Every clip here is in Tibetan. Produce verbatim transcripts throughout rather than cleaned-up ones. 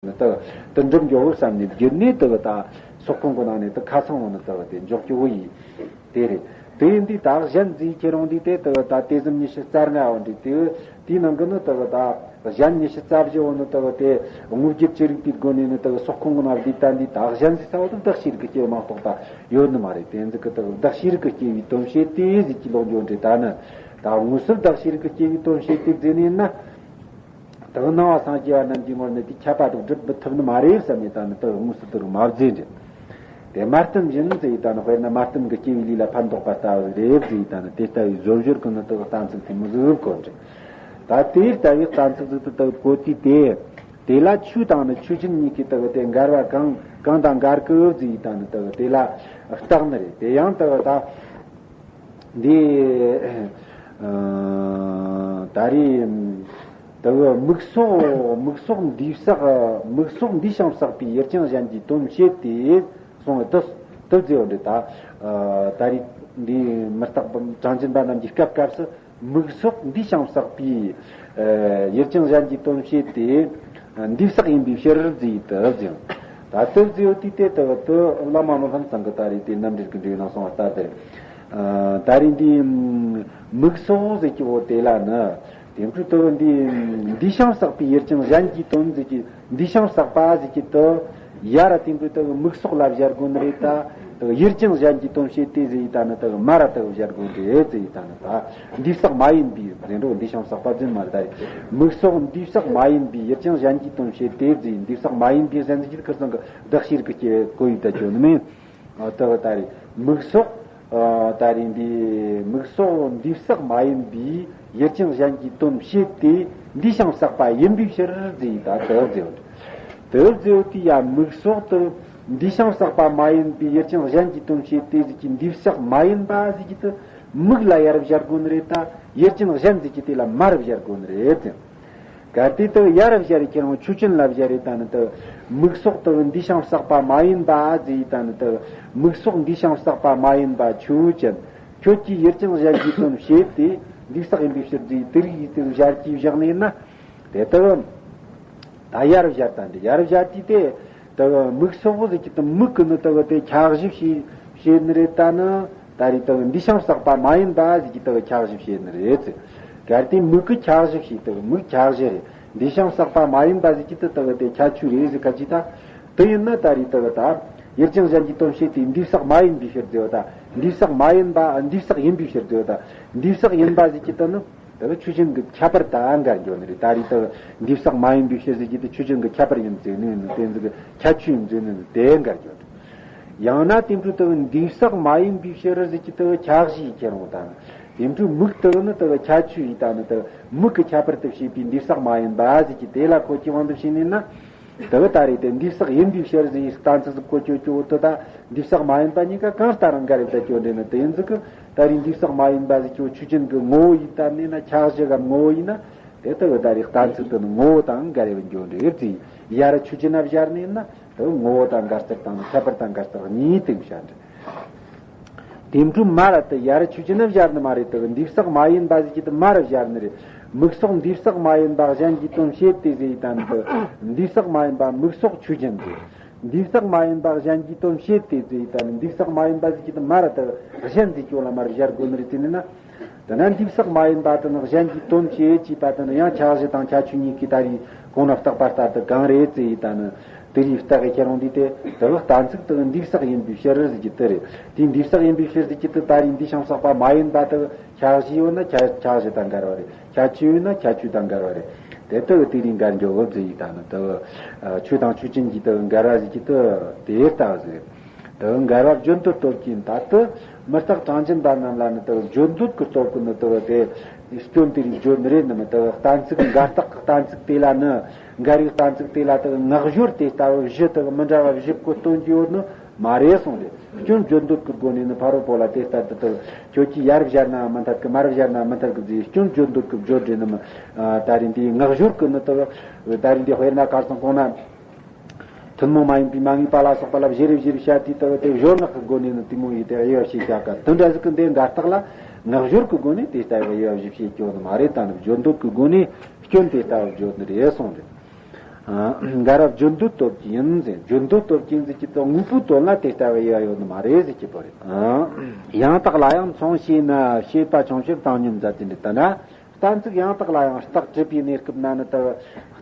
ནི་དག་དུ་འགྲུབ་འགྱོ་བསམ་ནས་བརྒྱུད་ནས་དག་ད་སོག་ཁོང་གི་ནང་ནས་དག་ཁ་ཚང་བོ་ནི་དག་དེ་འཇོག་རྒྱུ་བོ་ཡིན། དེ་རེད། དེ་ཡིན་དུས་ད་གཞན་ཟིག་ཁྱེད་རང་འདི་དེ་དག་ད་དེ་ཟིམ་ཉི་ཤུ་རྩ་ལྔ་བོ་འདི་དེ་དེའི་ནང་གི་ནི་དག་ད་གཞན་ཉི་ཤུ་རྩ་བཞི་བོ་ནི་དག་དེ་དངོས་བརྒྱུད་ཅི་རིགས་པའི་སྒོ་ནས་ནི་དག་སོག་ཁོང་གི་ནང་འདི་ད་འདི་ད་གཞན་ཟིག་ས་བོ་དག་བདག་ཤེས་རིག་གི་སྐྱེ་བོ་མ་གཏོགས་ད་ཡོད་ནི་མ་རེད། དེ་ཟིག་གི་དག་བདག་ཤེས་རིག་གི་སྐྱེ་བོའི་དོན་བྱེད་དེ་ཟིག་གི་ལོག་འགྱོ་འདྲ། ད་ནི་ད་དངོས་སུ་བདག་ཤེས་རིག་གི་སྐྱེ་བོའི་དོན་བྱེད་དེ་ཟེར་ནས་ན། དག་སྣང་བ་སངས་རྒྱས་པ་རྣམས་ཀྱི་ངོར་ནི་དེ་ཁྱབ་པ་དང་སྒྲུབ་མི་ཐུབ་ནི་མ་རེད་བསམ་ནས་ད་ནི་དག་དངོས་སུ་དུ་རུང་མ་བརྫེ་འདྲ། དེ་མ་བསྟིམ་བཞིན་ཟེར་ཡི་ད་ནི་དཔེར་ན་མ་བསྟིམ་གི་སྐྱེ་བའི་ལུས་ལ་ཕན་འདོགས་པ་ལྟ་བུ་རེད་ཟེར་ཡི་ད་ནི་དེ་ལྟ་བུའི་བཟོ་བྱོལ་གི་ནི་དག་གཏན་ཚིགས་དེ་མི་ཟིག་གོ་འདྲ། ད་དེ་ལྟ་བུའི་གཏན་ཚིགས་ཟིག་ཏུ་དག་གོ་དུས་དེ། དེ་ལ་ཆོས་དང་ནི་ཆོས་ཅན་གཉིས་ཀྱི་དག་དེ་འགལ་བ་གང་གང་དང་འགལ་གི་ཟེར་ཡི་ད་ནི་དག་དེ་ལ་བརྟག་ནི་རེད། དེ་ཡང་དག་ད། འདི། ཨ། ད་རེས། དེ་གི་མིག་སོགས་མིག་སོགས་འདུས་བསགས་མིག་སོགས་འདུས་ཤིང་བསགས་པའི་ཡུལ་ཅན་གཞན་གྱི་དོན་བྱེད་དེ་གསུངས་པའི་དུ་དུ་བརྩི་བ་འདི་ད། ཨ། ད་རེས་འདི་མི་རྟག་པ་གྲངས་ཅན་པ་རྣམས་ཀྱི་སྐབས་སྐབས་སུ་མིག་སོགས་འདུས་ཤིང་བསགས་པའི། ཨ། ཡུལ་ཅན་གཞན་གྱི་དོན་བྱེད་དེ། འདུས་བསགས་ཡིན་པའི་ཕྱིར་བརྩི་ཡི་དུ་བརྩི། ད་དུ་བརྩི་བ་དེ་དེ་དུ་དུ་བླ་མ་མི་ཕམ་ཚང་གི་ད་རེས་དེ་རྣམ་འགྲེལ་གྱི་འགྲེལ་ནང་གསུངས་པ་ལྟར་དེར། ཨ། ད་རེས་འདི་མིག་སོགས་ཟེར་གྱི་བོ་དེ་ལ་ནི། དེ་འཕྲོ་དུ་འདི་འདུས་ཤིང་བསགས་པའི་ཡུལ་ཅན་གཞན་གྱི་དོན་ཟེར་གྱི་འདུས་ཤིང་བསགས་པ་ཟེར་གྱི་དུ། ཡ་ར་དེ་འཕྲོ་དུ་མིག་སོགས་ལ་སྦྱར་དགོས་ནི་རེད་ད། དུ་ཡུལ་ཅན་གཞན་གྱི་དོན་བྱེད་དེ་ཟེར་ཡི་ད་ནི་དུ་མ་ར་དུ་སྦྱར་དགོས་ནི་རེད་ཟེར་ཡི་ད་ནི་ད། འདུས་བསགས་མ་ཡིན་པའི་ཟེར་འགྲོ་འདུས་ཤིང་བསགས་པ་ཟེར་མ་རེད་ད་རེད། མིག་སོགས་འདུས་བསགས་མ་ཡིན་པའི་ཡུལ་ཅན་གཞན་གྱི་དོན་བྱེད་དེ་ཟེར་འདུས་བསགས་མ་ཡིན་པའི་ཟེར་ཟེར་གྱི་ཁུར་ཚང་གི་བདག་ཤེས་རིག་གི་སྐྱེ་བོའི་གོ་ཡི་ད་ཅོ་ནི་མིན། ཨ། དག་ད་རེས་མིག་སོགས། ཨ། ད་རེས་འདི་མིག་སོགས་འདུས་བསགས་མ་ཡིན་པའི་ཡུལ་ཅན་གཞན་གྱི་དོན་བྱེད་དེ་འདུས་ཤིང་བསགས་པ་ཡིན་པའི་ཕྱིར་ཟེར་ཡི་ད་དུ་བརྩི་བ། དུ་བརྩི་བ་དེ་ཡང་མིག་སོགས་དུ་འདུས་ཤིང་བསགས་པ་མ་ཡིན་པའི་ཡུལ་ཅན་གཞན་གྱི་དོན་བྱེད་དེ་ཟེར་གྱི་འདུས་བསགས་མ་ཡིན་པ་ཟེར་གྱི་དུ་མིག་ལ་ཡ་ར་སྦྱར་དགོས་ནི་རེད་ད། ཡུལ་ཅན་གཞན་ཟེར་གྱི་དེ་ལ་མ་ར་སྦྱར་དགོས་ནི་རེད་ཟེར། གལ་ཏེ་དུ་ཡ་ར་སྦྱར་ཁྱེད་རང་ཆོས་ཅན་ལ་སྦྱར་རེད་ད་ནི་དུ་མིག་སོགས་དུ་འདུས་ཤིང་བསགས་པ་མ་ཡིན་པ་ཟེར་ཡི་ད་ནི་དུ་མིག་སོགས་འདུས་ཤིང་བསགས་པ་མ་ཡིན་པ་ཆོས་ཅན། ཁྱོད་ཀྱིས་ཡུལ་ཅན་གཞན་གྱི་དོན་བྱེད་དེ་འདུས་བསགས་ཡིན་པའི་ཕྱིར་ཟེར་དེ་རིགས་ཡིད་དུ་སྦྱར་གྱིས་བཞག་ནས་ན། དེ་དུ་ད་ཡ་ར་སྦྱར་ད་འདི་ཡ་ར་སྦྱར་གྱིས་དེ། དེ་གི་མིག་སོགས་ཟེར་གྱི་དེ་མིག་གི་ནི་དེ་གི་དེ་ཁྱབ་བྱེད་བྱེད་བྱེད་ནི་རེད་ད་ནི། ད་རེས་དེ་གི་འདུས་ཤིང་བསགས་པ་མ་ཡིན་པ་ཟེར་གྱི་དེ་གི་ཁྱབ་བྱེད་བྱེད་ནི་རེད་ཟེར། གལ་ཏེ་མིག་གི་ཁྱབ་བྱེད་བྱེད་དེ་གི་མིག་ཁྱབ་བྱེད་རེད། འདུས་ཤིང་བསགས་པ་མ་ཡིན་པ་ཟེར་གྱི་དེ་དེ་གི་དེ་ཁྱད་ཆོས་རེད་ཟེར་ག་ཅི་ད། དེ་ཡིན་ན་ད་རེས་དེ་གི་ད་ཡུལ་ཅན་གཞན་གྱི་དོན་བྱེད་དེ་འདུས་བསགས་མ་ཡིན་པའི་ཕྱིར་ཟེར་བ་ད། འདུས་བསགས་མ་ཡིན་པ་འདུས་བསགས་ཡིན་པའི་ཕྱིར་ཟེར་བ་ད། འདུས་བསགས་ཡིན་པ་ཟེར་གྱི་དེ་ནི། དེ་ཆོས་ཅན་གྱི་ཁྱད་པར་དང་འགལ་འགྱོ་ནི་རེད། ད་རེས་དེ་འདུས་བསགས་མ་ཡིན་པའི་ཕྱིར་ཟེར་གྱི་དེ་ཆོས་ཅན་གྱི་ཁྱད་པར་ཡིན་ཟེར་ནི་ནི་དེ་ཚོ་གི་ཁྱད་ཆོས་ཡིན་ཟེར་ནི་ནི་དེ་འགལ་འགྱོ་ནི། ཡང་ན་དེ་འཕྲོ་དེ་འདུས་བསགས་མ་ཡིན་པའི་ཕྱིར་ཟེར་གྱི་དེ་ཁྱབ་བྱེད་ཁྱེར་འོང་དང་། དེ་འཕྲོ་མིག་དེ་ནི་དེ་ཁྱད་ཆོས་ཡིན་ད་ནི་དེ་མིག་གི་ཁྱད་པར་དུ་བྱས་པའི་འདུས་བསགས་མ་ཡིན་པ་ཟེར་གྱི་དེ་ལ་གོ་གྱི་དབང་དུ་བྱས་ནས་ན། དེ་ད་རེས་དེ་འདུས་བསགས་ཡིན་པའི་ཕྱིར་ཟེར་གྱི་གཏན་ཚིགས་སུ་གོ་ཆོད་ཆོད་དེ་ད་འདུས་བསགས་མ་ཡིན་པ་གཉིས་ཀ་གང་ལྟར་འགལ་བའི་བརྡ་སྐྱོན་འདྲེན་ནི་དེ་ཡིན་ཟིག་གི། ད་རེས་འདུས་བསགས་མ་ཡིན་པ་ཟེར་ཁྱོད་ཆོས་ཅན་གྱི་ངོ་བོ་ཡིན་ད་ནི་ན་ཁྱབ་བྱེད་གམ་ངོ་བོ་ཡིན་ན། དེ་ལྟ་བུ་ད་རེས་གཏན་ཚིགས་དེ་ནི་ངོ་བོ་དང་འགལ་བའི་འགྱོ་འདྲེ་ཡོད་ཅིང་ཡ་ར་ཆོས་ཅན་ན་སྦྱར་ནས་ན་དེ་ངོ་བོ་དང་འགལ་རྩར་དང་ནི་ཁྱད་པར་དང་འགལ་རྩར་གཉིས་དེ་བྱ་འདྲེ། དེ་འཕྲོ་མ་ར་དེ་ཡ་ར་ཆོས་ཅན་ན་སྦྱར་ནི་མ་རེད་དེ་འདུས་བསགས་མ་ཡིན་པ་ཟེར་གྱི་དེ་མ་ར་སྦྱར་ནི་རེད། མིག་སོགས་འདུས་བསགས་མ་ཡིན་པ་གཞན་གྱི་དོན་བྱེད་དེ་ཟེར་ཡི་དམ་དུ་འདུས་བསགས་མ་ཡིན་པ་མིག་སོགས་ཆོས་ཅན་དེ། འདུས་བསགས་མ་ཡིན་པ་གཞན་གྱི་དོན་བྱེད་དེ་ཟེར་ཡི་དམ་འདུས་བསགས་མ་ཡིན་པ་ཟེར་གྱི་དེ་མ་ར་དེ་གཞན་ཟེར་གྱི་ལ་མ་ར་སྦྱར་དགོས་ནི་རེད་དེ་ནི་ན། དེ་ན་འདུས་བསགས་མ་ཡིན་པ་དེ་ནི་གཞན་གྱི་དོན་བྱེད་ཅེས་པ་དེ་ནི་ཡང་ཁྱབ་བྱེད་དང་ཁྱད་ཆོས་གཉིས་ཀྱི་ད་རེས་གོང་ན་བརྟག་པ་ལྟར་དུ་གང་རེད་ཅེས་ཡིན་ད་ནི་དེ་རིགས་བརྟག་གི་ཁྱེར་འོང་དུས་དེ་དེ་གི་གཏན་ཚིགས་དེ་གི་འདུས་བསགས་ཡིན་པའི་ཕྱིར་ཟེར་གྱི་དེ་རེད། དེ་འདུས་བསགས་ཡིན་པའི་ཕྱིར་ཟེར་གྱི་དེ་ད་རེས་འདུས་ཤིང་བསགས་པ་མ་ཡིན་པ་དེ་ཁྱབ་བྱེད་ཡོད་ན་ཁྱབ་ཁྱབ་བྱེད་དང་འགལ་བ་རེད། ཁྱད་ཆོས་ཡོད་ན་ཁྱད་ཆོས་དང་འགལ་བ་རེད། དེ་དེ་གི་དེ་རིགས་འགལ་འགྱོ་འོབ་ཟེར་ཡིན་ད་ནི་དེ་གི་ཆོས་དང་ཆོས་ཅན་གྱི་དེ་གི་འགལ་བ་ཟེར་གྱི་དེ་དེ་ལྟ་བུ་ཟེར། དེ་འགལ་བ་བརྗོད་འདོད་སྟོབས་ཀྱིས་ད་དུ་མི་རྟག་གྲངས་ཅན་པ་རྣམས་ལ་ནི་དེ་བརྗོད་འདོད་ཀྱི་སྟོབས་ཀྱིས་ནི་དེ་དེ་སྐྱོན་དེ་རིགས་བརྗོད་ནི་རེད་ནི་མི་དེ་གཏན་ཚིགས་འགལ་རྟགས་ཀྱི་གཏན་ཚིགས་དེ་ལ་ནི་འགལ་བའི་གཏན་ཚིགས་དེ་ལ་དེ་ངག་སྦྱོར་དེ་ལྟ་བུ་བཞི་དེ་མི་འདྲ་བ་བཞི་པོ་སྟོན་རྒྱུ་ཡོད་ནི་མ་རེད་གསུངས་ཏེ། སྐྱོན་བརྗོད་འདོད་ཀྱི་སྒོ་ནས་ནི་ཕ་རོལ་པོ་ལ་དེ་ལྟར་དུ་དེ་ཁྱོད་ཀྱིས་ཡར་སྦྱར་ན་མི་འཐད་གི་མར་སྦྱར་ན་མི་འཐད་གི་ཟེར་སྐྱོན་བརྗོད་འདོད་ཀྱི་བརྗོད་རེད་ནི་མི། ད་རིང་འདིའི་ངག་སྦྱོར་གྱི་ནི་དེ་ད་རིང་འདི་དཔེར་ན་གར་སོང་གོང་ན། ཐུན་མོང་མ་ཡིན་པའི་མ་ངེས་པ་ལ་སོགས་པ་ལ་བཞི་རེ་བཞི་རེ་བཤད་དུས་ལྟ་བུ་དེ་སྦྱོར་ངག་གི་སྒོ་ནས་ནི་དེ་མོ་ཡིས་དེ་དབྱེ་བ་ཕྱེ་བྱ་དཀའ། དེ་འདྲ་ཟིག་གི་འདི་འགལ་རྟགས་ལ་ངག་སྦྱོར་གི་སྒོ་ནས་དེ་ལྟ་བུ་དབྱེ་བ་ཕྱེ་སྐྱོ་ནི་མ་རེད། ད་ནི་བརྗོད་འདོད་གི་སྒོ་ནས་སྐྱོན་དེ་ལྟ་བུ་བརྗོད་ནི་རེད་གསུངས་རེད། འགལ་བ་བརྗོད་འདོད་སྟོབས་ཀྱིས་ཡིན་ཟེར། བརྗོད་འདོད་སྟོབས་ཀྱིས་ཡིན་ཟེར་གྱི་དོན་དངོས་པོའི་དོན་ལ་དེ་ལྟ་བུ་ཡོད་ཡོད་ནི་མ་རེད་ཟེར་གྱི་བོ་རེད། ཡང་དག་ལ་ཡང་མཚུངས་བྱས་ན། བྱས་པ་ཆུང་ཕྱིར་བཏང་སྙོམས་མཛད་དེ་འདི་ལྟ་ན། གཏན་ཚིགས་ཡང་དག་ལ་ཡང་རྟགས་གྲུབ་པའི་གནས་སྐབས་ན་ནི་དུ།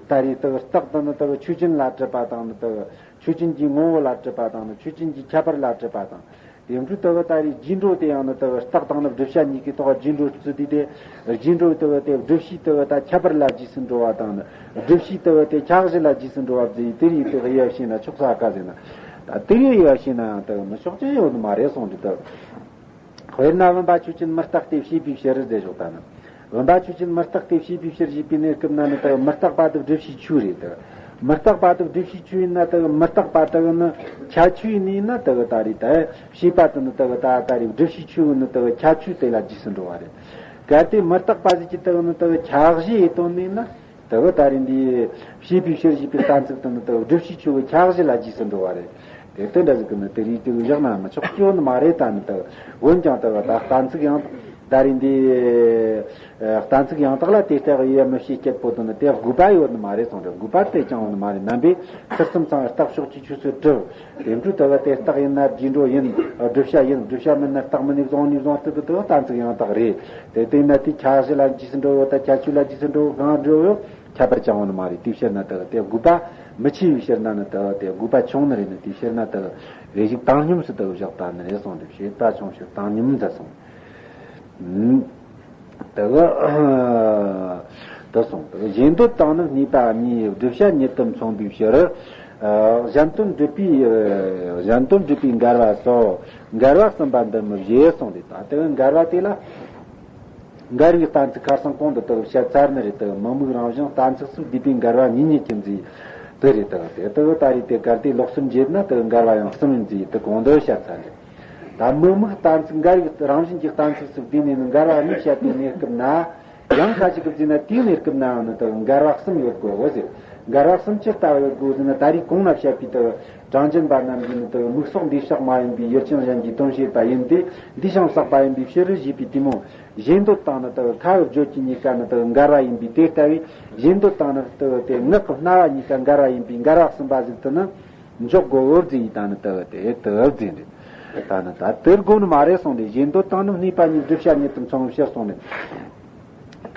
ད་རེས་དུ་རྟགས་དུ་ནི་དུ་ཆོས་ཅན་ལ་གྲུབ་པ་དང་ནི་དུ། ཆོས་ཅན་གྱི་ངོ་བོ་ལ་གྲུབ་པ་དང་ནི་ཆོས་ཅན་གྱི་ཁྱད་པར་ལ་གྲུབ་པ་དང་། དེ་འཕྲོས་དུ་ད་རེས་རྗེས་འགྲོ་དེ་ཡང་ནི་དུ་རྟགས་དང་ནི་བསྒྲུབ་བྱ་གཉིས་ཀྱི་ཐོག་རྗེས་འགྲོ་བརྩི་དུས་དེ། རྗེས་འགྲོ་དུ་དེ་བསྒྲུབ་བྱའི་དུ་ད་ཁྱད་པར་ལ་རྗེས་སུ་འགྲོ་བ་དང་ནི། བསྒྲུབ་བྱའི་དུ་དེ་ཁྱབ་བྱེད་ལ་རྗེས་སུ་འགྲོ་བ་བརྩི་ཡི། དེ་རིགས་དུ་དབྱེ་བ་ཕྱེ་ན་ཆོག་ས་ག་ཟེར་ན། ད་དེ་རིགས་དབྱེ་བ་ཕྱེ་ན་ཡང་དུ་མི་ཆོག་ཅི་ཡོད་ནི་མ་རེད་གསུངས་འདུག་དུ། དཔེར་ན་བུམ་པ་ཆོས་ཅན་མི་རྟག་སྟེ་བྱས་པའི་ཕྱིར་ཟེར་ཞོག་ད་ནི། བུམ་པ་ཆོས་ཅན་མི་རྟག་སྟེ་བྱས་པའི་ཕྱིར་ཞེས་པའི་གནས་སྐབས་ན་ནི་དུ་མི་རྟག་པ་དུ་བསྒྲུབ་བྱའི་ཆོས་རེད་དུ། མི་རྟག་པ་དུ་བསྒྲུབ་བྱའི་ཆོས་ཡིན་ན་དུ་མི་རྟག་པ་དུ་ནི་ཁྱད་ཆོས་ཡིན་ན་དུ་ད་རེད་དུ། བྱས་པ་དུ་ནི་དུ་ད་ད་རེད་བསྒྲུབ་བྱའི་ཆོས་ནི་དུ་ཁྱད་ཆོས་དེ་ལ་རྗེས་སུ་འགྲོ་བ་རེད། གལ་ཏེ་མི་རྟག་པ་ཟིག་གི་དུ་ནི་དུ་ཁྱད་གཞི་ཡི་དོན་ནི་ན། དེ་བས་ད་རེས་འདི་བྱས་པའི་ཕྱིར་ཞེས་པའི་གཏན་ཚིགས་དེ་ནི་དེ་བསྒྲུབ་བྱའི་ཆོས་ཀྱི་ཁྱད་གཞི་ལ་རྗེས་སུ་འགྲོ་བ་རེད། དེ་ལྟར་འདྲ་ཟིག་གི་ནི་དེ་རིགས་དེ་བཞག་ན་མི་ཆོག་རྒྱུ་ནི་མ་རེད། ད་ནི་དེ་འོན་ཀྱང་དེ་བས་ད་གཏན་ཚིགས་ཡང་ད་རེས་འདི་གཏན་ཚིགས་ཡང་དག་ལ་དེ་ལྟ་བུ་ཡོད་མི་ཤེས་སྐྱེད་པོ་དེ་ནི་དེ་དགོས་པ་ཡོད་ནི་མ་རེད་གསུངས་རེད། དགོས་པ་དེ་ཅང་ཡོད་ནི་མ་རེད། རྣམ་པའི་ཚུལ་གསུམ་ཚང་བརྟག་ཕྱོགས་ཀྱི་ཆོས་སུ་གྲུབ། དེ་འཕྲོས་དེ་བས་དེ་རྟགས་ཡིན་ན་རྗེས་འགྲོ་ཡིན། བསྒྲུབ་བྱ་ཡིན། བསྒྲུབ་བྱ་མིན་ན་རྟགས་མིན་ནས་བཟུང་ནས་བཟུང་སྟེ་དེ་གཏན་ཚིགས་ཡང་དག་རེད། དེ་ལྟས་ན་དེ་ཁྱད་གཞི་ལ་རྗེས་སུ་འགྲོ་བ་དང་ཁྱད་ཆོས་ལ་རྗེས་སུ་འགྲོ་བ་གང་འགྲོ་བ་ཁྱད་པར་ཅང་ཡོད་ནི་མ་རེད། དེའི་ཕྱིར་ན་དེ་དེ་དགོས་པ་མི་ཆེ་བའི་ཕྱིར་ན་ནི་དེ་དེ་དགོས་པ་ཆུང་ནི་རེད། ནི་དེའི་ཕྱིར་ན་དེ་རེ་ཞིག་བཏང་སྙོམས་སུ་དེ་བཞག་པ་ནི་རེད་གསུངས་ཏེ། བྱས་པ་ཆུང་ཕྱིར་བཏང་སྙོམས་མཛད་གསུངས། དེ་གི་དེ་གསུངས། དེ་གི་གཞན་འདོད་དང་ནི་ནུས་པ་གཉིས། བསྒྲུབ་བྱ་ཉིད་དུ་མཚུངས་པའི་ཕྱིར། ཨ། གཞན་དོན་སྒྲུབ་པའི། ཨ། གཞན་དོན་སྒྲུབ་པའི་འགལ་བ་སོགས་འགལ་བ་གསུམ་པ་འདི་མི་བཞེད་གསུངས་ཏེ། ད་དེ་གི་འགལ་བ་དེ་ལ་འགལ་བའི་གཏན་ཚིགས་ཁ་སང་གོང་དུ་དེ་གི་བཤད་ཚར་ནི་རེད། དེ་གི་མི་དམིགས་རང་བཞིན་གཏན་ཚིགས་སུ་བསྡུས་པའི་འགལ་བ་གཉིས་གཉིས་ཀྱི་མཛོད་དེ་རེད། དེ་གི་དེ་དེ་གི་ད་རེས་དེ་གལ་ཏེ་ལོགས་སུ་འབྱེད་ན་དེ་གི་འགལ་བ་ཡང་གསུམ་ཡིན་མཛོད་དེ་གོང་དུ་བཤད་ཚར་རེད། ད་མི་དམིགས་གཏན་ཚིགས་འགལ་བའི་རང་བཞིན་གྱི་གཏན་ཚིགས་སུ་བསྡུས་ནས་ནི་འགལ་བ་གཉིས་བཤད་པའི་གནས་སྐབས་ན། ཡང་ཁ་ཅིག་གིས་བརྩིས་ན་དེའི་གནས་སྐབས་ནའང་ནི་དེ་འགལ་བ་གསུམ་ཡོད་དགོས་འོ་ཟེར། འགལ་བ་གསུམ་ཅི་ལྟ་བུ་ཡོད་དགོས་ཟེར་ན། ད་རེས་གོང་ན་བཤད་པའི་དེ་གྲངས་ཅན་པ་རྣམས་ཀྱིས་ནི་དེ་དམིགས་སོགས་འདུས་བྱས་མ་ཡིན་པའི་ཡུལ་ཅན་གཞན་གྱི་དོན་བྱེད་པ་ཡིན་ཏེ། འདུས་ཤིང་བསགས་པ་ཡིན་པའི་ཕྱིར་ཞེས་པའི་གཏི་མུག་གཞན་འདོད་དང་ནི་དེ་ཁ་དབུགས་བརྗོད་ཀྱི་གཉིས་ཀ་ནི་དེ་འགལ་བ་ཡིན་པས། དེ་ལྟ་བུའི་གཞན་འདོད་དང་ནི་དེ་དེ་ངག་གི་རྣ་བ་གཉིས་ཀ་འགལ་བ་ཡིན་པའི་འགལ་བ་གསུམ་པ་ཟིག་དེ་ནི། འཇོག་དགོས་འོ་བརྫིས་ཡིན། ད་ནི་དེ་དེ་དེ་བརྫིས་རེད། ད་ནི་ད་དེར་དགོས་ནི་མ་རེད་གསུངས་ཏེ། གཞན་འདོད་དང་ནི་ནུས་པ་གཉིས། བསྒྲུབ་བྱ་ཉིད་དུ་མཚུངས་ཕྱིར་གསུངས་ནས།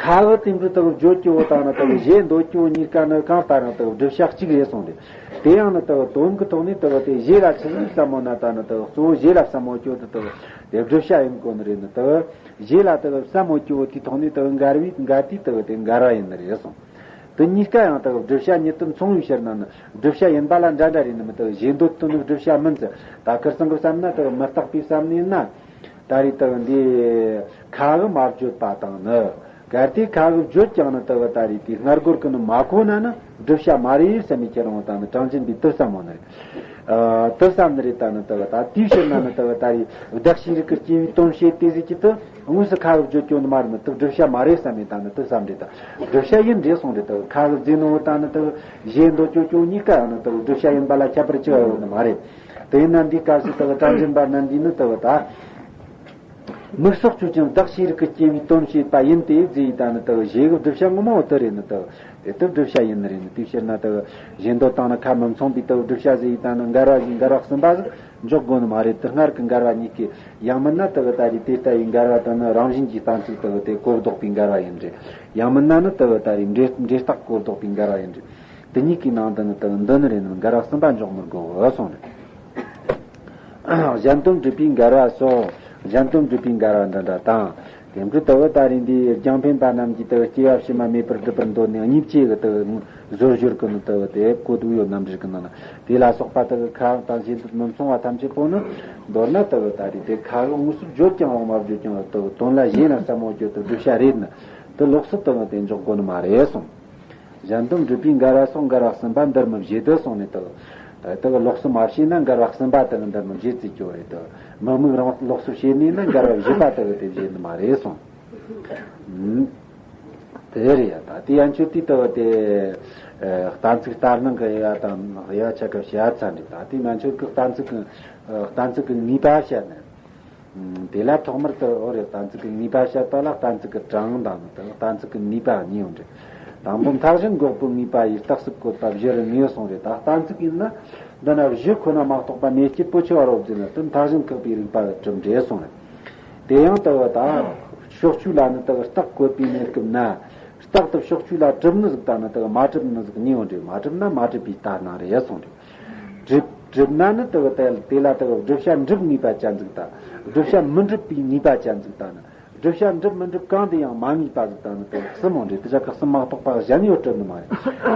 ཁ་དབུགས་དེ་འདྲ་དེ་བརྗོད་ཀྱི་འོ་དང་ནི་དེ་བཞེད་འདོད་ཀྱི་འོ་གཉིས་ཀ་ནི་གང་ལྟར་ཡང་དེ་བསྒྲུབ་བྱ་གཅིག་རེད་གསུངས་ཏེ། དེ་ཡང་ནི་དེ་དོན་གྱི་ཐོག་ནས་དེ་དེ་བཞེད་ལ་ཆི་ཟིག་བསམ་མོ་ན། ད་ནི་དེ་གཙོ་བོ་བཞེད་ལ་བསམ་མོ་ཀྱི་འོ་དེ་དེ་བསྒྲུབ་བྱ་ཡིན་དགོས་ནི་རེད། ནི་དེ་བཞེད་ལ་དེ་བསམ་མོ་ཀྱི་འོ་དེའི་ཐོག་ནས་དེ་འགལ་བའི་འགལ་དུས་དེ་དེ་འགལ་བ་ཡིན་ནི་རེད་གསུངས། དེ་གཉིས་ཀ་ཡང་དག་བསྒྲུབ་བྱ་ཉིད་དུ་མཚུངས་པའི་ཕྱིར་ན་ནི། བསྒྲུབ་བྱ་ཡིན་པ་ལ་འདྲ་འདྲ་རེད་ནི་མི་དག་གཞན་འདོད་དུ་ནི་བསྒྲུབ་བྱ་མིན་ཟེར། ད་ཁིར་ཚང་གི་བསམ་ན་དག་མི་རྟག་པའི་བསམ་ནས་ན། ད་རེས་དག་འདི་ཁ་དབུགས་མ་བརྗོད་པ་དང་ནི། གལ་ཏེ་ཁ་དབུགས་བརྗོད་ཀྱང་ནི་དག་ད་རེས་དེ་སྔར་རྒོལ་གྱི་ནི་མ་གོ་ན་ནི་བསྒྲུབ་བྱ་མ་རེད་བསམ་མི་ཁྱེར་འོང་དང་ནི། གྲངས་ཅན་པའི་དུ་བསམ་འོང་ནི་རེད། ཨ། དུ་བསམ་ནི་རེད། ད་ནི་དག་ད་དེའི་ཕྱིར་ན་ནི་དག་ད་རེས་བདག་ཤེས་རིག་གི་སྐྱེ་བོའི་དོན་བྱེད་དེ་ཟེར་གྱི་དུ། དངོས་སུ་ཁ་དབུགས་བརྗོད་ཀྱང་ནི་མ་རེད། ནི་དག་བསྒྲུབ་བྱ་མ་རེད་བསམ་མེད། ད་ནི་དག་བསམ་རེད། ད་བསྒྲུབ་བྱ་ཡིན་རེད་གསུངས་རེད། དག་ཁ་དབུགས་བརྫིས་ནོ་ད་ནི་དག་གཞན་འདོད་ཀྱང་ཀྱང་གཉིས་ཀ་ཡང་ནི་དག་བསྒྲུབ་བྱ་ཡིན་པ་ལ་ཁྱད་པར་ཅི་ཡང་ཡོད་ནི་མ་རེད། དེས་ན་འདིའི་སྐབས་སུ་དག་གྲངས་ཅན་པ་རྣམས་ཀྱིས་ནི་དག་ད་དམིགས་སོགས་ཆོས་ཅན་བདག་ཤེས་རིག་གི་སྐྱེ་བོའི་དོན་བྱེད་པ་ཡིན་ཏེ་བརྫིས་ཡིན། ད་ནི་དག་བཞེད་གི་བསྒྲུབ་བྱ་ངོ་མ་འོ་དེ་རེད། ནི་དག་དེ་དག་བསྒྲུབ་བྱ་ཡིན་ནི་རེད། ནི་དེའི་ཕྱིར་ན་དག་གཞན་འདོད་དང་ནི་ཁ་མི་མཚུངས་པའི་དག་བསྒྲུབ་བྱ་ཟེར་ཡིན། ད་ནི་འགལ་བ་ཡིན། འགལ་བ་གསུམ་པ་ཟིག་འཇོག་དགོས་ནི་མ་རེད། དེ་སྔར་གྱི་འགལ་བ་གཉིས་ཀྱི། ཡང་མིན་ན་དེ་གི་ད་རེས་དེ་ལྟ་བུའི་འགལ་བ་དེ་ནི་རང་བཞིན་གྱིས་གཏན་ཚིགས་དེ་གི་དེ་གོ་ལྡོག་པའི་འགལ་བ་ཡིན་རེད། ཡང་མིན་ན་ནི་དེ་གི་ད་རེས་འབྲས་འབྲས་རྟགས་གོ་ལྡོག་པའི་འགལ་བ་ཡིན་རེད། དེ་གཉིས་ཀྱི་ནང་དུ་ནི་དེ་གི་འདི་ནི་རེད། ནི་འགལ་བ་གསུམ་པ་འཇོག་མི་དགོས་གསུངས་རེད། གཞན་དོན་སྒྲུབ་པའི་འགལ་བ་སོགས། གཞན་དོན་སྒྲུབ་པའི་འགལ་བ་འདི་འདྲ་དང་། དེ་འཕྲོས་དེ་གི་ད་རེས་འདིའི་རྒྱང་འཕེན་པ་རྣམས་ཀྱིས་དེ་གི་སྐྱེ་བ་ཕྱི་མ་མེད་པར་སྒྲུབ་པར་འདོད་ནས་གཉིས་བཅས་ཀྱི་དེ་གི་བཟོ་སྦྱོར་གྱི་ནི་དེ་གི་དེ་གོ་དུ་ཡོད་རྣམ་འགྲེལ་གྱི་ནང་ན། དེ་ལ་སོགས་པ་དག་གི་ཁ་དབུགས་དང་གཞན་དོན་མི་མཚུངས་པ་ཐམས་ཅད་པོ་ནི། མདོར་ན་དག་གི་ད་རེས་དེ་ཁ་དབུགས་དངོས་སུ་བརྗོད་ཀྱང་འོ་མ་བརྗོད་ཀྱང་དག་གི་དོན་ལ་བཞེད་ན་བསམ་བློ་བསྐྱོད་དུ་བསྒྲུབ་བྱ་རེད། ནི་དེ་ལོགས་སུ་དག་གི་དེ་འཇོག་དགོས་ནི་མ་རེད་གསུངས། གཞན་དོན་སྒྲུབ་པའི་འགལ་བ་སོགས་འགལ་བ་གསུམ་པ་འདིར་མི་བཞེད་དུ་གསུངས་ནས། དག་དག་གི་ལོགས་སུ་མ་བྱས་ན་འགལ་བ་གསུམ་པ་དག་གི་འདིར་མི་བཞེད་ཟེར་རྒྱུ་རེད། དག་མི་དམིགས་རང་ལོགས་སུ་བྱས་ནས་ན་འགལ་བ་བཞི་པ་དག་གི་དེ་བཞེད་ནི་མ་རེད་གསུངས། དེ་རེད་ཡ། ད་དེ་ཡན་ཆོད་དེ་ལྟ་བུ་དེ། ཨ། གཏན་ཚིགས་ལྟར་སྣང་གི་དབྱེ་བ་དང་དབྱེ་བ་ཆ་ག་བྱ་ཚར་འདུག་ད་དེ་ཡན་ཆོད་ཀྱི་གཏན་ཚིགས་ཀྱི། ཨ། གཏན་ཚིགས་ཀྱི་ངེས་པ་བཤད་ནས། ཨ། དེ་ལ་ཐོག་མར་དུ་འོ་རེད། གཏན་ཚིགས་ཀྱི་ངེས་པ་བཤད་པ་ལ་གཏན་ཚིགས་ཀྱི་གྲངས་དང་ནི་དང་གཏན་ཚིགས་ཀྱི་ནུས་པ་གཉིས་ཡོད་རེད། དང་པོ་མཐའ་བཞིན་འགོག་པའི་ངེས་པ་ཡིས། རྟགས་གསལ་བཀོད་པ་བཞི་རུ་ངེས་གསུངས་རེད། ད་གཏན་ཚིགས་ཡིན་ན་འདི་ན་བཞི་ཁོ་ན་མ་གཏོགས་པ་མེད་ཀྱི། པོ་ཆེ་བ་རོ་བརྫིས་ན་དེ་མཐའ་བཞིན་བཀག་པའི་རིགས་པ་གྲུབ་འབྲས་གསུངས་རེད། དེ་ཡང་དེ་བ་ད་ཕྱོགས་ཆོས་ལ་ནི་དེ་རྟགས་བཀོད་པའི་གནས་སྐབས་ན། རྟགས་དེ་ཕྱོགས་ཆོས་ལ་གྲུབ་ནི་ཟིག་དང་ནི་དེ་མ་གྲུབ་ནི་ཟིག་གཉིས་ཡོད་རེད། མ་གྲུབ་ན་མ་གྲུབ་པའི་ལྟ་སྣང་རེད་གསུངས་རེད། གྲུབ་གྲུབ་ན་ནི་དེ་དེ་དེ་ལ་དེ་བསྒྲུབ་བྱ་འགྲུབ་ངེས་པ་ཅན་ཟིག་དང་། བསྒྲུབ་བྱ་མི་འགྲུབ་པའི་ངེས་པ་ཅན་ཟིག་དང་ནི། བསྒྲུབ་བྱ་འགྲུབ་མི་འགྲུབ་གང་དུ་ཡང་མ་ངེས་པ་ཟིག་དང་ནི་དེ་གསུམ་ཡོད་རེད། དེ་བྱ་གི་གསུམ་མ་གཏོགས་པ་གཞན་ཡོད་གྲུབ་ནི་མ་རེད།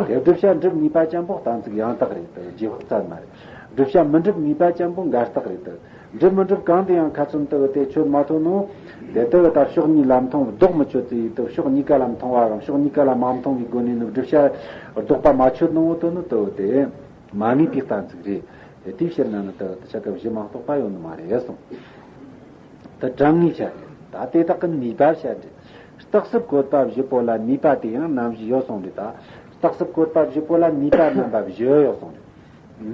དེ་བསྒྲུབ་བྱ་འགྲུབ་ངེས་པ་ཅན་པོ་གཏན་ཚིགས་ཡང་དག་རེད། དེ་རྗེས་དཔག་ཚད་མ་རེད། བསྒྲུབ་བྱ་མི་འགྲུབ་ངེས་པ་ཅན་པོ་འགལ་རྟགས་རེད། དེ་འགྲུབ་མི་འགྲུབ་གང་དུ་ཡང་ཁ་ཚོན་དེ་དེ་ཆོད་མ་ཐུབ་ནོ། དེ་དེ་ད་ཕྱོགས་གཉིས་ལ་མཐོང་ལྡོག་མི་ཆོད་ཚེ་ཡིན་དུ། ཕྱོགས་གཉིས་ཀ་ལ་མཐོང་བའམ་ཕྱོགས་གཉིས་ཀ་ལ་མ་མཐོང་བའི་སྒོ་ནས་ནི་བསྒྲུབ་བྱ་ལྡོག་པ་མ་ཆོད་ནོ་དོ་ནི་དེ་དེ་མ་ངེས་པའི་གཏན་ཚིགས་རེད། དེ་དེའི་ཕྱིར་ན་ནི་དེ་དེ་ཆ་སྐབས་བཞི་མ་གཏོགས་པ་ཡོད་ནི་མ་རེད་གསུངས། དེ་དྲང་ངེས་བྱ་རེད། ད་དེ་དག་གི་ནུས་པ་བྱ་རེད། རྟགས་གསལ་བཀོད་པ་བཞི་པོ་ལ་ནུས་པ་དེ་ཡང་རྣམ་བཞི་ཡོད་གསུངས་རེད། ད་རྟགས་གསལ་བཀོད་པ་བཞི་པོ་ལ་ནུས་པ་རྣམ་པ་བཞི་ཡོད་གསུངས་རེད།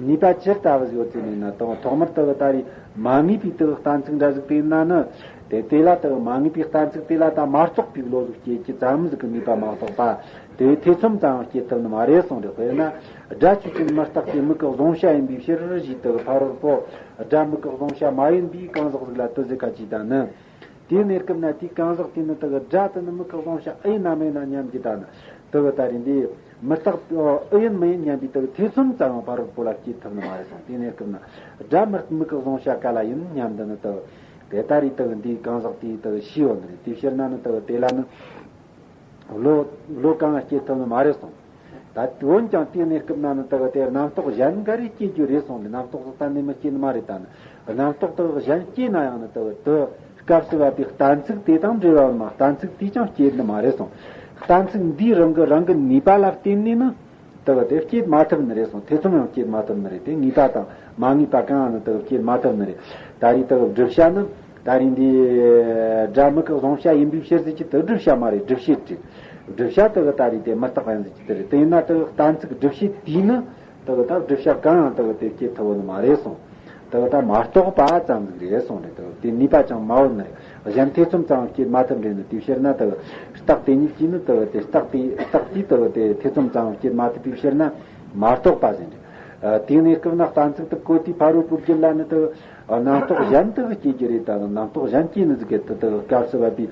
ནུས་པ་ཇི་ལྟ་བུ་ཡོད་ཚེ་ནས་ན་དང་ཐོག་མར་དེ་བ་ད་རེས་མ་ངེས་པའི་དེ་གཏན་ཚིགས་འདྲ་ཟིག་དེ་ཡིན་ན་ནི། དེ་དེ་ལ་དེ་མ་ངེས་པའི་གཏན་ཚིགས་དེ་ལ་ད་མ་རྟོགས་པའི་བློ་ཟིག་སྐྱེ་རྒྱུ་ཙམ་ཟིག་གི་ནུས་པ་མ་གཏོགས་པ། དེ་ཐེ་ཚོམ་ཙམ་སྐྱེ་ཐུབ་ནི་མ་རེད་གསུངས་རེད། དཔེར་ན་སྒྲ་ཆོས་ཅན་མི་རྟག་སྟེ་མིག་གི་གཟུང་བྱ་ཡིན་པའི་ཕྱིར་ཞེས་དེ་ཕ་རོལ་པོ་སྒྲ་མིག་གི་གཟུང་བྱ་མ་ཡིན་པའི་གང་ཟག་ཟིག་ལ་དེ་ཟེར་ཁ་ཅིག་དང་ནི། དེའི་གནས་སྐབས་ན་དེའི་གང་ཟག་དེ་ནི་དེ་གི་སྒྲ་དེ་ནི་མིག་གི་གཟུང་བྱ་ཨེ་ཡིན་ནམ་མེད་ན་སྙམ་གྱི་དང་ནི། དེ་གི་ད་རེས་འདི་མི་རྟག་ཨེ་ཡིན་མི་ཡིན་སྙམ་པའི་དེ་གི་ཐེ་ཚོམ་ཙམ་ཡང་ཕ་རོལ་པོ་ལ་སྐྱེ་ཐུབ་ནི་མ་རེད་གསུངས། དེའི་གནས་སྐབས་ན་སྒྲ་མིག་མིག་གི་གཟུང་བྱ་ག་ལ་ཡིན་སྙམ་དུ་ནི་དེ་གི་དེ་ད་རེས་དེ་གི་འདིའི་གང་ཟག་དེའི་དེ་གི་ཤེས་ཡོད་ནི་རེད། དེའི་ཕྱིར་ན་ནི་དེ་གི་དེ་ལ་ནི་བློ་བློ་གང་ཡང་སྐྱེ་ཐུབ་ནི་མ་རེད་གསུངས། ད་འོན་ཀྱང་དེའི་གནས་སྐབས་ན་ནི་དེ་གི་དེ་རྣམ་རྟོག་གཞན་འགའ་རེ་སྐྱེ་རྒྱུ་རེད་གསུངས་ནས། རྣམ་རྟོག་གཏན་ནས་མི་སྐྱེ་ནི་མ་རེད། ད་ནི་རྣམ་རྟོག་དེ་གཞན་སྐྱེས་ན་ཡང་ནི་དེ་དེ་སྐབས་སུ་བབ་པའི་གཏན་ཚིགས་དེ་དང་འབྲེལ་བ་མ་གཏན་ཚིགས་དེས་ཀྱང་སྐྱེ་ནི་མ་རེད་གསུངས། གཏན་ཚིགས་འདིས་རང་གི་རང་གི་ནུས་པ་ལ་བརྟེན་ནས་ནི་དེ་དེ་སྐྱེ་མ་ཐུབ་ནི་རེད་གསུངས། ཐེ་ཚོམ་ཡང་སྐྱེ་མ་ཐུབ་ནི་རེད། དེ་ངེས་པ་དང་མ་ངེས་པ་གང་ཡང་ནི་དེ་སྐྱེ་མ་ཐུབ་ནི་རེད། ད་རེས་དེ་བསྒྲུབ་བྱ་ནི། ད་རེས་འདི་སྒྲ་མིག་གི་གཟུང་བྱ་ཡིན་པའི་ཕྱིར་ཟེར་གྱི་དེ་བསྒྲུབ་བྱ་མ་རེད། སྒྲུབ་བྱེད་རེད། བསྒྲུབ་བྱ་དེ་གི་ད་རེས་དེ་མི་རྟག་པ་ཡིན་ཟེར་གྱི་དེ་རེད། དེ་ཡིན་ན་དེ་གི་གཏན་ཚིགས་སྒྲུབ་བྱེད་དེས་ནི་དེ་གི་ད་བསྒྲུབ་བྱ་གང་ཡང་དེ་གི་དེ་སྐྱེ་ཐུབ་བོ་ནི་མ་རེད་གསུངས། དེ་གི་ད་མ་རྟོགས་པ་ཙམ་ཟིག་རེད་གསུངས་རེད། དེ་གི་དེ་ནུས་པ་ཅང་མ་བོར་ནི་རེད། གཞན་ཐེ་ཚོམ་ཙམ་སྐྱེ་མ་ཐུབ་རེད་ནི། དེའི་ཕྱིར་ན་དེ་གི་རྟགས་དེ་ཉིད་ཀྱིས་ནི་དེ་གི་དེ་རྟགས་དེ་རྟགས་དེས་དེ་གི་དེ་ཐེ་ཚོམ་ཙམ་སྐྱེ་མ་ཐུབ་པའི་ཕྱིར་ན་མ་རྟོགས་པ་ཟེར་རེད། ཨ། དེའི་གནས་སྐབས་ན་གཏན་ཚིགས་དེ་བཀོད་དེ་ཕ་རོལ་པོའི་རྒྱུད་ལ་ནི་དེ་རྣམ་རྟོག་གཞན་དེ་གི་སྐྱེ་རྒྱུ་རེད། ད་རྣམ་རྟོག་གཞན་སྐྱེ་ནི་ཟིག་གི་དེ་དེ་གི་སྐབས་སུ་བབ་པའི་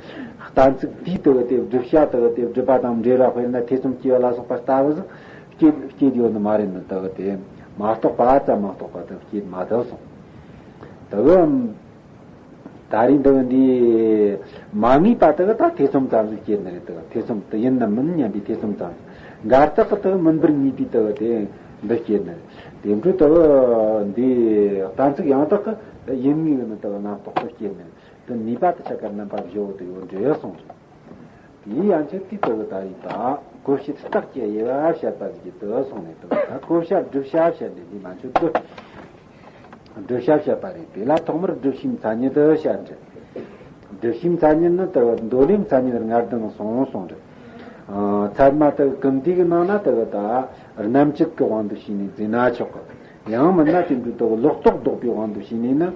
གཏན་ཚིགས་དེས་དེ་གི་དེ་བསྒྲུབ་བྱ་དེ་གི་དེ་བསྒྲུབ་པ་དང་འབྲེལ་བ། དཔེར་ན་ཐེ་ཚོམ་སྐྱེ་བ་ལ་སོགས་པ་ལྟ་བུ་ཟིག་སྐྱེ་སྐྱེ་ཡོད་ནི་མ་རེད་ནི། དེ་གི་དེ་མ་རྟོགས་པ་ཙམ་མ་རྟོགས་པ་དེ་སྐྱེ་མ་ཐུབ་གསུངས། དེ་གི་ད་རེས་འདི་འདི་མ་ངེས་པ་དེ་གི་ད་ཐེ་ཚོམ་ཙམ་ཟིག་སྐྱེ་ནི་རེད། དེ་གི་ཐེ་ཚོམ་དེ་ཡིན་ནམ་མིན་སྙམ་པའི་ཐེ་ཚོམ་ཙམ་ཟིག་འགལ་རྟགས་གི་དེ་གི་མིན་པར་ངེས་པའི་དེ་གི་དེ་འདི་སྐྱེ་ནི་རེད། དེ་འཕྲོ་དེ་གི་འདི་གཏན་ཚིགས་ཡང་དག་གི་ཡིན་ངེས་གི་ནི་དེ་གི་རྣམ་རྟོག་དེ་སྐྱེ་ནི་རེད། དེ་ནུས་པ་དེ་ཆ་ག་རྣམ་པ་བཞི་བོ་དེ་ཡོད་འདྲ་གསུངས་རེད། དེའི་ཡན་ཆད་དེ་དེ་གི་ད་ཡིན་ད་གོ་བྱེད་རྟགས་ཀྱི་དབྱེ་བ་བཤད་པ་ཟིག་གི་དེ་གི་གསུངས་ནས། དེ་གི་ད་གོ་བྱ་བསྒྲུབ་བྱ་བཤད་ནས་འདི་མ་འཆོལ་དུ། བསྒྲུབ་བྱ་བཤད་པ་རེད། དེ་ལ་ཐོག་མར་བསྒྲུབ་བྱའི་མཚན་ཉིད་དུ་བཤད་འདྲི། བསྒྲུབ་བྱའི་མཚན་ཉིད་ནི་དེ་མདོ་ལས་མཚན་ཉིད་ལྔ་ལྡན་གསུངས་གསུངས་འདྲི། ཨ། ཚད་མ་དེ་གི་ཀུན་བཏུས་ཀྱི་ནང་ན་དེ་གི་ད་རྣམ་བཅད་ཀྱི་དབང་དུ་བྱས་ནས་བརྩིས་ན་ཆོག་གི། ཡང་མིན་ན་དེ་འདྲ་དེ་གི་ལོག་རྟོག་ལྡོག་པའི་དབང་དུ་བྱས་ནས་ནི།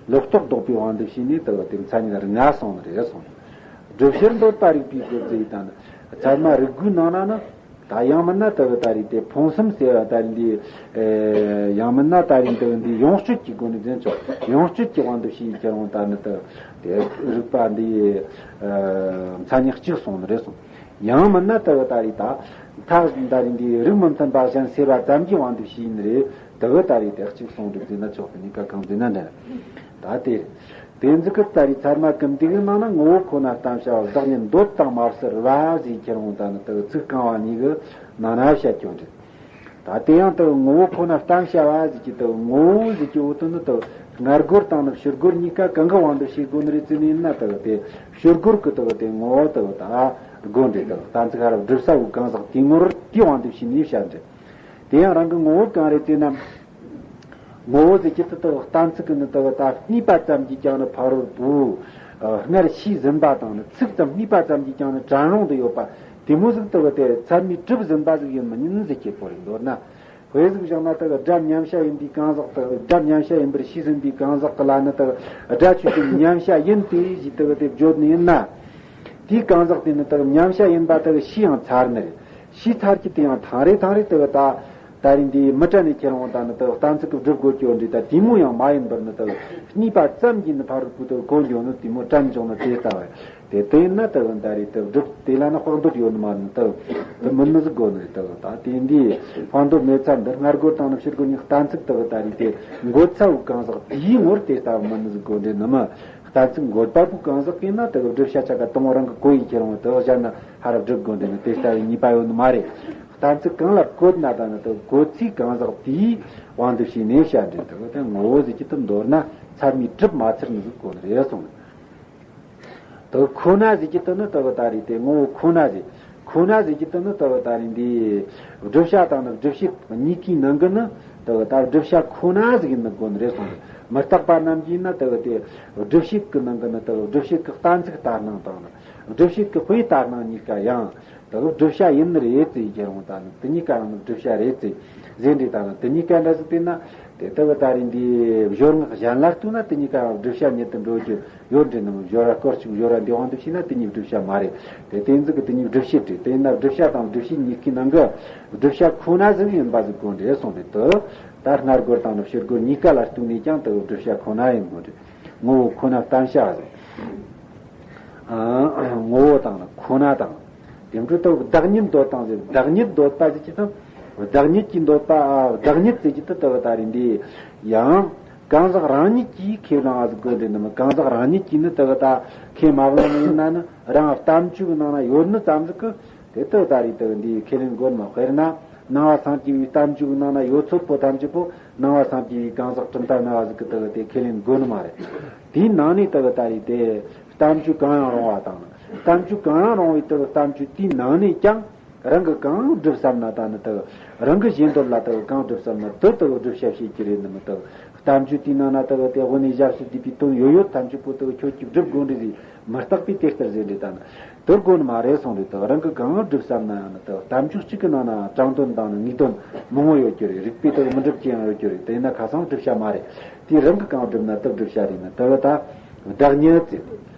ལོག་རྟོག་ལྡོག་པའི་དབང་དུ་བྱས་ནས་དེ་གི་དེ་མཚན་ཉིད་ལྔ་གསུངས་ནི་རེད་གསུངས། བསྒྲུབ་བྱར་འདོད་པ་རིགས་པས་བཀོད་ཚེ་ཡིན་ད་ནི། ཚད་མ་རིགས་དགུའི་ནང་ན་ནི། ད་ཡང་མིན་ན་དེ་གི་ད་རེས་དེ་ཕུང་གསུམ་ཟེར་བ་ད་རེས་འདི། ཨེ། ཡང་མིན་ན་ད་རེས་འདི་འདི་ཡོངས་གཅོད་ཀྱི་སྒོ་ནས་འཛིན་ཆོག་ཡོངས་གཅོད་ཀྱི་དབང་དུ་བྱས་ཁྱེར་འོང་ད་ནི་དེ་དེ་རིགས་པ་འདི། ཨེ། མཚན་ཉིད་གཅིག་གསུངས་ནི་རེད་གསུངས། ཡང་མིན་ན་དེ་གི་ད་རེས་ད་མཐའ་ད་རེས་འདི་རིགས་མི་མཐུན་པ་གཞན་སེལ་བ་ཙམ་གྱི་དབང་དུ་བྱས་ནི་རེད། དེ་གི་ད་རེས་དེ་གཅིག་གསུངས་འདུག་ཟེར་ན་ཆོག་གི། གཉིས་ཀ་གང་ཟེར་ན་འདྲ། ད་དེ། དེ་ཟིག་གི་ད་རེས་ཚད་མ་ཀུན་བཏུས་ཀྱི་ནང་ན་ངོ་བོ་ཁོ་ན་གཏན་བྱ་བ་བདག་ཉིད་འདོད་དང་མ་བསལ་བ་ཟེར་ཁྱེར་འོང་ད་ནི་དེ་གི་ཚིག་རྐང་བ་གཉིས་ཀྱི་ནང་ན་བཤད་ཀྱང་འདྲ། ད་དེ་ཡང་དེ་གི་ངོ་བོ་ཁོ་ན་གཏན་བྱ་བ་ཟེར་གྱི་དེ་གི་ངོ་བོ་ཟེར་གྱི་འོ་དེ་ནི་དེ་གི་སྔ་རྒོལ་དང་ནི་ཕྱི་རྒོལ་གཉིས་ཀ་གང་གི་དབང་དུ་བྱེད་དགོས་ནི་རེད་ཟེར་ནི་ཡིན་ན། དེ་གི་དེ་ཕྱི་རྒོལ་གྱི་དེ་གི་དེ་ངོ་བོ་དེ་གི་ད་དགོས་འདྲ། དེ་གི་གཏན་ཚིགས་ཧ་ར་བསྒྲུབ་ས་བོ་གང་ཟག་དེའི་ངོར་དེའི་དབང་དུ་བྱས་ནས་བཤད་འདྲ། དེ་ཡང་རང་གི་ངོ་བོ་གང་རེད་ཟེར་ན། ངོ་བོ་ཟེར་གྱི་དེ་དག་གཏན་ཚིགས་ཀྱི་ནི་དེ་གི་ད་སྨྲས་པ་ཙམ་གྱིས་ཀྱང་ནི་ཕ་རོལ་པོ། ཨ། སྔར་ཤེས་ཟིན་པ་དང་ནི་ཚིག་ཙམ་སྨྲས་པ་ཙམ་གྱིས་ཀྱང་ནི་དྲན་རུང་དུ་ཡོད་པ་དེ་མོ་ཟིག་དེ་གི་དེ་ཚད་མས་གྲུབ་ཟིན་པ་ཟིག་ཡིན་མི་ཉན་ཟེར་གྱི་བོ་རེད། མདོར་ན། དཔེ་ཟིག་བཞག་ན་དེ་གི་སྒྲ་མཉམ་བྱ་ཡིན་པའི་གང་ཟག་དེ་གི་སྒྲ་མཉམ་བྱ་ཡིན་པར་ཤེས་ཟིན་པའི་གང་ཟག་གི་ལ་ནི་དེ་གི་སྒྲ་ཆོས་ཅན་མཉམ་བྱ་ཡིན་ཏེ་ཞེས་དེ་གི་དེ་བརྗོད་ནི་ཡིན་ན། དེའི་གང་ཟག་དེ་ནི་དེ་གི་མཉམ་བྱ་ཡིན་པ་དེ་གི་ཤེས་ཡང་ཚར་ནི་རེད། ཤེས་ཚར་གྱི་དེ་ཡང་ཐང་རེ་ཐང་རེ་དེ་གི་ད་ད་རིང་འདི་མི་དྲན་ནས་ཁྱེད་རང་ད་ནི་དེ་གི་གཏན་ཚིགས་གི་སྒྲུབ་དགོས་ཀྱི་ཡོད་འདྲི། ད་དེ་མོ་ཡང་མ་ཡིན་པར་ནི་དེ་གི་གཉིས་པ་ཙམ་གྱིས་ནི་ཕ་རོལ་པོ་དེ་གི་གོ་འགྱོ་ནི་དེ་མོ་དྲན་བྱུང་ནི་དེ་ལྟ་བས། དེ་དེ་ཡིན་ན་དེ་གི་ད་རེས་དེ་གི་སྒྲུབ་དེ་ལ་ནི་དཔག་འདོད་ཡོད་ནི་མ་ནི་དེ་གི་དེ་མིན་ནི་ཟིག་དགོས་ནི་རེད། དེ་གི་ད་དེ་འདི་དཔག་འདོད་མེད་ཚར་འདི་སྔར་རྒོལ་དང་ནི་ཕྱིར་རྒོལ་གཉིས་གཏན་ཚིགས་དེ་གི་ད་རེས་དེ་འགོད་ཚར་བོ་གང་ཟག་དེའི་ངོར་དེ་ལྟ་བུ་མིན་ནི་ཟིག་དགོས་འདྲི་ནི་མི། གཏན་ཚིགས་འགོད་པ་པོ་གང་ཟག་གིས་ན་དེ་གི་བསྒྲུབ་བྱ་ཆ་ག་དང་པོ་རང་གི་གོ་ཡི་ཁྱེར་འོང་དེ་གི་གཞན་ན་ཧ་ར་སྒྲུབ་དགོས་འདི་ནི་དེ་ལྟ་བུའི་ཉེས་པ་ཡོད་ནི་མ་རེད། གཏན་ཚིགས་གང་ལ་བཀོད་ན་ད་ནི་དེ་གི་གོ་ཚིག་གང་ཟག་དེའི་དབང་དུ་བྱས་ནས་བཤད་འདི་དེ་གི་དེ་ངོ་བོ་ཟིག་གི་དེ་མདོར་ན་ཚད་མས་གྲུབ་མ་ཚར་ནི་ཟིག་གོ་ནི་རེད་གསུངས། དེ་གི་ཁོ་ན་ཟིག་གི་དེ་ནི་དེ་གི་ད་རེས་དེ་ངོ་བོ་ཁོ་ན་ཟིག་ཁོ་ན་ཟེར་གྱི་དེ་ནི་དེ་གི་ད་རེས་འདི་བསྒྲུབ་བྱ་དང་ནི་བསྒྲུབ་བྱེད་གཉིས་ཀའི་ནང་གི་ནི་དེ་གི་ད་བསྒྲུབ་བྱ་ཁོ་ན་ཟིག་ཡིན་ནི་དགོས་ནི་རེད་གསུངས་ཏེ། མི་རྟག་པ་རྣམས་ཀྱིས་ནི་དེ་གི་དེ་བསྒྲུབ་བྱེད་ཀྱི་ནང་གི་ནི་དེ་གི་བསྒྲུབ་བྱེད་ཀྱི་གཏན་ཚིགས་ལྟར་སྣང་དང་ནི་བསྒྲུབ་བྱེད་ཀྱི་དཔེ་ལྟར་སྣང་གཉིས་ཀ་ཡང་དེ་གི་བསྒྲུབ་བྱ་ཡིན་ནི་རེད་ཟེར་གྱི་རུང་ད་ནི་དེ་གཉིས་ཀ་ཡང་ནི་བསྒྲུབ་བྱ་རེད་ཟེར་ཟེར་འདྲི་ད་ནི་དེ་གཉིས་ཀ་འདྲ་ཟིག་བལྟས་ན། དེ་ལྟ་བུ་ད་རེས་འདིའི་སྦྱོར་ངག་གཞན་ལ་ལྟོས་ན་དེ་གཉིས་ཀ་བསྒྲུབ་བྱ་ཉིད་དུ་འགྲོ་རྒྱུ་ཡོད་འདྲེ་ནམ་སྦྱོར་བ་སྐོར་གཅིག་སྦྱོར་བ་འདི་དབང་དུ་བྱས་ན་དེ་གཉིས་བསྒྲུབ་བྱ་མ་རེད། དེ་དེ་ཟིག་གི་དེ་གཉིས་བསྒྲུབ་བྱེད་རེད། དེས་ན་བསྒྲུབ་བྱ་དང་བསྒྲུབ་བྱེད་གཉིས་ཀའི་ནང་གི་བསྒྲུབ་བྱ་ཁོ་ན་ཟིག་ཡིན་པ་ཟིག་དགོས་འདྲེ་གསུངས་རེད་དོ། ད་སྔར་རྒོལ་དང་ནི་ཕྱིར་རྒོལ་གཉིས་ཀ་ལ་ལྟོས་ནས་ཀྱང་དེ་བསྒྲུབ་བྱ་ཁོ་ན་ཡིན་དགོས་རེད། ངོ་བོ་ཁོ་ན་བརྟེན་བྱ་ཟིག་ཨ། ངོ་བོ་དང་ནི་ཁོ་ན་དང་། དེ་འཕྲོ་ལྟ་བུ་བདག་ཉིད་འདོད་དང་ཟེར། བདག་ཉིད་འདོད་པ་ཟེར་གྱི་དང་། བདག་ཉིད་ཀྱིས་འདོད་པ་ཨ། བདག་ཉིད་ཟེར་གྱི་དེ་ལྟ་བུ་ད་རེས་འདི་ཡང་གང་ཟག་རང་ཉིད་ཀྱིས་ཁས་བླངས་པ་ཟིག་དགོས་འདྲེ་ནི་མི། གང་ཟག་རང་ཉིད་ཀྱིས་ནི་ལྟ་བུ་ད་ཁས་མ་བླངས་ནི་ཡིན་ན་ནི་རང་བསྟན་བཅོས་ཀྱི་ནང་ན་ཡོད་ནི་ཙམ་ཟིག་གི་དེ་ལྟ་བུ་ད་རེས་ལྟ་བུ་འདི་ཁས་ལེན་དགོས་ནི་མི། དཔེར་ན་ནང་པ་སངས་རྒྱས་པའི་བསྟན་བཅོས་ཀྱི་ནང་ན་ཡོད་ཚོད་པོ་ཐམས་ཅད་པོ་ནང་པ་སངས་རྒྱས་པའི་གང་ཟག་གྲུབ་མཐའ་སྨྲ་བ་ཟིག་གི་ལྟ་བུ་དེ་ཁས་ལེན་དགོས་ནི་མ་རེད། དེའི་ནང་ནས་ལྟ་བུ་ད་རེས་དེ། བསྟན་བཅོས་གང་ཡང་རུང་བ་དང་། བསྟན་བཅོས་གང་ཡང་རུང་བའི་དེ་གི་བསྟན་བཅོས་དེའི་ནང་ནས་ཀྱང་རང་གིས་གང་སྒྲུབ་བསམ་ན་ད་ནི་དེ་གི་རང་གི་བཞེད་འདོད་ལ་དེ་གི་གང་སྒྲུབ་བསམ་ན་དེ་དེ་གི་བསྒྲུབ་བྱ་བྱེད་ཀྱི་རེད་ནི་མི། དེ་གི་བསྟན་བཅོས་དེའི་ནང་ན་དེ་གི་དེ་དབུ་ནས་ཞབས་སུ་བསྡུས་པའི་དོན་ཡོད་ཡོད་ཐམས་ཅད་པོ་དེ་གི་ཁྱོད་ཀྱིས་སྒྲུབ་དགོས་འདྲི་ཟིག་མི་རྟག་པས་དེ་ལྟར་ཟེར་འདྲི་ད་ནི་དེ་དགོས་ནི་མ་རེད་གསུངས་རེད། དེ་གི་རང་གིས་གང་སྒྲུབ་བསམ་ན་ཡང་ནི་དེ་གི་བསྟན་བཅོས་གཅིག་གི་ནང་ན་དྲང་དོན་དང་ནི་ངེས་དོན་མང་བོ་ཡོད་ཀྱི་རེད། རིགས་པས་དེ་གི་མི་འགྲུབ་ཀྱི་ཡང་ཡོད་ཀྱི་རེད། དེ་ཡིན་ན་ཁ་སང་བསྒྲུབ་བྱ་མ་རེད། དེ་རང་གིས་གང་སྒྲུབ་ན་དེ་བསྒྲུབ་བྱ་རེད་ནི་དེ་གི་ད། བདག་ཉིད་ཟེར།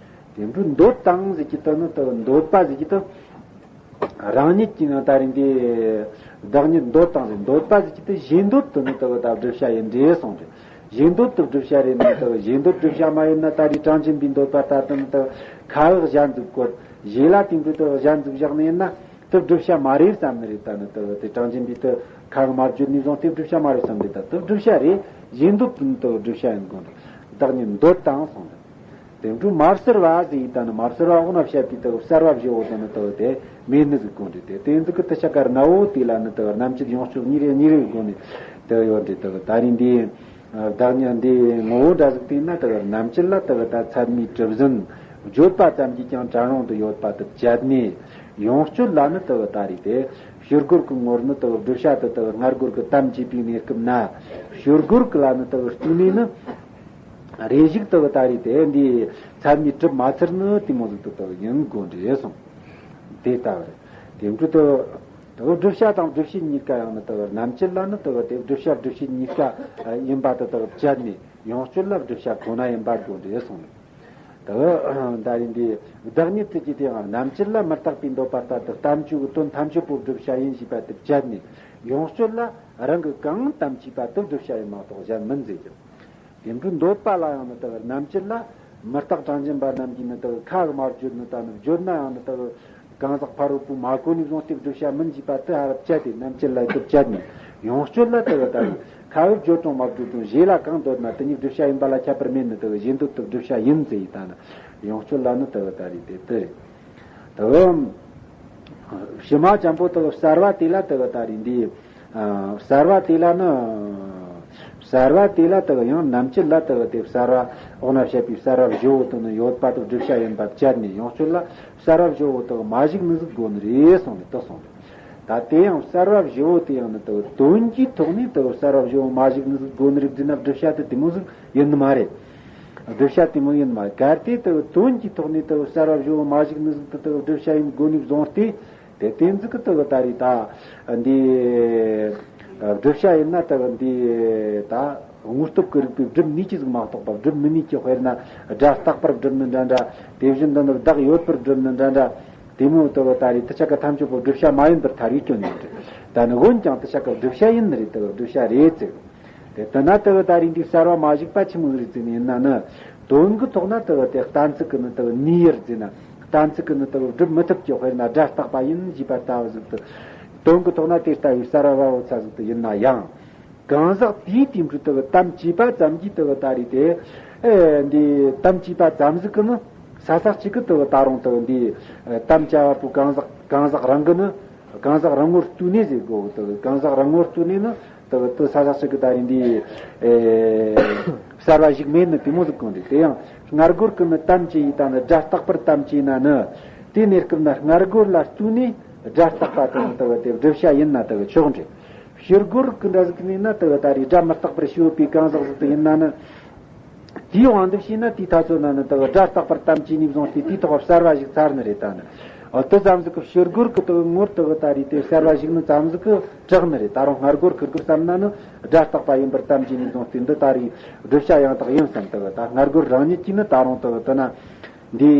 དེ་འཕྲོ་འདོད་དང་ཟེར་གྱི་དེ་ནི་དེ་འདོད་པ་ཟེར་གྱི་དེ། རང་ཉིད་ཀྱིས་ནི་ད་རེས་འདི་བདག་ཉིད་འདོད་དང་ཟེར། འདོད་པ་ཟེར་གྱི་དེ་བཞེད་འདོད་དེ་ནི་དེ་ད་བསྒྲུབ་བྱ་ཡིན་འདྲེ་གསུངས་ཏེ། བཞེད་འདོད་དེ་བསྒྲུབ་བྱ་རེད་ནི་དེ་བཞེད་འདོད་བསྒྲུབ་བྱ་མ་ཡིན་ན་ད་རེས་གྲངས་ཅན་པའི་འདོད་པ་ལྟར་དེ་ནི་དེ་ཁ་གཞན་འཛུགས་སྐོར་བཞེད་ལ་དེ་འཕྲོ་དེ་གཞན་འཛུགས་བཞག་ནི་ཡིན་ན། དེ་བསྒྲུབ་བྱ་མ་རེད་བསམ་ནི་རེད། ད་ནི་དེ་དེ་གྲངས་ཅན་པའི་དེ་ཁ་གི་མ་བརྗོད་ནས་བཟུང་སྟེ་བསྒྲུབ་བྱ་མ་རེད་བསམ་ནི་རེད། ད་དེ་བསྒྲུབ་བྱ་རེད། བཞེད་འདོད་དེ་ནི་དེ་བསྒྲུབ་བྱ་ཡིན་དགོས་འདུག་བདག་ཉིད་འདོད་དང་གསུངས་ཏེ། དེ་འཕྲོ་མ་བསལ་བ་ཟེར་ཡིན་ད་ནི་མ་བསལ་བ་འོག་ན་བཤད་པའི་དེ་བསལ་བ་བཞི་བོ་དེ་ནི་དེ་དེ་མེད་ནི་ཟིག་དགོས་འདུག་དེ་དེ་ཟིག་གི་དེ་ཆ་ག་ར་ན་བོ་དེ་ལ་ནི་དེ་རྣམ་བཅད་ཡོངས་གཅོད་གཉིས་རེ་གཉིས་རེ་སྒོ་ནས་དེ་ཡོད་འདུག་དེ་ད་རིང་འདི། བདག་ཉིད་འདིའི་ངོ་བོ་འདྲ་ཟིག་བལྟས་ན་དེ་གི་རྣམ་བཅད་ལ་དེ་གི་ད་ཚད་མས་གྲུབ་ཟིན། བརྗོད་པ་ཙམ་གྱིས་ཀྱང་དྲན་རུང་དུ་ཡོད་པ་དེ་བཅད་ནས། ཡོངས་གཅོད་ལ་ནི་དེ་གི་ད་རེས་དེ་ཕྱིར་རྒོལ་གྱི་ངོར་ནི་དེ་གི་བསྒྲུབ་བྱ་དེ་དེ་གི་སྔར་རྒོལ་གྱི་དམ་བཅས་པའི་གནས་སྐབས་ན། ཕྱིར་རྒོལ་གྱི་ལ་ནི་དེ་གི་ལྟོས་ནས་ནི། རེ་ཞིག་དེ་གི་ད་རེས་དེ་འདིའི་ཚད་མས་གྲུབ་མ་ཚར་ནི་དེ་མོ་ཟིག་དེ་དེ་གི་ཡིན་དགོས་འདྲེ་གསུངས། དེ་ལྟ་བུ་རེད། དེ་འཕྲོ་དེ། དེ་བསྒྲུབ་བྱ་དང་བསྒྲུབ་བྱེད་གཉིས་ཀ་ཡང་ནི་དེ་རྣམ་བཅད་ལ་ནི་དེ་དེ་བསྒྲུབ་བྱ་བསྒྲུབ་བྱེད་གཉིས་ཀ་ཡིན་པ་དེ་དེ་བཅད་ནས་ཡོངས་གཅོད་ལ་བསྒྲུབ་བྱ་ཁོ་ན་ཡིན་པ་དགོས་འདྲེ་གསུངས། དེ་ད་རེས་འདི་བདག་ཉིད་དེ་ཀྱི་དེའང་རྣམ་བཅད་ལ་མི་རྟག་པའི་འདོད་པ་ལྟར་དུ་བསྟན་བཅོས་ཀྱི་དོན་ཐམས་ཅད་པོ་བསྒྲུབ་བྱ་ཡིན་ཞེས་པ་དེ་བཅད་ནས་ཡོངས་གཅོད་ལ་རང་གི་གང་དམ་བཅས་པ་དེ་བསྒྲུབ་བྱ་ཡིན་མ་གཏོགས་གཞན་མིན་ཟེར་ཀྱང་། དེ་འཕྲོ་འདོད་པ་ལ་ཡང་ནི་དེ་གི་རྣམ་བཅད་ལ་མི་རྟག་གྲངས་ཅན་པ་རྣམས་ཀྱིས་ནི་དེ་གི་ཁ་གི་མ་བརྗོད་ནི་དང་ནི་བརྗོད་ན་ཡང་ནི་དེ་གི་གང་ཟག་ཕ་རོལ་པོས་མ་གོ་ནས་བཟུང་སྟེ་བསྒྲུབ་བྱ་མིན་ཞེས་པ་དེ་ཧ་ར་བཅད་དེ་རྣམ་བཅད་ལ་དེ་བཅད་ནས་ཡོངས་གཅོད་ལ་དེ་གི་ད་ནི་ཁ་གི་བརྗོད་རུང་མ་བརྗོད་རུང་བཞེད་ལ་གང་འདོད་ན་དེ་ཉིད་བསྒྲུབ་བྱ་ཡིན་པ་ལ་ཁྱད་པར་མེད་ནི་དེ་གི་བཞེད་འདོད་དེ་བསྒྲུབ་བྱ་ཡིན་ཟེར་ཡིན་ད་ནི་ཡོངས་གཅོད་ལ་ནི་དེ་གི་ད་རེས་དེ་དེ་རེད། དེ་གི་ཕྱི་མ་འཇམ་པོ་དེ་གི་གསལ་བ་དེ་ལ་དེ་གི་ད་རེས་འདི། ཨ། གསལ་བ་དེ་ལ་ནི། གསལ་བ་དེ་ལ་དེ་གི་ཡང་རྣམ་བཅད་ལ་དེ་གི་དེ་གསལ་བ་འོག་ན་བཤད་པའི་གསལ་བ་བཞི་བོ་དེ་ནི་ཡོད་པ་དེ་བསྒྲུབ་བྱ་ཡིན་པ་བཅད་ནས་ཡོངས་གཅོད་ལ་གསལ་བ་བཞི་བོ་དེ་གི་མ་ཞུགས་ནི་ཟིག་དགོས་ནི་རེད་གསུངས་ནས་དེ་གསུངས་ཏེ། ད་དེ་ཡང་གསལ་བ་བཞི་བོ་དེ་ཡང་ནི་དེ་གི་དོན་གྱི་ཐོག་ནས་དེ་གི་གསལ་བ་བཞི་བོ་མ་ཞུགས་ནི་ཟིག་དགོས་ནི་རེད་ཟེར་ན་བསྒྲུབ་བྱ་དེ་དེ་མོ་ཟིག་ཡིན་ནི་མ་རེད། བསྒྲུབ་བྱ་དེ་མོ་ཡིན་ནི་མ་རེད། གལ་ཏེ་དེ་གི་དོན་གྱི་ཐོག་ནས་དེ་གི་གསལ་བ་བཞི་བོ་མ་ཞུགས་ནི་ཟིག་དེ་དེ་གི་བསྒྲུབ་བྱ་ཡིན་དགོས་ནི་བཟུང་སྟེ། དེ་དེ་ཟིག་གི་དེ་གི་ད་རེས་ད་འདི་བསྒྲུབ་བྱ་ཡིན་ན་དེ་གི་འདི་ད་དངོས་སྟོབས་ཀྱི་རིགས་པས་སྒྲུབ་ནུས་ཀྱི་ཟིག་མ་གཏོགས་པ་སྒྲུབ་མི་ནུས་ཀྱི། དཔེར་ན་སྒྲ་རྟག་པར་སྒྲུབ་ནི་འདྲ་འདྲ། དེ་བཞིན་དུ་ནི་བདག་ཡོད་པར་སྒྲུབ་ནི་འདྲ་འདྲ། དེ་མོ་དེ་གི་ད་རེས་དེ་ཆ་ག་ཐམས་ཅད་པོ་བསྒྲུབ་བྱ་མ་ཡིན་པར་ཐལ་བའི་སྐྱོན་ཡིན་ཏེ། ད་ནི་འོན་ཀྱང་དེ་ཆ་ག་བསྒྲུབ་བྱ་ཡིན་ནི་རེད། དེ་གི་བསྒྲུབ་བྱ་རེད་ཟེར། དེ་ལྟ་ན་དེ་གི་ད་རེས་འདི་གསར་བ་མ་ཞིག་པ་ཆི་མོ་རེད་ཟེར་ནས་ཡིན་ན་ནི། དོན་གི་ཐོག་ན་དེ་གི་དེ་གཏན་ཚིགས་གི་ནི་དེ་གི་ནུས་ཡུལ་ཟེར་ན། གཏན་ཚིགས་གི་ནི་དེ་གི་བསྒྲུབ་མི་ཐུབ་ཀྱི། དཔེར་ན་སྒྲ་རྟག་པ་ཡིན་ཞེས་པ་ལྟ་བུ་ཟིག་ཏུ། དོན་གི་ཐོག་ན་དེ་ལྟ་བུའི་གསར་བ་བ་འོ་ཚ་ཟིག་ཏུ་ཡིན་ན་ཡང་། གང་ཟག་དེའི་དེ་འཕྲོ་དེ་གི་དམ་བཅས་པ་ཙམ་གྱིས་དེ་གི་ད་རེས་དེ། ཨེ། འདི་དམ་བཅས་པ་ཙམ་ཟིག་གི་ནི་ས་ས་གཅིག་གི་དེ་གི་ད་རུང་དེ་གི་འདི། ཨེ། དམ་བཅའ་བ་པོ་གང་ཟག་གང་ཟག་རང་གི་ནི། གང་ཟག་རང་ངོར་བལྟས་ནས་ཟེར་དགོས་གི། དེ་གི་གང་ཟག་རང་ངོར་བལྟས་ནས་ནི་དེ་གི་དེ་ས་ས་གཅིག་གི་ད་རེས་འདི། ཨེ། གསར་བ་ཞིག་མེད་ནི་དེ་མོ་ཟིག་གོ་འདི། དེ་ཡང་སྔ་རྒོལ་གི་ནི་དམ་བཅས་ཡིན་ད་ནི་སྒྲ་རྟག་པར་དམ་བཅས་ན་ནི། དེའི་གནས་སྐབས་ན་སྔ་རྒོལ་ལ་བལྟས་ནས་སྒྲ་རྟག་པ་དེ་ནི་དེ་གི་དེ་བསྒྲུབ་བྱ་ཡིན་ན་དེ་གི་ཆོག་འདྲ། ཕྱིར་རྒོལ་གི་འདྲ་ཟིག་ནས་ན་དེ་གི་ད་རེས་སྒྲ་མི་རྟག་པར་ཞུ་བའི་གང་ཟག་ཟིག་ཏུ་ཡིན་ན་ནི། དེའི་དབང་དུ་བྱས་ན་དེའི་ཐ་ཚོད་ན་ནི་དེ་གི་སྒྲ་རྟག་པར་དམ་བཅས་ནས་བཟུང་སྟེ་དེའི་ཐོག་གསར་བ་ཞིག་ཚར་ནི་རེད་ད་ནི། འོ་དེ་ཙམ་ཟིག་གི་ཕྱིར་རྒོལ་གི་དེ་གི་ངོར་དེ་གི་ད་རེས་དེ་གསར་བ་ཞིག་ནི་ཙམ་ཟིག་གི་གྲགས་ནི་རེད། ད་རུང་སྔ་རྒོལ་ཁིར་རྒོལ་བསམ་ན་ནི་སྒྲ་རྟག་པ་ཡིན་པར་དམ་བཅས་ནས་བཟུང་སྟེ་འདི་ད་རེས་བསྒྲུབ་བྱ་ཡང་དག་ཡིན་བསམ། དེ་གི་ད་སྔ་རྒོལ་རང་ཉིད་ཀྱིས་ནི་ད་རུང་དེ་གི་དེ་ན། འདི་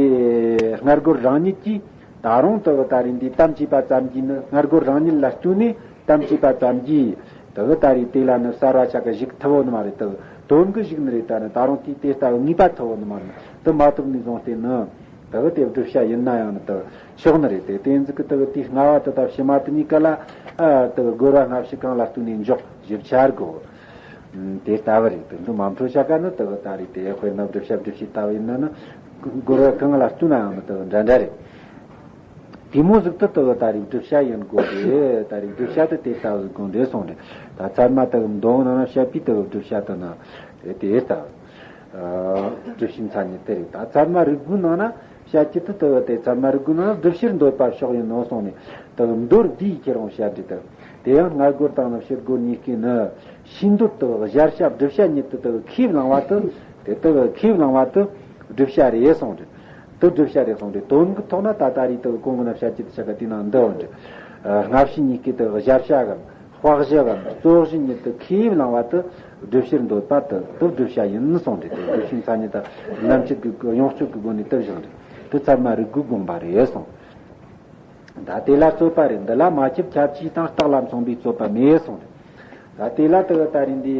སྔ་རྒོལ་རང་ཉིད་ཀྱིས་ད་རུང་དེ་གི་ད་རེས་འདི་དམ་བཅས་པ་ཙམ་གྱིས་ནི། སྔ་རྒོལ་རང་ཉིད་ལ་བརྟེན་ནས་དམ་བཅས་པ་ཙམ་གྱིས་དེ་གི་ད་རེས་དེ་ལ་ནི་གསར་བ་ཆ་ག་ཞིག་ཐུབ་བོ་ནི་མ་རེད། དེ་གི་དོན་གི་ཞིག་ནི་རེད། ད་ནི་ད་རུང་དེ་དེ་ལྟ་བུ་ངེས་པ་ཐུབ་བོ་ནི་མ་རེད། དེ་མ་ཐུབ་ནས་བཟུང་སྟེ་ནི་དེ་གི་དེ་བསྒྲུབ་བྱ་ཡིན་ན་ཡང་ནི་དེ་གི་ཆོག་ནི་རེད། དེ་དེ་ཟིག་གི་དེ་གི་དེ་སྔ་བ་དེ་དང་ཕྱི་མ་དེ་གཉིས་ཀ་ལ། ཨ། དེ་གི་རྒོལ་བ་སྔ་ཕྱི་གང་ལ་བརྟེན་ནས་འཇོག་ཞིབ་ཆ་དགོས། ཨ། དེ་ལྟ་བུ་རེད། དེ་འདི་མ་འཕྲོད་བྱ་དཀའ་ནི་དེ་གི་ད་རེས་དེ་དཔེར་ན་བསྒྲུབ་བྱ་བསྒྲུབ་བྱེད་ལྟ་བུ་ཡིན་ན་ནི། རྒོལ་བ་གང་ལ་བརྟེན་ན་ཡང་ནི་དེ་གི་འདྲ་འདྲ་རེད། དེ་མོ་ཟིག་ཏུ་དེ་གི་ད་རེས་བསྒྲུབ་བྱ་ཡིན་དགོས་རེད། ད་རེས་བསྒྲུབ་བྱ་དེ་དེ་ལྟ་བུ་ཟིག་དགོས་འདྲེ་སོང་རེད། ད་ཚད་མ་དེ་གི་མདོ་ནང་ན་བཤད་པའི་དེ་གི་བསྒྲུབ་བྱ་དེ་ན་དེ་དེ་ལྟ་བུ། ཨ། བསྒྲུབ་བྱའི་མཚན་ཉིད་དེ་རེད། ད་ཚད་མ་རིགས་དགུའི་ནང་ན་བཤད་ཀྱི་དེ་དེ་གི་དེ་ཚད་མ་རིགས་དགུའི་ནང་ན་བསྒྲུབ་ཕྱིར་འདོད་པ་ཕྱོགས་ཡིན་ནོ་གསུངས་ནས། དེ་གི་མདོར་བསྡུས་ཁྱེར་རུང་བཤད་འདྲ་དེ། དེ་ཡང་སྔ་རྒོལ་དང་ནི་ཕྱིར་རྒོལ་གཉིས་ཀྱིས་ནི། ཕྱིས་འདོད་དེ་གི་གཞལ་བྱ་བསྒྲུབ་བྱ་ཉིད་དུ་དེ་གི་ཁས་བླངས་པ་དེ། དེ་དེ་གི་ཁས་བླངས་པ་དེ་བསྒྲུབ་བྱ་རེད་གསུངས་རེད། དེ་བསྒྲུབ་བྱ་རེད་གསུངས་རེད། དོན་གྱི་ཐོག་ན་ད་ལྟ་རེས་དེ་གི་གོང་གི་ན་བཤད་ཀྱི་དེ་ཆ་ག་དེ་ནང་འདི་འོ་འདྲ། ཨ། སྔ་ཕྱི་གཉིས་ཀྱི་དེ་གི་གཞལ་བྱ་གམ་དཔག་གཞི་གམ་རྩོད་གཞི་ཉིད་དུ་ཁས་བླངས་པ་དེ་བསྒྲུབ་ཕྱིར་འདོད་པ་དེ་དེ་བསྒྲུབ་བྱ་ཡིན་གསུངས་རེད། དེ་བསྒྲུབ་བྱའི་མཚན་ཉིད་དང་རྣམ་བཅད་ཀྱི་ཡོངས་གཅོད་ཀྱི་སྒོ་ནས་དེ་བཞག་རེད། དེ་ཚད་མ་རིགས་དགུའི་དགོངས་པ་རེད་གསུངས། ད་དེ་ལ་རྩོད་པ་རེད། འདི་ལ་མ་ཁྱབ་ཁྱབ་ཆོས་དང་རྟགས་ལ་མཚུངས་པའི་རྩོད་པ་མེད་གསུངས་རེད། ད་དེ་ལ་དེ་གི་ད་རེས་འདི་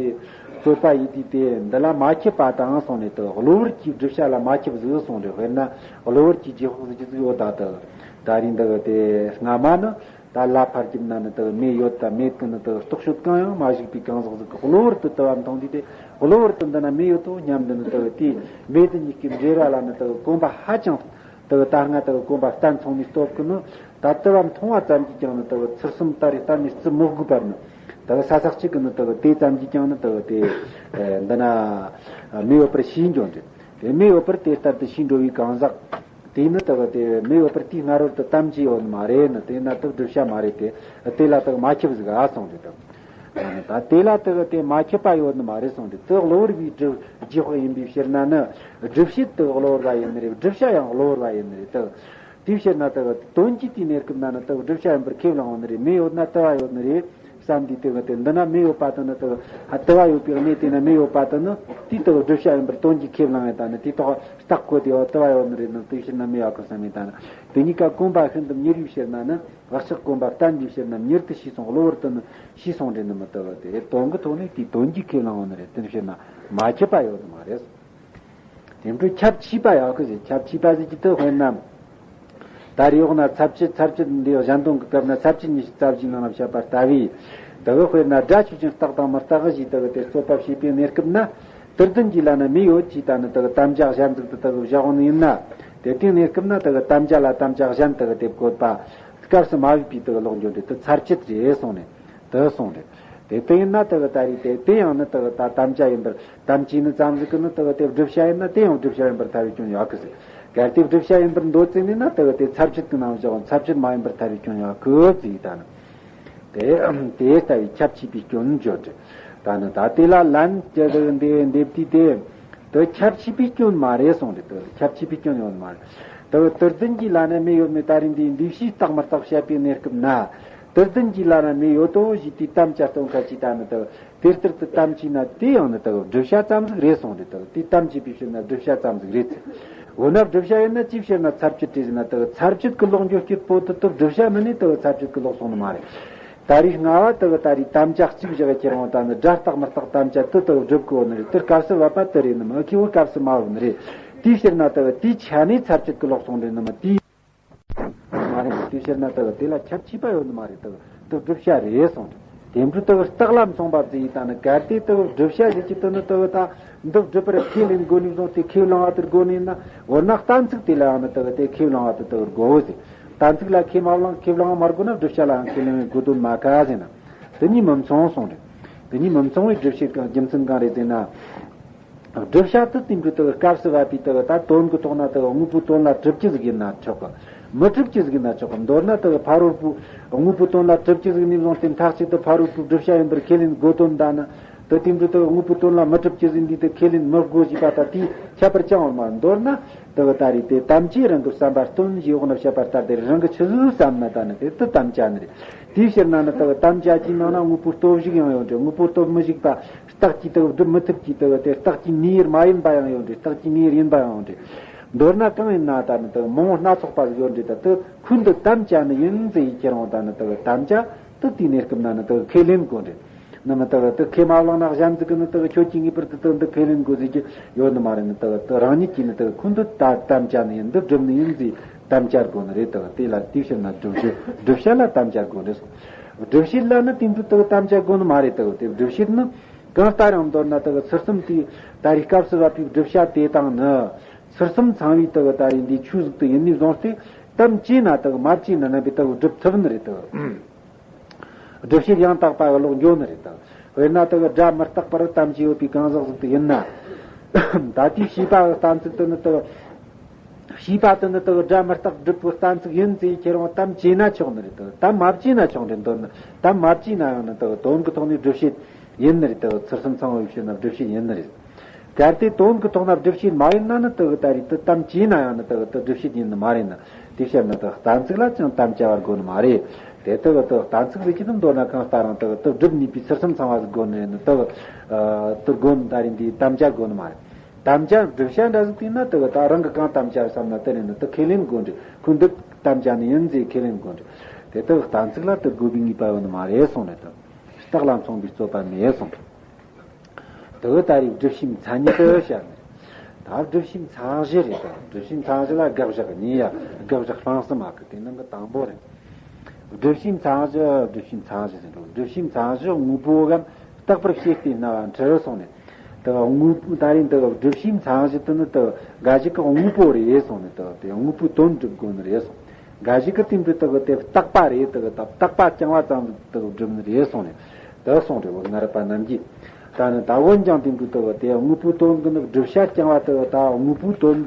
རྩོད་པ་ཡིན་དུས་དེ་འདི་ལ་མ་ཁྱབ་པ་དང་གསུངས་ནས། དེ་གི་གློ་བུར་གྱི་བསྒྲུབ་བྱ་ལ་མ་ཁྱབ་ཟིག་གསུངས་རེད། དཔེར་ན་གློ་བུར་གྱི་རྗེས་དཔག་ཟིག་ཅི་ཟིག་ཡོད་ད། དེ་གི་ད་རེས་འདི་གི་དེ་སྔ་མ་ནི་ད་ལ་ཕར་གྱིས་ན་ནི་དེ་གི་མེ་ཡོད་དང་མེད་གི་ནི་དེ་གི་རྟོག་དཔྱོད་གང་ཡང་མ་ཞུགས་པའི་གང་ཟག་ཟིག་གིས་གློ་བུར་དུ་དེ་བ་མཐོང་དུས། དེ་གློ་བུར་དུ་འདི་ན་མེ་ཡོད་དོ་སྙམ་དུ་ནི་དེ་གི་དེ་མེ་དེ་གཉིས་ཀྱི་འབྲེལ་བ་ལ་ནི་དེ་གི་གོམས་པ་ཧ་ཅང་དེ་གི་ད་སྔ་དེ་གི་གོམས་པ་གཏན་ཚང་ནས་སྟོབས་ཀྱིས་ནི། ད་དེ་བ་མཐོང་བ་ཙམ་གྱིས་ཀྱང་ནི་དེ་གི་ཚུལ་གསུམ་ལྟར་རེ་གཏན་ནས་བརྩི་མི་དགོས་པར་ནི། དེ་གི་ས་ས་གཅིག་གིས་ནི་དེ་གི་དེ་ཙམ་གྱིས་ཀྱང་ནི་དེ་གི་དེ་འདི་ན་མེ་ཡོད་པར་ཤེས་འགྱོ་འདི། དེ་མེ་ཡོད་པར་དེ་ལྟར་དུ་ཤེས་འགྲོ་བའི་གང་ཟག་དེས་ནི་དེ་གི་དེ་མེ་ཡོད་པར་དེའི་སྔ་རོལ་དུ་དམ་བཅས་ཡོད་ནི་མ་རེད་ནི། དེས་ན་དེ་བསྒྲུབ་བྱ་མ་རེད་དེ། དེ་ལ་དེ་གི་མ་ཁྱབ་ཟིག་ཨ་གསུངས་ཏེ་དེ། ད་དེ་ལ་དེ་གི་དེ་མ་ཁྱབ་པ་ཡོད་ནི་མ་རེད་གསུངས་ཏེ། དེ་གློ་བུར་བའི་སྒྲུབ་རྗེས་དཔག་ཡིན་པའི་ཕྱིར་ན་ནི། སྒྲུབ་བྱེད་དེ་གློ་བུར་བ་ཡིན་ནི་རེད། བསྒྲུབ་བྱ་ཡང་གློ་བུར་བ་ཡིན་ནི་རེད་དེ། དེའི་ཕྱིར་ན་དེ་གི་དོན་གྱིས་དེའི་གནས་སྐབས་ན་ནི་དེ་གི་བསྒྲུབ་བྱ་ཡིན་པར་ཁས་བླངས་ཡོད་ནི་རེད། མེ་ཡོད་ན་དེ་བ་ཡོད་ནི་རེད་བསམ་དུས། དེ་གི་དེ་འདི་ན་མེ་ཡོད་པ་དེ་ནི་དེ་གི་དེ་བ་ཡོད་པའི་གནས་དེ་ན་མེ་ཡོད་པ་དེ་ནི་དེ་དེ་གི་བསྒྲུབ་བྱ་ཡིན་པར་དོན་གྱིས་ཁས་བླངས་ཡོད་ད་ནི། དེའི་ཐོག་རྟགས་བཀོད་དེ་ཡོད་དེ་བ་ཡོད་ནི་རེད་ནི། དེའི་ཕྱིར་ན་མེ་ཡོད་གི་བསམ་ཡོད་ད་ནི། དེ་གཉིས་ཀ་གོམས་པ་ཤིན་ཏུ་མྱུར་བའི་ཕྱིར་ན་ནི། བག་ཆགས་གོམས་པ་བརྟན་པའི་ཕྱིར་ན་མྱུར་དུ་ཤེས་སོང་། གློ་བུར་དུ་ནི་ཤེས་སོང་རེད་ནི་མི་དེ་གི་དེ་དོན་གྱི་ཐོག་ནས་དེའི་དོན་གྱིས་ཁས་བླངས་ཡོད་ནི་རེད། དེའི་ཕྱིར་ན་མ་ཁྱབ་པ་ཡོད་ནི་མ་རེད། དེ་འཕྲོ་ཁྱབ་ཆེས་པ་ཡོད་གི་ཟེར། ཁྱབ་ཆེས་པ་ཟེར་གྱི་དེ་དཔེར་ན། ད་རེས་འོག་ན་ཚབ་བྱེད་ཚར་བཅད་འདི་གཞན་དོན་གྱི་སྐབས་ན་ཚབ་བྱེད་ཉི་ཤུ་རྩ་བཞིའི་ནང་ན་བཤད་པ་ལྟ་བུའི། དེ་གི་དཔེར་ན་སྒྲ་ཆོས་ཅན་རྟག་དང་མི་རྟག་ཞེས་དེ་གི་དེ་རྩོད་པ་བྱེད་པའི་གནས་སྐབས་ན། དུར་ལྡན་གྱི་ལ་ན་མེ་ཡོད་ཅེས་ད་ནི་དེ་གི་དམ་བཅའ་གཞན་ཟིག་ཏུ་དེ་གི་བཞག་འོང་ནི་ཡིན་ན། དེ་དེའི་གནས་སྐབས་ན་དེ་གི་དམ་བཅའ་ལ་དམ་བཅའ་གཞན་དེ་གི་དེ་བཀོད་པ། སྐབས་སུ་མ་བབས་པའི་དེ་གི་ལོག་འགྱོ་འདྲ་དེ་ཚར་བཅད་རེད་གསུངས་ནས། དེ་གསུངས་རེད། དེ་ལྟ་ཡིན་ན་དེ་གི་ད་རེས་དེ་དེ་ཡང་ནི་དེ་གི་ད་དམ་བཅའ་ཡིན་པར་དམ་བཅས་ནི་ཙམ་ཟིག་གི་ནི་དེ་གི་དེ་བསྒྲུབ་བྱ་ཡིན་ན་དེ་ཡང་བསྒྲུབ་བྱ་ཡིན་པར་ཐལ་བའི་སྐྱོན་ཡོད་གི་ཟེར། གལ་ཏེ་བསྒྲུབ་བྱ་ཡིན་པར་འདོད་ཚེ་ནི་ན་དེ་གི་དེ་ཚར་བཅད་གི་ནང་བཞག་འོང་། ཚར་བཅད་མ་ཡིན་པར་ཐལ་བའི་སྐྱོན་ཡོད་གི་ཟེར་ཡི་ད་ནི། དེ་དེ་ལྟ་བུའི་ཁྱབ་ཆེས་པའི་སྐྱོན་བརྗོད་དེ། ད་ནི་ད་དེ་ལ་ལན་གྱི་འདི་འདེབས་དུས་དེ། དེ་ཁྱབ་ཆེས་པའི་སྐྱོན་མ་རེད་གསུངས་རེད། དེ་ཁྱབ་ཆེས་པའི་སྐྱོན་ཡོད་མ་རེད། དེ་དུར་ལྡན་གྱི་ལ་ན་མེ་ཡོད་མེད་ད་རེས་འདི་འདུས་བྱས་རྟག་མི་རྟག་བཤད་པའི་གནས་སྐབས་ན། དུར་ལྡན་གྱི་ལ་ན་མེ་ཡོད་དོ་ཞེས་དེའི་དམ་བཅའ་སྟོན་ཁ་ཅིག་ད་ནི་དེ་དེ་ལྟར་དུ་དམ་བཅས་ན་དེ་ཡང་ནི་དེ་བསྒྲུབ་བྱ་ཙམ་ཟིག་རེད་གསུངས་རེད། དེ་དེ་དམ་བཅས་པའི་ཕྱིར་ན་བསྒྲུབ་བྱ་ཙམ་ཟིག་རེད་ཟེར། འོ་ན་བསྒྲུབ་བྱ་ཡིན་ན་ཅིའི་ཕྱིར་ན་ཚར་བཅད་བྲིས་ཟིན་ན་དེ་གི་ཚར་བཅད་ཀྱི་ལོག་འགྱོ་སྐྱིད་པོ་དེ་དེ་བསྒྲུབ་བྱ་མིན་ནས་དེ་གི་ཚར་བཅད་ཀྱི་ལོག་སོང་ནི་མ་རེད། ད་རེས་སྔ་བ་དེ་གི་ད་རེས་དམ་བཅའ་གཅིག་བཞག་ཁྱེར་འོང་ད་ནི་དགྲ་རྟག་མི་རྟག་དམ་བཅའ་དེ་དེ་གི་བསྒྲུབ་གི་ཡོད་ནི་རེད། དེ་སྐབས་སུ་བབ་པ་དེ་རེད་ནི་མ་ཁྱེད་བོ་སྐབས་སུ་མ་བབ་ནི་རེད། དེའི་ཕྱིར་ན་དེ་གི་དེའི་ཆ་ནས་ཚར་བཅད་ཀྱི་ལོག་སོང་རེད་ནི་མ་དེའི་མ་རེད། དེའི་ཕྱིར་ན་དེ་གི་དེ་ལ་ཁྱད་ཆོས་པ་ཡོད་ནི་མ་རེད། དེ་གི་དེ་བསྒྲུབ་བྱ་རེད་གསུངས་ཏེ། དེ་འཕྲོ་དེ་གི་རྟགས་ལ་མཚུངས་པ་བརྩི་ཡི་ད་ནི་གལ་ཏེ་དེ་གི་བསྒྲུབ་བྱ་ཞིག་གི་དེ་ནི་དེ་གི་ད་འདི་བསྒྲུབ་པར་ཁས་ལེན་དགོས་ནི་བཟུང་སྟེ་ཁས་བླངས་པ་དེར་དགོས་ནི་ཡིན་ན། འོ་ན་གཏན་ཚིགས་དེ་ལའང་ནི་དེ་གི་དེ་ཁས་བླངས་པ་དེ་དེ་གི་དགོས་ཟེར། གཏན་ཚིགས་ལ་ཁས་མ་བླངས་ཁས་བླངས་མ་དགོས་ན་བསྒྲུབ་བྱ་ལའང་ཁས་ལེན་པའི་དགོས་དོན་མ་ཁ་ཟེར་ན། དེ་གཉིས་མི་མཚུངས་གསུངས་རེད། དེ་གཉིས་མི་མཚུངས་པའི་སྒྲུབ་བྱེད་ཀྱི་རྒྱུ་མཚན་གང་རེད་ཟེར་ན། བསྒྲུབ་བྱ་དེ་དེ་འདྲ་དེ་གི་སྐབས་སུ་བབ་པའི་དེ་གི་ད་དོན་གྱི་ཐོག་ན་དེ་གི་དངོས་པོའི་དོན་ལ་གྲུབ་ཀྱི་ཟིག་ཡིན་ན་ཆོག་གི། མི་གྲུབ་ཀྱི་ཟིག་ཡིན་ན་ཆོག་གི། མདོར་ན་དེ་གི་ཕ་རོལ་པོའི་དངོས་པོའི་དོན་ལ་གྲུབ་ཀྱི་ཟིག་ནས་བཟུང་སྟེ་མཐའ་གཅིག་ཏུ་ཕ་རོལ་པོའི་བསྒྲུབ་བྱ་ཡིན་པར་ཁས་ལེན་དགོས་དོན་དང་ནི། དེ་དེ་འདྲ་དེ་གི་དངོས་པོའི་དོན་ལ་མི་གྲུབ་ཀྱི་ཟིག་འདི་དེ་ཁས་ལེན་མི་དགོས་ཞེས་པ་ད་དེའི་ཁྱད་པར་ཅང་ཡོད་མ་རེད། མདོར་ན་དེ་གི་ད་རེས་དེ་དམ་བཅའི་རང་གི་བསམ་པ་སྟོན་ཞེས་འོག་ན་བཤད་པ་ལྟར་དེ་རང་གི་ཆི་ཟིག་བསམ་ན་ད་ནི་དེ་དེ་དམ་བཅའ་ནི་རེད། དེའི་ཕྱིར་ན་ནི་དེ་གི་དམ་བཅའ་གྱི་ནང་ན་དངོས་པོའི་སྟོབས་ཞིག་ཡང་ཡོད་འདྲ། དངོས་པོའི་སྟོབས་མི་ཞིག་པ། རྟགས་ཀྱིས་དེ་གི་བསྒྲུབ་མི་ཐུབ་ཀྱི་དེ་གི་དེ་རྟགས་ཀྱིས་ནུས་པ་མ་ཡིན་པ་ཡང་ཡོད་འདྲ། རྟགས་ཀྱིས་ནུས་པ་ཡིན་པ་ཡང་ཡོད་འདྲ། མདོར་ན་གང་ཡིན་ན་ད་ནི་དེ་གི་མང་པོ་སྣ་ཚོགས་པ་ཟིག་ཡོད་འདྲ། ད་དེ་ཁོ་འདི་དམ་བཅའ་ནི་ཡིན་ཟེར་ཡི་ཁྱེར་འོང་ད་ནི་དེ་གི་དམ་བཅའ་དེ་དེའི་གནས་སྐབས་ན་ནི་དེ་གི་ཁས་ལེན་དགོས་འདྲ། ནི་མི་དེ་གི་དེ་ཁས་མ་བླངས་ན་གཞན་ཟིག་གི་ནི་དེ་གི་ཁྱོད་ཀྱིས་ངེས་པར་དུ་དེ་འདི་ཁས་ལེན་དགོས་ཟེར་གྱི་ཡོད་ནི་མ་རེད། ནི་དེ་གི་དེ་རང་ཉིད་ཀྱིས་ནི་དེ་གི་ཁོ་འདི་ད་དམ་བཅའ་ནི་ཡིན། འདི་བསྒྲུབ་ནི་ཡིན་ཟེར་དམ་བཅའ་དགོས་ནི་རེད། དེ་གི་དེ་ལ་དེའི་ཕྱིར་ན་བསྒྲུབ་བྱེད་བསྒྲུབ་བྱ་ལ་དམ་བཅའ་དགོས་རེད་གསུངས། བསྒྲུབ་བྱེད་ལ་ནི་དེ་འདྲ་དེ་གི་དམ་བཅའ་དགོས་ནི་མ་རེད། དེ་གི་དེ་བསྒྲུབ་བྱེད་ནི་གང་ལྟར་ཡང་མདོར་ན་དེ་གི་ཚུལ་གསུམ་དེའི་ད་རེས་སྐབས་སུ་བབ་པའི་བསྒྲུབ་བྱ་དེ་དང་ནི། ཚུལ་གསུམ་ཚང་བའི་དེ་གི་ད་རེས་འདིའི་ཆོས་ཟིག་དེ་ཡིན་ནི་བཟུང་སྟེ་དམ་བཅས་ན་དེ་གི་མ་བཅས་ན་རྣམ་པའི་དེ་གི་བསྒྲུབ་ཐུབ་ནི་རེད། དེ་གི་སྒྲུབ་བྱེད་ཡང་དག་པ་གི་ལོག་འགྱོ་ནི་རེད། དེ་གི་དཔེར་ན་དེ་གི་སྒྲ་མི་རྟག་པར་དམ་བཅས་ཡོད་པའི་གང་ཟག་ཟིག་དེ་ཡིན་ན། ད་ལྟའི་བྱིས་པ་གི་གཏན་ཚིགས་དེ་ནི་དེ་གི་བྱིས་པ་དེ་ནི་དེ་གི་སྒྲ་མི་རྟག་སྒྲུབ་པའི་གཏན་ཚིགས་ཡིན་ཟེར་ཁྱེར་འོང་དམ་བཅས་ན་ཆོག་ནི་རེད། དེ་གི་དམ་མ་བཅས་ན་ཆོག་རེད། མདོར་ན་དམ་མ་བཅས་ན་ཡང་ནི་དེ་གི་དོན་གྱི་ཐོག་ནས་བསྒྲུབ་བྱེད་ཡིན་ནི་རེད། དེ་གི་ཚུལ་གསུམ་ཚང་བའི་ཕྱིར་ན་བསྒྲུབ་བྱེད་ཡིན་ནི་རེད། གལ་ཏེ་དོན་གྱི་ཐོག་ན་བསྒྲུབ་བྱེད་མ་ཡིན་ན་ནི་དེ་གི་ད་རེས་དེ་དམ་བཅས་ན་ཡང་ནི་དེ་གི་དེ་བསྒྲུབ་བྱེད་ཡིན་ནི་མ་རེད་ན། དེའི་ཕྱིར་ན་དེ་གི་གཏན་ཚིགས་ལ་ཅང་དམ་བཅའ་བར་དགོས་ནི་མ་རེད། དེ་དེ་གི་དེ་གི་གཏན་ཚིགས་ཟེར་གྱི་དེ་མདོར་ན་གང་ལྟར་རང་དེ་གི་དེ་བསྒྲུབ་ནུས་པའི་ཚུལ་གསུམ་ཚང་བ་ཟིག་དགོས་ནི་ནི་དེ་གི་དེ་དགོས་ནི། ད་རེས་འདི་དམ་བཅའ་དགོས་ནི་མ་རེད། དམ་བཅའ་བསྒྲུབ་བྱ་འདྲ་ཟིག་དེ་ན་དེ་གི་ད་རང་གི་གང་དམ་བཅའ་བསམ་ན་དེ་ནི་ནི་དེ་ཁས་ལེན་དགོས་འདྲ། ཁོ་འདི་དམ་བཅའ་ནི་ཡིན་ཟེར་ཁས་ལེན་དགོས་འདྲ། དེ་དེ་གི་གཏན་ཚིགས་ལ་དེ་དགོས་པའི་ངེས་པ་ཡོད་ནི་མ་རེད་གསུངས་ནས། དེ་རྟགས་ལ་མཚུངས་པའི་རྩོད་པ་མེད་གསུངས། དེ་གི་ད་རེས་བསྒྲུབ་བྱའི་མཚན་ཉིད་དུ་བཤད་ནས། ད་བསྒྲུབ་བྱའི་མཚན་གཞི་རེད། ད་བསྒྲུབ་བྱའི་མཚན་གཞི་ལ་དགག་བཞག་གཉིས་ཡ། དགག་བཞག་སྤང་གསུམ་མ་གི་དེ་ནང་གི་དང་པོ་རེད། བསྒྲུབ་བྱའི་མཚན་གཞི། བསྒྲུབ་བྱའི་མཚན་གཞི་ཟེར་འགྲོ། བསྒྲུབ་བྱའི་མཚན་གཞི་དངོས་པོའམ་རྟག་པར་ཤེས་པའི་རྣམ་པ་འཁྲུལ་གསུངས་ནས། དེ་དངོས་པོ་ད་རེས་འདི་བསྒྲུབ་བྱའི་མཚན་གཞི་དེ་ནི་དེ་འགའ་ཞིག་གི་དངོས་པོ་རེད་གསུངས་ནས། དེ་དེ་དངོས་པོའི་དོན་སྒྲུབ་དགོས་ནི་རེད་གསུངས། འགའ་ཞིག་གི་དེ་འདྲ་དེ་གི་དེ་རྟག་པ་རེད། དེ་གི་ད་རྟག་པ་རྐྱང་བ་ཙམ་ཟིག་དེ་གི་སྒྲུབ་ནི་རེད་གསུངས་ནས། དེ་གསུངས་རེད། འོ་ན་རིགས་པ་རྣམས་ཀྱིས་ད་ནི་ད་འོན་ཀྱང་དེ་འདྲ་དེ་གི་དེ་དངོས་པོའི་དོན་གྱི་ནི་བསྒྲུབ་བྱ་རྐྱང་བ་དེ་གི་ད་དངོས་པོའི་དོན་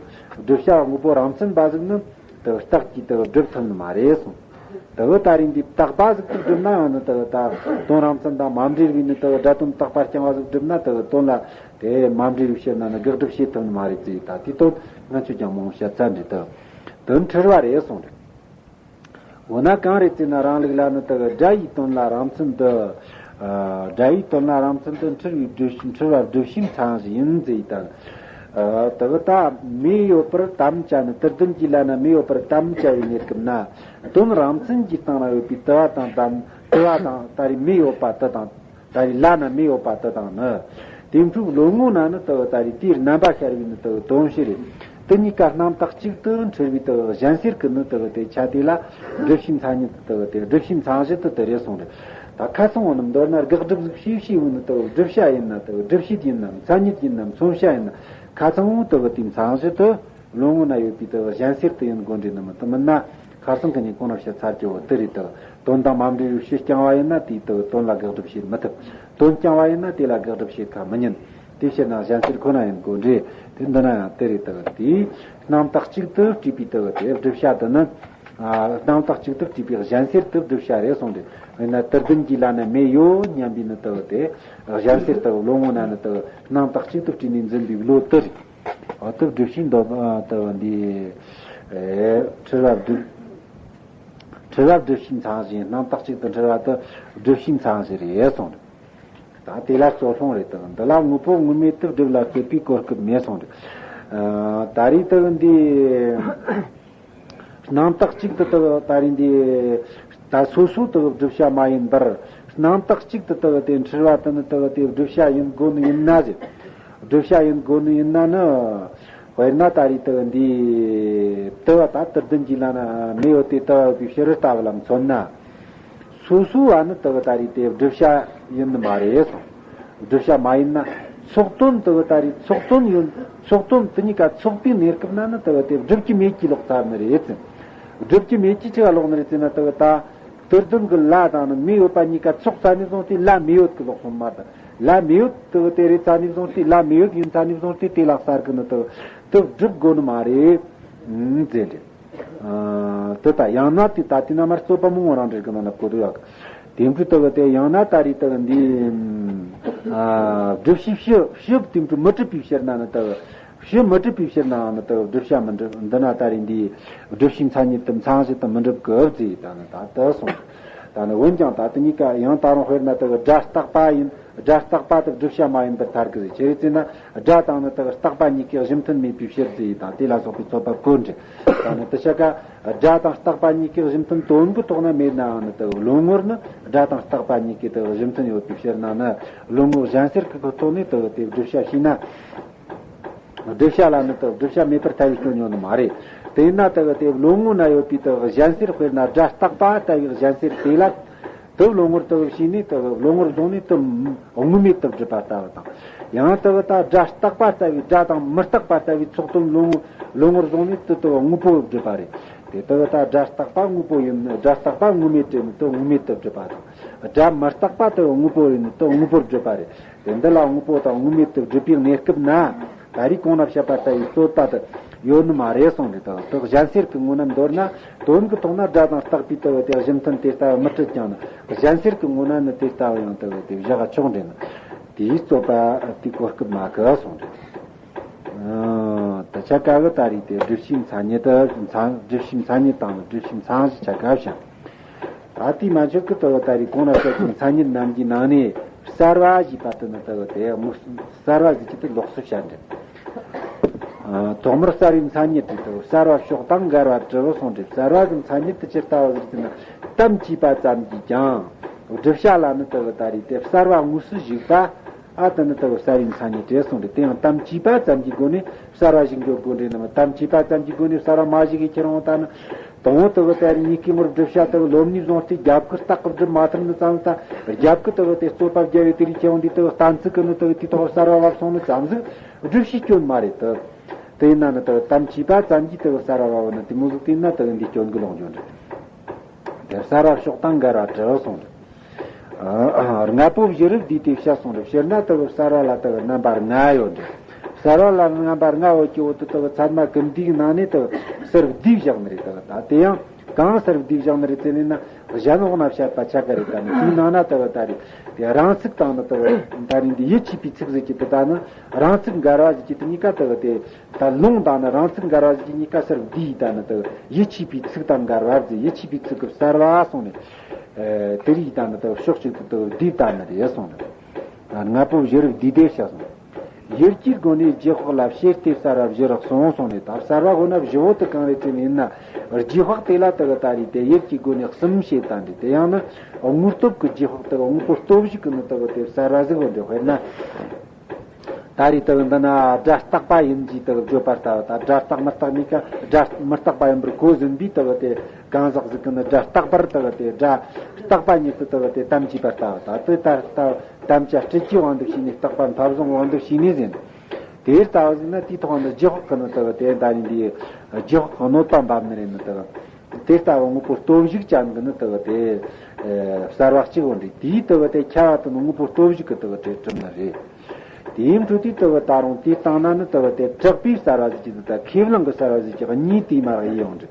བསྒྲུབ་བྱ་དངོས་པོ་རང་མཚན་པ་ཟིག་ནི་དེ་གི་རྟགས་ཀྱིས་དེ་གི་སྒྲུབ་ཐུབ་ནི་མ་རེད་གསུངས། དེ་གི་ད་རེས་འདི་རྟག་པ་ཟིག་དེ་སྒྲུབ་ན་ཡང་ནི་དེ་གི་ད་དོན་རང་མཚན་དང་མ་འབྲེལ་བའི་ནི་དེ་གི་སྒྲ་དོན་རྟག་པ་རྐྱང་བ་ཟིག་སྒྲུབ་ན་དེ་གི་དོན་ལ་དེ་མ་འབྲེལ་བའི་ཕྱིར་ན་ནི་དགག་སྒྲུབ་བྱེད་ཐུབ་ནི་མ་རེད་ཅེས། ད་དེའི་དོན་ང་ཚོས་ཀྱང་མང་བཤད་ཚར་འདྲ། དེ་དོན་འཁྲུལ་བ་རེད་གསུངས་རེད། འོ་ན་གང་རེད་ཟེར་ན་རང་ལུགས་ལ་ནི་དེ་གི་སྒྲ་ཡི་དོན་ལ་རང་མཚན་དུ། ཨ། སྒྲ་ཡི་དོན་ལ་རང་མཚན་དུ་འཁྲུལ་བའི་བསྒྲུབ་འཁྲུལ་བ་བསྒྲུབ་བྱའི་མཚན་གཞི་ཡིན་ཟེར་ཡི་དང་། ཨ། དེ་གི་ད་མེ་ཡོད་པར་དམ་བཅའ་ནི། དུར་ལྡན་གྱི་ལྷ་ན་མེ་ཡོད་པར་དམ་བཅའ་བའི་གནས་སྐབས་ན། དོན་རང་མཚན་གྱི་སྟེང་ན་ཡོད་པའི་དུ་བ་དང་དམ། དུ་བ་དང་ད་རེས་མེ་ཡོད་པ་དེ་དང་། ད་རེས་ལྷ་ན་མེ་ཡོད་པ་དེ་དང་ནི། དེ་འཕྲོའི་བློ་ངོ་ན་ནི་དེ་གི་ད་རེས་དེའི་རྣམ་པ་ཤར་བའི་ནི་དེ་གི་དོན་ཕྱིར། དེ་གཉིས་ཀ་རྣམ་དག་གཅིག་ཏུ་འཁྲུལ་བའི་དེ་གི་གཞན་སེལ་གྱི་ནི་དེ་གི་དེ་ཆ་དེ་ལ་བསྒྲུབ་བྱའི་མཚན་ཉིད་དེ་གི་དེ་བསྒྲུབ་བྱའི་མཚན་གཞི་དེ་དེ་རེད་གསུངས་རེད། ད་ཁ་སང་འོ་ནི་མདོར་ན་དགག་སྒྲུབ་ཟིག་བྱས་བྱས་ཡོད་ནི་དེ་གི་བསྒྲུབ་བྱ་ཡིན་ན་དེ་གི་བསྒྲུབ་བྱེད་ཡིན་ནམ་མཚན་ཉིད་ཡིན་ནམ་མཚོན་བྱ་ཡིན་ན། ཁ་སང་འོ་དེ་གི་དེའི་མཚན་གཞི་དེ། བློ་ངོ་ན་ཡོད་པའི་དེ་གི་གཞན་སེལ་དུ་ཡིན་དགོས་འདྲ་ནི་མིན། དེ་མིན་ན་ཁ་སང་གི་ནི་གོང་ན་བཤད་ཚར་གྱི་འོ་དེ་རེད། དེ་གི་དོན་དང་མ་འབྲེལ་བའི་ཕྱིར་རྐྱང་བ་ཡིན་ན་དེའི་དེ་གི་དོན་ལ་དགག་སྒྲུབ་བྱེད་མི་ཐུབ། དོན་རྐྱང་བ་ཡིན་ན་དེ་ལ་དགག་སྒྲུབ་བྱེད་ཁ་མི་ཉན། དེའི་ཕྱིར་ན་གཞན་སེལ་ཁོ་ན་ཡིན་དགོས་འདྲ། དེ་འདི་ན་ཡང་དེ་རེད། དེ་གི་དེའི་རྣམ་དག་གཅིག་ཏུ་སྤྲས་པའི་དེ་གི་དེ་བསྒྲུབ་བྱ་དེ་ནི། ཨ། རྣམ་དག་གཅིག་ཏུ་སྤྲས་པའི་གཞན་སེལ་དེ་བསྒྲུབ་བྱ་རེད་གསུངས་ཏེ། དཔེར་ན་དུར་ལྡན་གྱི་ལྷ་ན་མེ་ཡོད་སྙམ་པའི་ནི་དེ་གི་དེ་གཞན་སེལ་དེ་གི་བློ་ངོ་ན་ནི་དེ་གི་རྣམ་དག་གཅིག་ཏུ་སྤྲས་ནས་འཛིན་པའི་བློ་དེ་རེད། འོ་དེ་བསྒྲུབ་བྱའི་འདོད། ཨ། དེ་འདི། ཨེ། འཁྲུལ་བ་བསྒྲུབ། འཁྲུལ་བ་བསྒྲུབ་བྱའི་མཚན་གཞི། རྣམ་དག་གཅིག་ཏུ་འཁྲུལ་བ་དེ་བསྒྲུབ་བྱའི་མཚན་གཞི་རེད་གསུངས་རེད། ད་དེ་ལ་རྩོད་སློང་རེད་དང་། འདི་ལ་དངོས་པོ་དངོས་མེད་དུ་སྒྲུབ་ལ་རྩོད་པའི་གོ་སྐབས་མེད་གསུངས་རེད། ཨ། ད་རེས་དག་འདི་སྣང་བཏགས་གཅིག་ཏུ་དག་ད་རེས་འདི་ད་སོ་སོ་དག་བསྒྲུབ་བྱ་མ་ཡིན་པར། སྣང་བཏགས་གཅིག་ཏུ་དག་དེ་འཁྲུལ་བ་དེ་ནི་དག་དེ་བསྒྲུབ་བྱ་ཡིན་དགོས་ནི་ཡིན་ན་ཟེར། བསྒྲུབ་བྱ་ཡིན་དགོས་ནི་ཡིན་ན་ནི། དཔེར་ན་ད་རེས་དག་འདི་དུ་བ་ད་དུ་ལྡན་གྱི་ལ་ན་མེ་ཡོད་དེ་དུ་བ་ཡོད་པའི་ཕྱིར་ལྟ་བུ་ལ་མཚོན་ན། སོ་སོ་བ་ནི་དག་ད་རེས་དེ་བསྒྲུབ་བྱ་ཡིན་ནི་མ་རེད་གསུངས། བསྒྲུབ་བྱ་མ་ཡིན་ན། ཚོགས་དོན་དག་ད་རེས་ཚོགས་དོན་ཡོད། ཚོགས་དོན་དེ་གཉིས་ཀ་ཚོགས་པའི་གནས་སྐབས་ན་ནི་དག་དེ་བསྒྲུབ་ཀྱི་མེད་ཀྱི་ལོག་ཚར་ནི་རེད་ཟེར། བསྒྲུབ་ཀྱི་མེད་ཀྱི་ཆི་ག་ལོག་ནི་རེད་ཟེར་ན། དག་ད་དུ་ལྡན་གྱི་ལ་དང་ནི་མེ་ཡོད་པ་གཉིས་ཀ་ཚོགས་ཚར་ནས་བཟུང་སྟེ་ལ་མེ་ཡོད་ཀྱི་ལོག་སོང་མ་དང་། ལ་མེ་ཡོད་དག་དེ་རེད་ཚར་ནས་བཟུང་སྟེ། ལ་མེ་ཡོད་ཡིན་ཚར་ནས་བཟུང་སྟེ་དེ་ལ་གསར་གི་ནི་དག་དེ་བསྒྲུབ་དགོས་ནི་མ་རེད་ཟེར་རེད། ཨ། དེ་ལྟ་ཡང་ན་དེ་ལྟ་དེ་ན་མར་རྩོད་པ་མང་བོ་རང་འགྲེལ་གི་ནང་ན་གོ་དུ་ཡག་དེ་འཕྲུལ་དག་དེ་ཡང་ན་ད་རེས་དག་འདི། ཨ། བསྒྲུབ་བྱའི་ཕྱི་ཕྱི་དེ་འཕྲུལ་མི་སྒྲུབ་པའི་ཕྱིར་ན་ནི་དག་ཕྱི་མི་སྒྲུབ་པའི་ཕྱིར་ནའང་ནི་དག་བསྒྲུབ་བྱ་མི་འགྲུབ། འདི་ན་ད་རེས་འདི་བསྒྲུབ་བྱའི་མཚན་ཉིད་དེ་མཚན་གཞི་དེ་མི་འགྲུབ་གི་ཟེར། ད་ནི་ད་དེ་གསུངས། ད་ནི་འོན་ཀྱང་ད་དེ་གཉིས་ཀ་ཡང་ད་རུང་དཔེར་ན་དག་སྒྲ་རྟག་པ་ཡིན། སྒྲ་རྟག་པ་དེ་བསྒྲུབ་བྱ་མ་ཡིན་པར་ཐལ་གི་ཟེར། ཅི་རེད་ཟེར་ན། སྒྲ་དང་ནི་དག་རྟག་པ་གཉིས་ཀའི་གཞི་མཐུན་མེད་པའི་ཕྱིར་ཟེར་དང་དེ་ལ་སོགས་པའི་རྩོད་པ་བཀོད་འདྲི། ད་ནི་དེ་ཆ་ག་སྒྲ་དང་རྟག་པ་གཉིས་ཀའི་གཞི་མཐུན་དོན་གྱི་ཐོག་ན་མེད་ནའང་ནི་དག་བློ་ངོར་ནི་སྒྲ་དང་རྟག་པ་གཉིས་ཀའི་དག་གཞི་མཐུན་ཡོད་པའི་ཕྱིར་ན་ནི། བློ་ངོ་གཞན་སེལ་གྱི་ཐོག་ནས་དག་དེ་བསྒྲུབ་བྱ་ཤེས་ན། བསྒྲུབ་བྱ་ལ་ནི་དག་བསྒྲུབ་བྱ་མེད་པར་ཐལ་བའི་སྐྱོན་ཡོད་ནི་མ་རེད། དེས་ན་དག་དེ་བློ་ངོ་ན་ཡོད་པའི་དག་གཞན་སེལ་དཔེར་ན་སྒྲ་རྟག་པ་ལྟ་བུའི་གཞན་སེལ་དེ་ལ། དེ་བློ་ངོར་དག་ཕྱིན་ནས་དག་བློ་ངོར་བཟུང་ནས་དེ་དངོས་མེད་དུ་སྒྲུབ་པ་ལྟ་བུ་དང་། ཡང་དག་ད་སྒྲ་རྟག་པ་ལྟ་བུའི་སྒྲ་དང་མི་རྟག་པ་ལྟ་བུའི་ཚོགས་དོན་བློ་ངོ་བློ་ངོར་བཟུང་ནས་དེ་དག་དངོས་པོ་སྒྲུབ་པ་རེད། དེ་དག་ད་སྒྲ་རྟག་པ་དངོས་པོ་ཡིན། སྒྲ་རྟག་པ་དངོས་མེད་རེད་ནི་དེ་དངོས་མེད་དུ་སྒྲུབ་པ་དང་། སྒྲ་མི་རྟག་པ་དེ་དངོས་པོ་ཡིན་ནི་དེ་དངོས་པོར་སྒྲུབ་པ་རེད། དེ་འདི་ལ་དངོས་པོ་དང་དངོས་མེད་དུ་སྒྲུབ་པའི་གནས་སྐབས་ན། ད་རེས་གོང་ན་བཤད་པ་ལྟ་བུའི་རྩོད་པ་དེ་ཡོད་ནི་མ་རེད་གསུངས་རེད། དག་དེ་གཞན་སེལ་གྱི་ངོས་ནས་མདོར་ན་དོན་གྱི་ཐོག་ན་སྒྲ་དང་རྟག་པའི་ལྟ་བུ་དེ་གཞི་མཐུན་དེ་ལྟ་བུ་མི་འཁྲུལ་ཀྱང་ནི། གཞན་སེལ་གྱི་ངོས་ན་ནི་དེ་ལྟ་བུ་ཡང་ལྟ་བུ་དེ་བཞག་ཆོག་འདྲེ་ནི། དེའི་རྩོད་པ་དེ་གོ་སྐབས་མ་གི་གསུངས་རེད། ཨ། ད་ཆ་ག་གི་ད་རེས་དེ་བསྒྲུབ་བྱའི་མཚན་ཉིད་དེ་མཚན་བསྒྲུབ་བྱའི་མཚན་ཉིད་དང་ནི་བསྒྲུབ་བྱའི་མཚན་གཞི་ཆ་ག་བཤད། ད་དེ་མ་ཆོད་ཀི་དེ་ད་རེས་གོང་ན་བཤད་ཀྱི་མཚན་ཉིད་རྣམས་ཀྱི་ནང་ནས་གསར་བ་ཞེས་པ་དེ་ནི་དེ་དེ་དངོས་གསར་བ་ཟེར་གྱི་དེ་ལོགས་སུ་བཤད་འདྲ། ཨ། ཐོག་མར་གསར་བའི་མཚན་ཉིད་དེ་དེ་གསར་བ་ཕྱོགས་དང་འགལ་བ་བྲི་བ་གསུངས་འདྲ། གསར་བ་གི་མཚན་ཉིད་དེ་ཇི་ལྟ་བ་ཟེར་གྱི་ན་དམ་བཅས་པ་ཙམ་གྱིས་ཀྱང་བསྒྲུབ་བྱ་ལ་ནི་དེ་ད་རེས་དེ་གསར་བ་དངོས་སུ་གཞིག་པ། ཨ། དེ་ནི་དེ་གསར་བའི་མཚན་ཉིད་རེད་གསུངས་རེད། དེ་ཡང་དམ་བཅས་པ་ཙམ་གྱི་སྒོ་ནས་གསར་བ་ཞིག་འཇོག་དགོས་རེད་ནམ། དམ་བཅས་པ་ཙམ་གྱི་སྒོ་ནས་གསར་བ་མ་ཞིག་གི་ཁྱེར་འོང་ད་ནི། དང་པོ་དེ་གི་དེ་རིང་གཉིས་ཀའི་ངོར་བསྒྲུབ་བྱ་དེ་གི་ལོ་ནས་བཟུང་སྟེ་རྒྱབ་ཀྱི་རྟགས་ཀྱི་སྒྲུབ་མ་ཐུབ་ནི་ཙམ་ད། རྒྱབ་ཀྱི་དེ་གི་དེ་རྩོད་པ་བརྒྱབ་པའི་དེ་རིང་ཁྱེར་འོང་འདི་དེ་གི་གཏན་ཚིགས་ཀྱི་ནི་དེ་གི་དེའི་ཐོག་གསར་བ་བབས་སོང་ནི་ཙམ་ཟིག་བསྒྲུབ་བྱའི་སྐྱོན་མ་རེད་དེ། དེ་ཡིན་ན་ནི་དེ་གི་དམ་བཅས་པ་ཙམ་གྱིས་དེ་གི་གསར་བ་བབས་ནི་དེ་མོ་ཟིག་དེ་ཡིན་ན་དེ་གི་འདི་སྐྱོན་གི་ལོག་འགྱོ་འདྲ། དེ་གསར་བ་ཕྱོགས་དང་འགལ་བ་བྲི་བ་གསུངས་རེད། ཨ། ལྔ་པོ་བཞི་རུ་བསྡུས་ཏེ་བཤད་གསུངས་རེད། སྤྱིར་ན་དེ་གི་གསར་བ་ལ་དེ་གི་རྣམ་པ་ལྔ་ཡོད་འདྲ། གསར་བ་ལ་རྣམ་པ་ལྔ་ཡོད་ཀྱི་འོག་ཏུ་དེ་གི་ཚད་མ་ཀུན་བསྡུས་ཀྱི་ནང་ནས་དེ་གི་གསར་བསྡུས་བཞག་ནི་རེད། དེ་གི་ད་དེ་ཡང་གང་གསར་བསྡུས་བཞག་ནི་རེད་ཟེར་ནས་ན། གཞན་འོག་ན་བཤད་པ་ཆ་ག་རེད། ད་ནི་དེའི་ནང་ན་དེ་གི་ད་རེད། དེ་རང་ཚིག་དང་ནི་དེ་གི་ད་རེད་འདི་ཡིད་ཆེས་པའི་ཚིག་ཟེར་གྱི་དེ་ད་ནི་རང་ཚིག་འགལ་བ་ཟེར་གྱི་དེ་གཉིས་ཀ་དེ་གི་དེ། ད་ལུང་དང་ནི་རང་ཚིག་འགལ་བ་ཟེར་གྱི་གཉིས་ཀ་གསར་བསྡུས་ཡིན། ད་ནི་དེ་ཡིད་ཆེས་པའི་ཚིག་དང་འགལ་བ་ཟེར། ཡིད་ཆེས་པའི་ཚིག་གི་གསར་བ་གསུངས་ནས། ཨ། དེ་རིགས་ད་ནི་དེ་ཕྱོགས་གཅིག་ཏུ་དེ་བསྡུས་ད་ནི་རེད་གསུངས་ནས། ལྔ་པོ་བཞི་རུ་བསྡུས་ཏེ་བཤད་གསུངས། ཡུལ་གྱི་སྒོ་ནས་རྗེས་དཔག་ལ་བྱེད་དེ་གསར་བ་བཞི་རུ་གསུངས་གསུངས་ནས། ད་གསར་བ་དགོས་ན་བཞི་བོ་དེ་གང་རེད་ཟེར་ནས་ཡིན་ན། རྗེས་དཔག་དེ་ལ་དེ་གི་ད་རེད་དེ་ཡུལ་གྱི་སྒོ་ནས་གསུམ་བྱེད་ད་འདི། དེ་ཡང་ནི་དངོས་སྟོབས་ཀྱི་རྗེས་དཔག་དེ་གི་དངོས་པོ་སྟོབས་བཞི་གི་ནི་དེ་གི་དེ་གསར་བ་ཟིག་འོ་འདི་དཔེར་ན། ད་རེས་དེ་གི་འདི་ན་སྒྲ་རྟག་པ་ཡིན་གྱི་དེ་གི་བརྗོད་པ་ལྟ་བུ་དང་། སྒྲ་རྟག་མི་རྟག་གཉིས་ཀ་སྒྲ་མི་རྟག་པ་ཡིན་པར་གོ་ཟིན་པའི་དེ་གི་དེ་གང་ཟག་ཟིག་གི་ནི་སྒྲ་རྟག་པར་དེ་གི་དེ་སྒྲ་རྟག་པ་ཉིད་དུ་དེ་གི་དེ་དམ་བཅས་པ་ལྟ་བུ་དང་། དེ་ལྟར་ལྟ་བུ་དམ་བཅའ་སྤྲད་ཀྱི་དབང་དུ་བྱས་ནས། རྟག་པ་མཐའ་བཟུང་དབང་དུ་བྱས་ནས་ཟིན། དེ་ལྟ་བུ་ཟིན་ན་དེའི་ཐོག་ནི་རྗེས་དཔག་གི་ནི་དེ་གི་དེ་ད་རེས་འདི་རྗེས་དཔག་གི་གནོད་པ་འབབ་ནི་རེད་ནི་དེ་གི། དེ་ལྟ་བུ་དངོས་པོ་སྟོབས་བཞི་ཅན་གྱི་ནི་དེ་གི་དེ་གསར་བ་གཅིག་འོ་འདི། དེའི་དེ་གི་དེ་ཁྱབ་པ་དེ་ནི་དངོས་པོ་སྟོབས་བཞི་གི་དེ་གི་དེ་གྲུབ་ནི་རེད། དེའི་འཕྲོས་དེ་དེ་གི་ད་རུང་དེའི་སྟེང་ན་ནི་དེ་གི་དེ་གྲགས་པའི་གསར་བ་ཟེར་གྱི་དེ་དང་ཁས་བླངས་ཀྱི་གསར་བ་ཟེར་གྱི་གཉིས་དེ་མར་དབྱེ་ཡོང་འདྲ།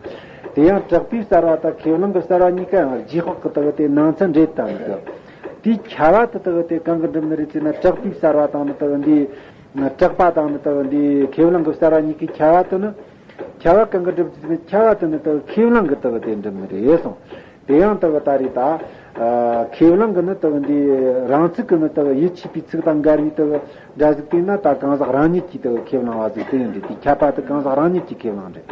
དེ་ཡང་གྲགས་པའི་གསར་བ་དང་ཁས་བླངས་ཀྱི་གསར་བ་གཉིས་ཀ་ཡང་རྗེས་དཔག་གི་དེ་གི་དེ་ནང་ཚན་འདྲེས་དང་ནི་དེ་གི། དེའི་ཁྱབ་པ་དེ་དེ་གི་དེ་གང་གི་འགྲུབ་ནི་རེད་ཟེར་ན། གྲགས་པའི་གསར་བ་དང་ནི་དེ་གི་འདི། གྲགས་པ་དང་ནི་དེ་གི་འདི་ཁས་བླངས་ཀྱི་གསར་བ་གཉིས་ཀའི་ཁྱབ་པ་དེ་ནི། ཁྱབ་པ་གང་གི་འགྲུབ་ཟེར་ན། ཁྱབ་པ་དེ་ནི་དེ་གི་ཁས་བླངས་ཀྱི་དེ་གི་དེ་འགྲུབ་ནི་རེད་གསུངས། དེ་ཡང་དེ་གི་ད་རེས་ད། ཨ། ཁས་བླངས་གི་ནི་དག་འདི་རང་ཚུགས་ཀྱི་ནི་དག་ཡིད་ཆེས་པའི་ཚིག་དང་འགལ་བའི་དག་འདྲ་ཟིག་བལྟས་ན། ད་གང་ཟག་རང་ཉིད་ཀྱིས་དག་ཁས་བླངས་པ་ཟིག་དེ་ཡིན་འདྲ། དེ་ཁྱབ་པ་དེ་གང་ཟག་རང་ཉིད་ཀྱིས་ཁས་བླངས་འདྲ།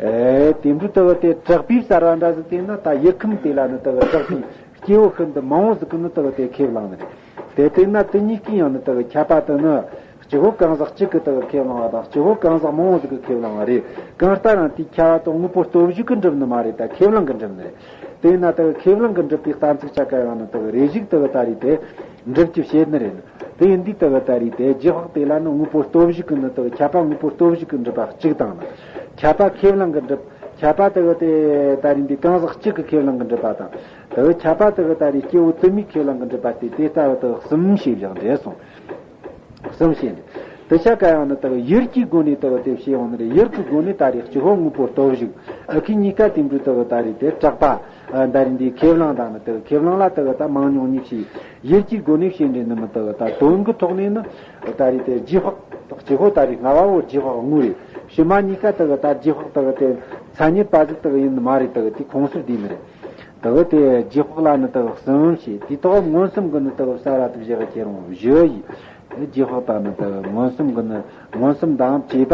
ཨེ། དེ་འདྲ་དག་དེ་གྲགས་པའི་བསལ་བ་འདྲ་ཟིག་བལྟས་ན། ད་ཡུལ་ཁམས་དེ་ལ་ནི་དག་གྲགས་པའི་སྐྱེ་བོ་ཤིན་ཏུ་མང་བོ་ཟིག་གིས་ནི་དག་དེ་ཁས་བླངས་ནི་རེད། དེ་བལྟས་ན་དེ་གཉིས་ཀའི་ཡང་ནི་དག་ཁྱབ་པ་དེ་ནི། སྤྱི་བོ་གང་ཟག་གཅིག་གིས་དག་ཁས་བླངས་པ་དང་། སྤྱི་བོ་གང་ཟག་མང་བོ་ཟིག་གིས་ཁས་བླངས་པ་རེད། གང་ལྟར་ཡང་དེའི་ཁྱབ་པ་དེ་དངོས་པོ་སྟོབས་བཞི་གིས་འགྲུབ་ནི་མ་རེད། ད་ཁས་བླངས་གིས་འགྲུབ་ནི་རེད། དེས་ན་དག་ཁས་བླངས་གིས་འགྲུབ་པའི་གཏན་ཚིགས་ཆ་ག་ཡང་ནི་དག་རེ་ཞིག་དག་ད་རེས་དེ་འགྲུབ་རྒྱུ་བྱེད་ནི་རེད། དེ་ཡིན་དུས་དག་ད་རེས་དེ་རྗེས་དཔག་དེ་ལ་ནི་དངོས་པོ་སྟོབས་བཞི་གིས་ནི་དག་ཁྱབ་པ་དངོས་པོ་སྟོབས་བཞི་གིས་འགྲུབ་པ་གཅིག་དང་ནི། ཁྱབ་པ་ཁས་བླངས་གིས་འགྲུབ། ཁྱབ་པ་དག་དེ་ད་རེས་འདི་གང་ཟག་གཅིག་གིས་ཁས་བླངས་གིས་འགྲུབ་པ་དང་། དག་ཁྱབ་པ་དག་ད་རེས་སྐྱེ་བོ་དུ་མས་ཁས་བླངས་གིས་འགྲུབ་པ་སྟེ། དེ་ལྟ་བུ་དག་གསུམ་ཞེས་བཞག་འདྲ་གསུངས། གསུམ་བྱས་ནས། དེ་ཆ་ག་ཡང་ནི་དག་ཡུལ་གྱི་སྒོ་ནས་དག་དེ་བྱས་ཡོང་ནི་རེད། ཡུལ་གྱི་སྒོ་ནས་ད་རེས་སྤྱི་བོ་དངོས་པོ་སྟོབས་བཞི། ཨ་ཁུ་གཉིས་ཀ་དེ་འདྲ་དག་ད་རེས་དེ་གྲགས་པ། ཨ། ད་རེས་འདི་ཁས་བླངས་དང་ནི་དག་ཁས་བླངས་ལ་དག་ད་མང་ཉུང་གཉིས་བྱས། ཡུལ་གྱི་སྒོ་ནས་བྱས་འདྲ་ནི་མི་དག་ད་དོན་གྱི་ཐོག་ནས་ནི་ད་རེས་དེ་རྗེས་དཔག་སྤྱི་བོ་ད་རེས་སྔ་བ་བོ་རྗེས་དཔག་དངོས་རེད། ཕྱི་མ་གཉིས་ཀ་དག་ད་རྗེས་དཔག་དག་དེ་མཚན་ཉིད་པ་ཟིག་དག་ཡིན་ནི་མ་རེད། དག་དེ་ཁུངས་སུ་བསྡུས་ནི་རེད། དག་དེ་རྗེས་དཔག་ལ་ནི་དག་གསུམ་བྱས། དེའི་ཐོག་མངོན་སུམ་གྱིས་ནི་དག་བསལ་བ་དེ་བཞག་ཁྱེར་འོང་བཞི་ཡིས། རྗེས་དཔག་དང་ནི་དག་མངོན་སུམ་གྱིས་ནི། མངོན་སུམ་དང་བཅས་པ་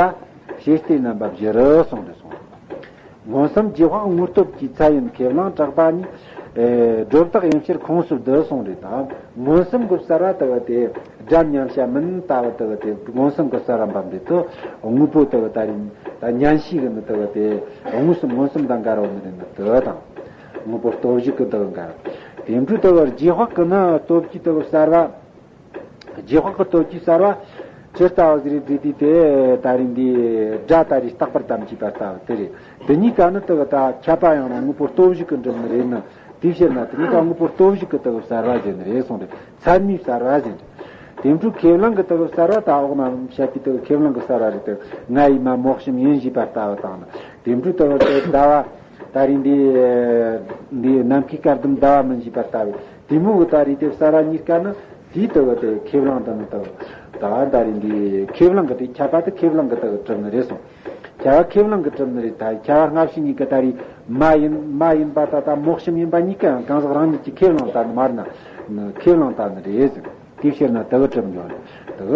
ཞེས་ཏེ་རྣམ་པ་བཞི་རུ་གསུངས་ཏེ་གསུངས། མངོན་སུམ་རྗེས་དཔག་དངོས་སྟོབས་ཀྱི་ཚད་ཡིན། ཁས་བླངས་གྲགས་པ་གཉིས། ཨེ། སྒྲོ་བཏགས་ཡིན་ཕྱིར་ཁུངས་སུ་བསྡུ་གསུངས་རེད་དང་། མངོན་སུམ་གྱིས་བསལ་བ་དག་དེ་སྒྲ་མཉམ་བྱ་མིན་ལྟ་བུ་དག་དེ་མངོན་སུམ་གྱིས་བསལ་བ་འབབ་འདུག་དོ། དངོས་པོ་དག་ད་རེས་ད་མཉམ་བྱའི་གི་ནི་དག་དེ་དངོས་སུ་མངོན་སུམ་དང་འགལ་བ་ནི་རེད་ནི་དག་དང་། དངོས་པོ་སྟོབས་བཞི་གི་དག་འགལ། དེ་འདྲའི་དག་རྗེས་དཔག་གི་ནི་སྟོབས་ཀྱིས་དག་བསལ་བ། རྗེས་དཔག་གི་སྟོབས་ཀྱིས་བསལ་བ། ཇི་ལྟ་བུ་ཟིག་རེད་ཟེར་དུས་དེ་ད་རེས་འདི་སྒྲ་ད་རེས་རྟག་པར་དམ་བཅས་པ་ལྟ་བུ་དེ་རེད། དེ་གཉིས་ཀ་ནི་དག་ད་ཁྱབ་པ་ཡང་ན་དངོས་པོ་སྟོབས་བཞི་གིས་འགྲུབ་ནི་རེད་ན། དེའི་ཕྱིར་ན་དེ་གཉིས་ཀ་དངོས་པོ་སྟོབས་བཞི་གིས་དག་བསལ་བ་ཟེར་ནི་རེད་གསུངས་ཏེ། ཚད་མས་བསལ་བ་ཟེར་ནི་རེད། དེ་འཕྲོ་ཁས་བླངས་ཀྱིས་དག་བསལ་བ། ད་འོག་ན་བཤད་པའི་དག་ཁས་བླངས་ཀྱིས་བསལ་བ་རེད། དག་ང་ཡི་མ་མོག་གཤམ་ཡིན་ཞེས་པ་ལྟ་བུ་དང་ནི། དེ་འཕྲོ་དག་དེ་ཟླ་བ། ད་རེས་འདི། འདི་ནམ་མཁའི་སྐར་ཟླུམ་ཟླ་བ་མིན་ཞེས་པ་ལྟ་བུ། དེ་མོ་གི་ད་རེས་དེ་བསལ་བ་གཉིས་ཀ་ནི། དེའི་དག་དེ་ཁས་བླངས་དང་ནི་དག་ད་ད་རེས་འདི་ཁས་བླངས་ཀྱི་དེ་ཁྱབ་པ་དེ་ཁས་བླངས་ཀྱིས་དག་གྲུབ་ནི་རེད་གསུངས། ཁྱབ་པ་ཁས་བླངས་ཀྱིས་གྲུབ་ནི་རེད། ད་ཁྱབ་པ་སྔ་ཕྱི་གཉིས་ཀ་ད་རེས་མ་ཡིན་མ་ཡིན་པ་ད་ད་མོག་གཤམ་ཡིན་པ་གཉིས་ཀ་ཡང་གང་ཟག་རང་ཉིད་ཀྱིས་ཁས་བླངས་ལྟ་ནི་མ་རེད་ན། ཁས་བླངས་ལྟ་ནི་རེད་ཟེར། དེའི་ཕྱིར་ན་དག་གྲུབ་འགྱོ་ནི། དག་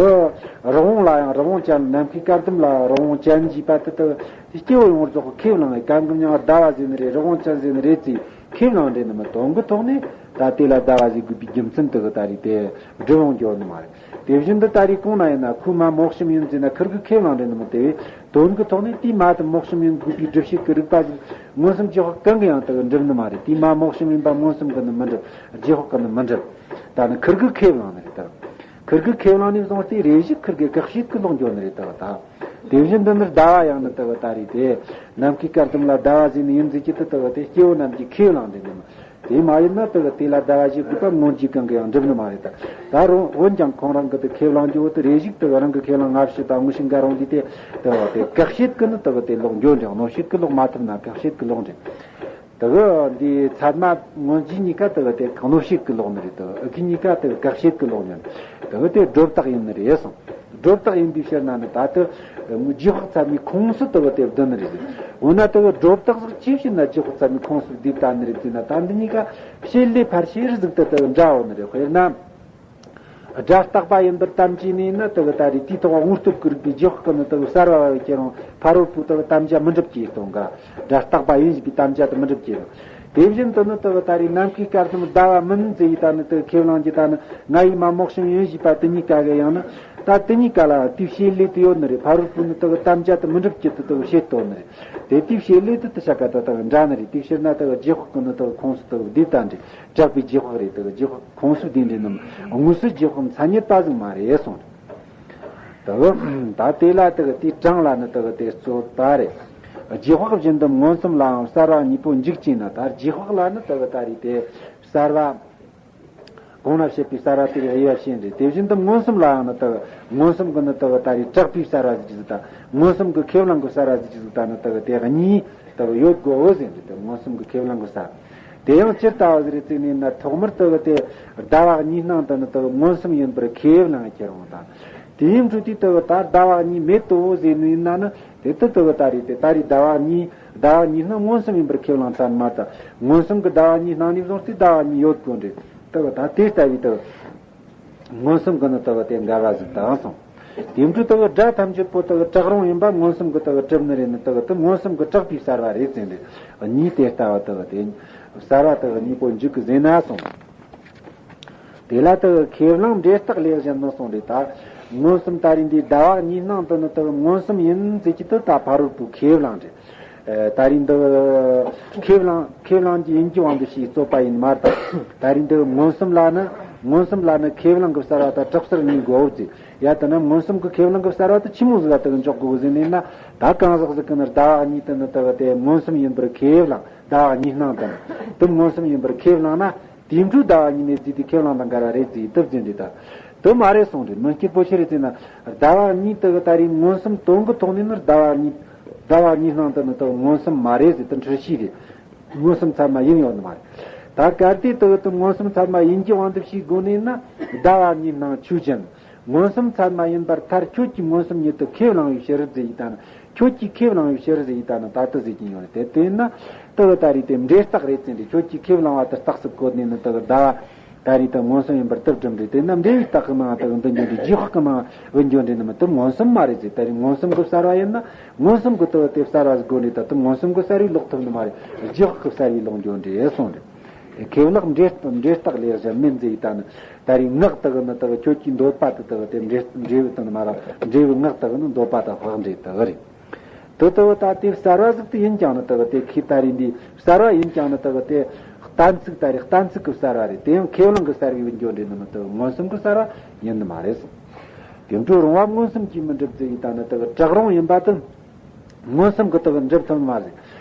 རི་བོང་ལ་ཡང་རི་བོང་ཅན། ནམ་མཁའི་སྐར་ཟླུམ་ལ་རི་བོང་ཅན་ཞེས་པ་དེ་དག་དེ་སྐྱེ་བོ་ཡོངས་རྫོགས་ཀྱིས་ཁས་བླངས་ཡོད། གང་གི་མྱིང་ཟླ་བ་ཟེར་ནི་རེད། རི་བོང་ཅན་ཟེར་ནི་རེད་ཅེས་ཁས་བླངས་འདྲ་ནི་མིན། དོན་གྱི་ཐོག་ནས་ད་དེ་ལ་ཟླ་བ་ཟེར་དགོས་པའི་རྒྱུ་མཚན་དེ་གི་ད་རེས་དེ་སྒྲུབ་ཡོང་རྒྱུ་ནི་མ་རེད། དེ་བཞིན་དུ་ད་རེས་གོང་ན་ཡིན་ན་ཁོའི་མ་མོག་གཤམ་ཡིན་ཟེར་ན་ཁིར་གིས་ཁས་བླངས་འདྲ་ནི་མིན། དེ་བས་དོན་གྱི་ཐོག་ནས་དེའི་མ་དེ་མོག་གཤམ་ཡིན་དགོས་པའི་སྒྲུབ་བྱེད་ཀྱི་རིགས་པ་ཟིག་མངོན་སུམ་རྗེས་དཔག་གང་གིས་ཡང་དེ་གི་འགྲུབ་ནི་མ་རེད། དེའི་མ་མོག་གཤམ་ཡིན་པ་མངོན་སུམ་གྱིས་ནི་མི་འགྲུབ། རྗེས་དཔག་གིས་ནི་མི་འགྲུབ། ད་ནི་ཁིར་གིས་ཁས་བླངས་ནི་རེད་ད། ཁིར་གིས་ཁས་བླངས་ནས་བཟུང་སྟེ་རེ་ཞིག་ཁིར་གི་དགག་བྱེད་ཀྱི་ལོག་འགྱོ་ནི་རེད་ད། ད་དེ་བཞིན་དུ་ནི་ཟླ་བ་ཡང་ནི་ད་ད་རེས་དེ་ནམ་མཁའི་སྐར་ཟླུམ་ལ་ཟླ་བ་ཟེར་ནི་ཡིན་ཟེར་གྱི་དེ་ད་དེ་སྐྱེ་བོ་རྣམས་ཀྱིས་ཁས་བླངས་འདྲ་ནི་མིན། དེ་མ་ཡིན་ན་ད་དེ་ལ་ཟླ་བ་ཞེས་དགོས་པ་མངོན་རྗེས་གང་གིས་ཡང་འགྲུབ་ནི་མ་རེད་ད། ད་རུང་འོན་ཀྱང་ཁོང་རང་གིས་དེ་ཁས་བླངས་རྒྱུ་བོ་དེ་རེ་ཞིག་ད་རང་གི་ཁས་བླངས་སྔ་ཕྱི་དང་དངོས་ཕྱི་འགལ་རུང་འདི་དེ་ད་དེ་དགག་བྱེད་ཀྱིས་ནི་ད་དེ་ལོག་འགྱོ་འདྲ། གནོད་བྱེད་ཀྱིས་ལོག་མ་ཐུབ་ན་དགག་བྱེད་ཀྱིས་ལོག་འདྲ། དེ་གི་འདིའི་ཚད་མ་མངོན་རྗེས་གཉིས་ཀ་དེ་གི་དེ་གནོད་བྱེད་ཀྱི་ལོག་ནི་རེད། དེ་གི་ཨི་ཁུ་གཉིས་ཀ་དེ་གི་དགག་བྱེད་ཀྱི་ལོག་ནི་རེད། དེ་གི་དེ་སྒྲོ་བཏགས་ཡིན་ནི་རེད་གསུངས། སྒྲོ་བཏགས་ཡིན་པའི་ཕྱིར་ན་ནི་ད་དེ་རྗེས་དཔག་ཚད་མའི་ཁུངས་སུ་དེ་གི་དེ་བསྡུ་ནི་རེད། འོ་ན་དེ་གི་སྒྲོ་བཏགས་ཟིག་ཅིའི་ཕྱིར་ན་རྗེས་དཔག་ཚད་མའི་ཁུངས་སུ་བསྡུས་བཏང་ནི་རེད་ཟེར་ན། ད་འདི་གཉིས་ཀ་བྱེད་ལས་ཕལ་ཆེར་ཟིག་ཏུ་དེ་གི་འདྲ་བོ་ནི་རེད། དཔེར་ན། སྒྲ་རྟག་པ་ཡིན་པར་དམ་བཅས་ནས་ནི་དེ་གི་ད་རེས་དེའི་ཐོག་དངོས་སྟོབས་ཀྱི་རིགས་པའི་རྗེས་དཔག་གི་ནི་དེ་གི་བསལ་བ་བ་ཁྱེར་རུང་ཕ་རོལ་པོའི་དེ་གི་དམ་བཅའ་མི་འགྲུབ་ཅེས་གཏོང་ག། སྒྲ་རྟག་པ་ཡིན་ཞེས་པའི་དམ་བཅའ་དེ་མི་འགྲུབ་ཅེས་དང་། དེ་བཞིན་དུ་ནི་དེ་གི་ད་རེས་ནམ་མཁའི་སྐར་ཟླུམ་ཟླ་བ་མིན་ཟེར་ཡི་ད་ནི་དེ་གི་ཁས་བླངས་ཀྱི་ད་ནི་ང་ཡི་མ་མོག་གཤམ་ཡིན་ཞེས་པ་དེ་གཉིས་ཀ་གི་ཡང་ནི་ད་དེ་གཉིས་ཀ་ལ་དེའི་བྱེད་ལས་དེ་ཡོད་ནི་རེད། ཕ་རོལ་པོའི་ནི་དེ་གི་དམ་བཅའ་དེ་མི་འགྲུབ་ཅེས་དེ་དེ་གི་བྱེད་དོ་ནི་རེད། དེ་དེའི་བྱེད་ལས་དེ་དེ་ཆ་ག་ད་དེ་གི་འདྲ་ནི་རེད། དེའི་ཕྱིར་ན་དེ་གི་རྗེས་དཔག་གི་ནི་དེ་གི་ཁུངས་སུ་དེ་གི་བསྡུས་བཏང་འདྲ། གྲགས་པའི་རྗེས་དཔག་རེད། དེ་གི་རྗེས་དཔག་ཁུངས་སུ་བསྡུས་འདྲ་ནམ་དངོས་སུ་རྗེས་དཔག་མཚན་ཉིད་པ་ཟིག་མ་རེད་གསུངས། དེ་གི་ད་དེ་ལ་དེ་གི་དེའི་གྲངས་ལ་ནི་དེ་གི་དེ་རྩོད་པ་རེད། རྗེས་དཔག་བཞིན་དུ་མངོན་སུམ་ལའང་བསལ་བ་གཉིས་པོ་འཇུག་ཅེ་ན། ད་རྗེས་དཔག་ལ་ནི་དེ་གི་ད་རེས་དེ་བསལ་བ། གོང་ན་བཤད་པའི་བསལ་བ་དེ་རིགས་དབྱེ་བ་ཕྱེ་འདྲ། དེ་བཞིན་དུ་མངོན་སུམ་ལའང་ནི་དེ་གི་མངོན་སུམ་གྱི་ནི་དེ་གི་ད་རེས་གྲགས་པའི་བསལ་བ་ཟེར་གྱི་ཟིག་དང་། མངོན་སུམ་གྱི་ཁས་བླངས་ཀྱི་བསལ་བ་ཟེར་གྱི་ཟིག་དང་ནི་དེ་གི་དེ་གཉིས་དེ་གི་ཡོད་དགོས་འོ་ཟེར་འདྲ། དེ་མངོན་སུམ་གྱི་ཁས་བླངས་ཀྱི་བསལ། དེ་ཡང་ཇི་ལྟ་བུ་ཟིག་རེད་ཟེར་ནས་ན། ཐོག་མར་དེ་གི་དེ་ཟླ་བ་གཉིས་སྣང་དེ་ནི་དེ་གི་མངོན་སུམ་ཡིན་པར་ཁས་བླངས་ཁྱེར་རུང་དང་། དེའི་འཕྲོས་དེ་དེ་གི་ད་ཟླ་བ་གཉིས་མེད་དོ་ཟེར་ནས་ན་ནི། དེ་ལྟར་དུ་ད་རེས་དེ་ད་རེས་ཟླ་བ་གཉིས་ཟླ་བ་གཉིས་སྣང་མངོན་སུམ་ཡིན་པར་ཁས་བླངས་ཚར་མ་ད། མངོན་སུམ་གྱི་ཟླ་བ་གཉིས་སྣང་ནས་བཟུང་སྟེ་ཟླ་བ་གཉིས་ཡོད་དགོས་འདྲེ། དུ་ད་དེ་ལྟ་བུའི་དུ། མངོན་སུམ་གྱི་ནི་དུ་དེ་འགལ་བ་ཟིག་དང་སོང་། དེ་འཕྲོ་དུ་སྒྲ་ཐམས་ཅད་པོ་དུ་གྲགས་རུང་ཡིན་པ་མངོན་སུམ་གྱི་དུ་གྲུབ་ནི་རེད་ནི་དུ་དུ་མངོན་སུམ་གྱི་གྲགས་པའི་གསལ་བ་རེད་ཟེར་འདྲེ། གཉིས་དེ་ལྟ་བ་དུ་དེ། གསལ་བ་དུ་གཉིས་པོ་འཇུག་གི་ཟེར་ན་སོང་། དེ་ལ་དུ་ཁས་བླངས་འབྲས་རྟགས་ལས་གཞན་ནོ་གསུངས་རེད་ད། མངོན་སུམ་ད་རེས་འདི་ཟླ་བ་གཉིས་སྣང་དུ་ནི་དུ་མངོན་སུམ་ཡིན་ཟེར་གྱི་དུ་ད་ཕ་རོལ་པོའི་ཁས་བླངས་རེད། ད་རེས་འདི་ཁས་བླངས་ཁས་བླངས་ཀྱི་ཡིན་གྱི་དབང་དུ་ཞེས་རྩོད་པ་ཡིན་མ་རེད་ད། ད་རེས་འདི་མངོན་སུམ་ལ་ནི་མངོན་སུམ་ལ་ནི་ཁས་བླངས་ཀྱི་གསལ་བ་དང་གྲགས་གསལ་གཉིས་དགོས་ཟེར། ཡ་དེ་ན་མངོན་སུམ་གྱི་ཁས་བླངས་ཀྱི་གསལ་བ་དུ་ཆི་མོ་ཟིག་ལ་དུ་འཇོག་དགོས་ཟེར་ནས་ན། ད་གང་ཟག་ཟིག་གི་ནི་ཟླ་བ་གཉིས་དུ་ནི་དུ་དེ་མངོན་སུམ་ཡིན་པར་ཁས་བླངས་ཟླ་བ་གཉིས་སྣང་དུ་ནི་དུ་མངོན་སུམ་ཡིན་པར་ཁས་བླངས་ན། དེའི་འཕྲོས་ཟླ་བ་གཉིས་ནས་བརྩིས་ཏེ་ཁས་བླངས་དང་འགལ་བ་རེད་ཟེར་དུ་བརྫུན་འདྲི་ད། དུ་མ་རེད་གསུངས་རེད། མི་སྐྱིད་པོ་ཆེ་རེད་ཟེར་ན། ཟླ་བ་གཉིས་དུ་གི་ད་རེས་མངོན་སུམ་དོན་གི་ཐོག་ནས་ནི་ཟླ་བ་གཉིས་ཟླ་བ་གཉིས་སྣང་དུ་ནི་དུ་མངོན་སུམ་མ་རེད་ཟེར་དུ་འཁྲུལ་ཤེས་རེད། མངོན་སུམ་ཚད་མ་ཡིན་ཡོད་ནི་མ་རེད། ད་གལ་ཏེ་དུ་དུ་མངོན་སུམ་ཚད་མ་ཡིན་གྱི་དབང་དུ་བྱས་དགོས་ནས་ན། ཟླ་བ་གཉིས་སྣང་ཆོས་ཅན། མངོན་སུམ་ཚད་མ་ཡིན་པར་ཐལ། ཁྱོད་ཀྱིས་མངོན་སུམ་ཉིད་དུ་ཁས་བླངས་པའི་ཕྱིར་ཟེར་ཡི་ད་ནི། ཁྱོད་ཀྱིས་ཁས་བླངས་པའི་ཕྱིར་ཟེར་ཡི་ད་ནི་ད་དུ་ཟེར་གྱི་ཡོད་རེད་དེ་དེ་ན། དུ་ད་རེས་དེ་འབྲས་རྟགས་རེད་ཟེར་འདྲི། ཁྱོད་ཀྱིས་ཁས་བླངས་པ་དེ་རྟགས་སུ་བཀོད་ནས་ནི་དུ་ཟླ་བ། ད་རེས་དུ་མངོན་སུམ་ཡིན་པར་དུ་སྒྲུབ་འདྲི་དེ་ན་འབྲས་བུའི་རྟགས་ཀྱི་ནང་དུ་འདི་འགྱོ་འདྲི་རྗེས་དཔག་གི་ནང་བུ་འགྱོ་འདྲི་ནི་མི་དུ་མངོན་སུམ་མ་རེད་ཟེར། ད་རེས་མངོན་སུམ་གྱི་གསལ་བ་ཡིན་ན། མངོན་སུམ་གྱི་དུ་དེ་གསལ་བ་ཟིག་དགོས་འདྲི་ད་དུ་མངོན་སུམ་གྱི་གསལ་བས་ལོག་ཐུབ་ནི་མ་རེད། རྗེས་དཔག་གི་གསལ་བས་ལོག་འགྱོ་འདྲི་གསུངས་རེད། ཁས་བླངས་འབྲས་འབྲས་རྟགས་ལས་གཞན་མིན་ཟེར་ཡི་ད་ནི། ད་རེས་ངག་དག་ནི་དག་ཁྱོད་ཀྱིས་འདོད་པ་དེ་དག་དེ་འབྲས་འབྲས་བུ་དང་མ་ར་འབྲས་བུ་ངག་དག་ནི་འདོད་པ་དང་དཔག་འབྲས་དག་རེད། དེ་དག་ད་དེ་གསལ་བ་ཟིག་དེ་ཡིན་ཀྱང་ནི་དག་དེ་ཁས་ད་རེས་འདི་གསལ་བ་ཡིན་ཀྱང་ནི་དག་དེ་གཏན་ཚིགས་ད་རེས་གཏན་ཚིགས་ཀྱི་གསལ་བ་རེད། དེ་ཡང་ཁས་བླངས་ཀྱི་གསལ་བའི་འགྱོ་འདྲེ་ནི་མི་དག་མངོན་སུམ་གྱི་གསལ་བ་ཡིན་ནི་མ་རེད་གསུངས། དེ་འཕྲོ་རུང་བ་མངོན་སུམ་གྱིས་མི་འགྲུབ་ཟེར་ཡི་ད་ནི་དག་གྲགས་རུང་ཡིན་པ་དེ། མངོན་སུམ་གྱི་དག་འགྲུབ་ཐུབ་མ་རེད།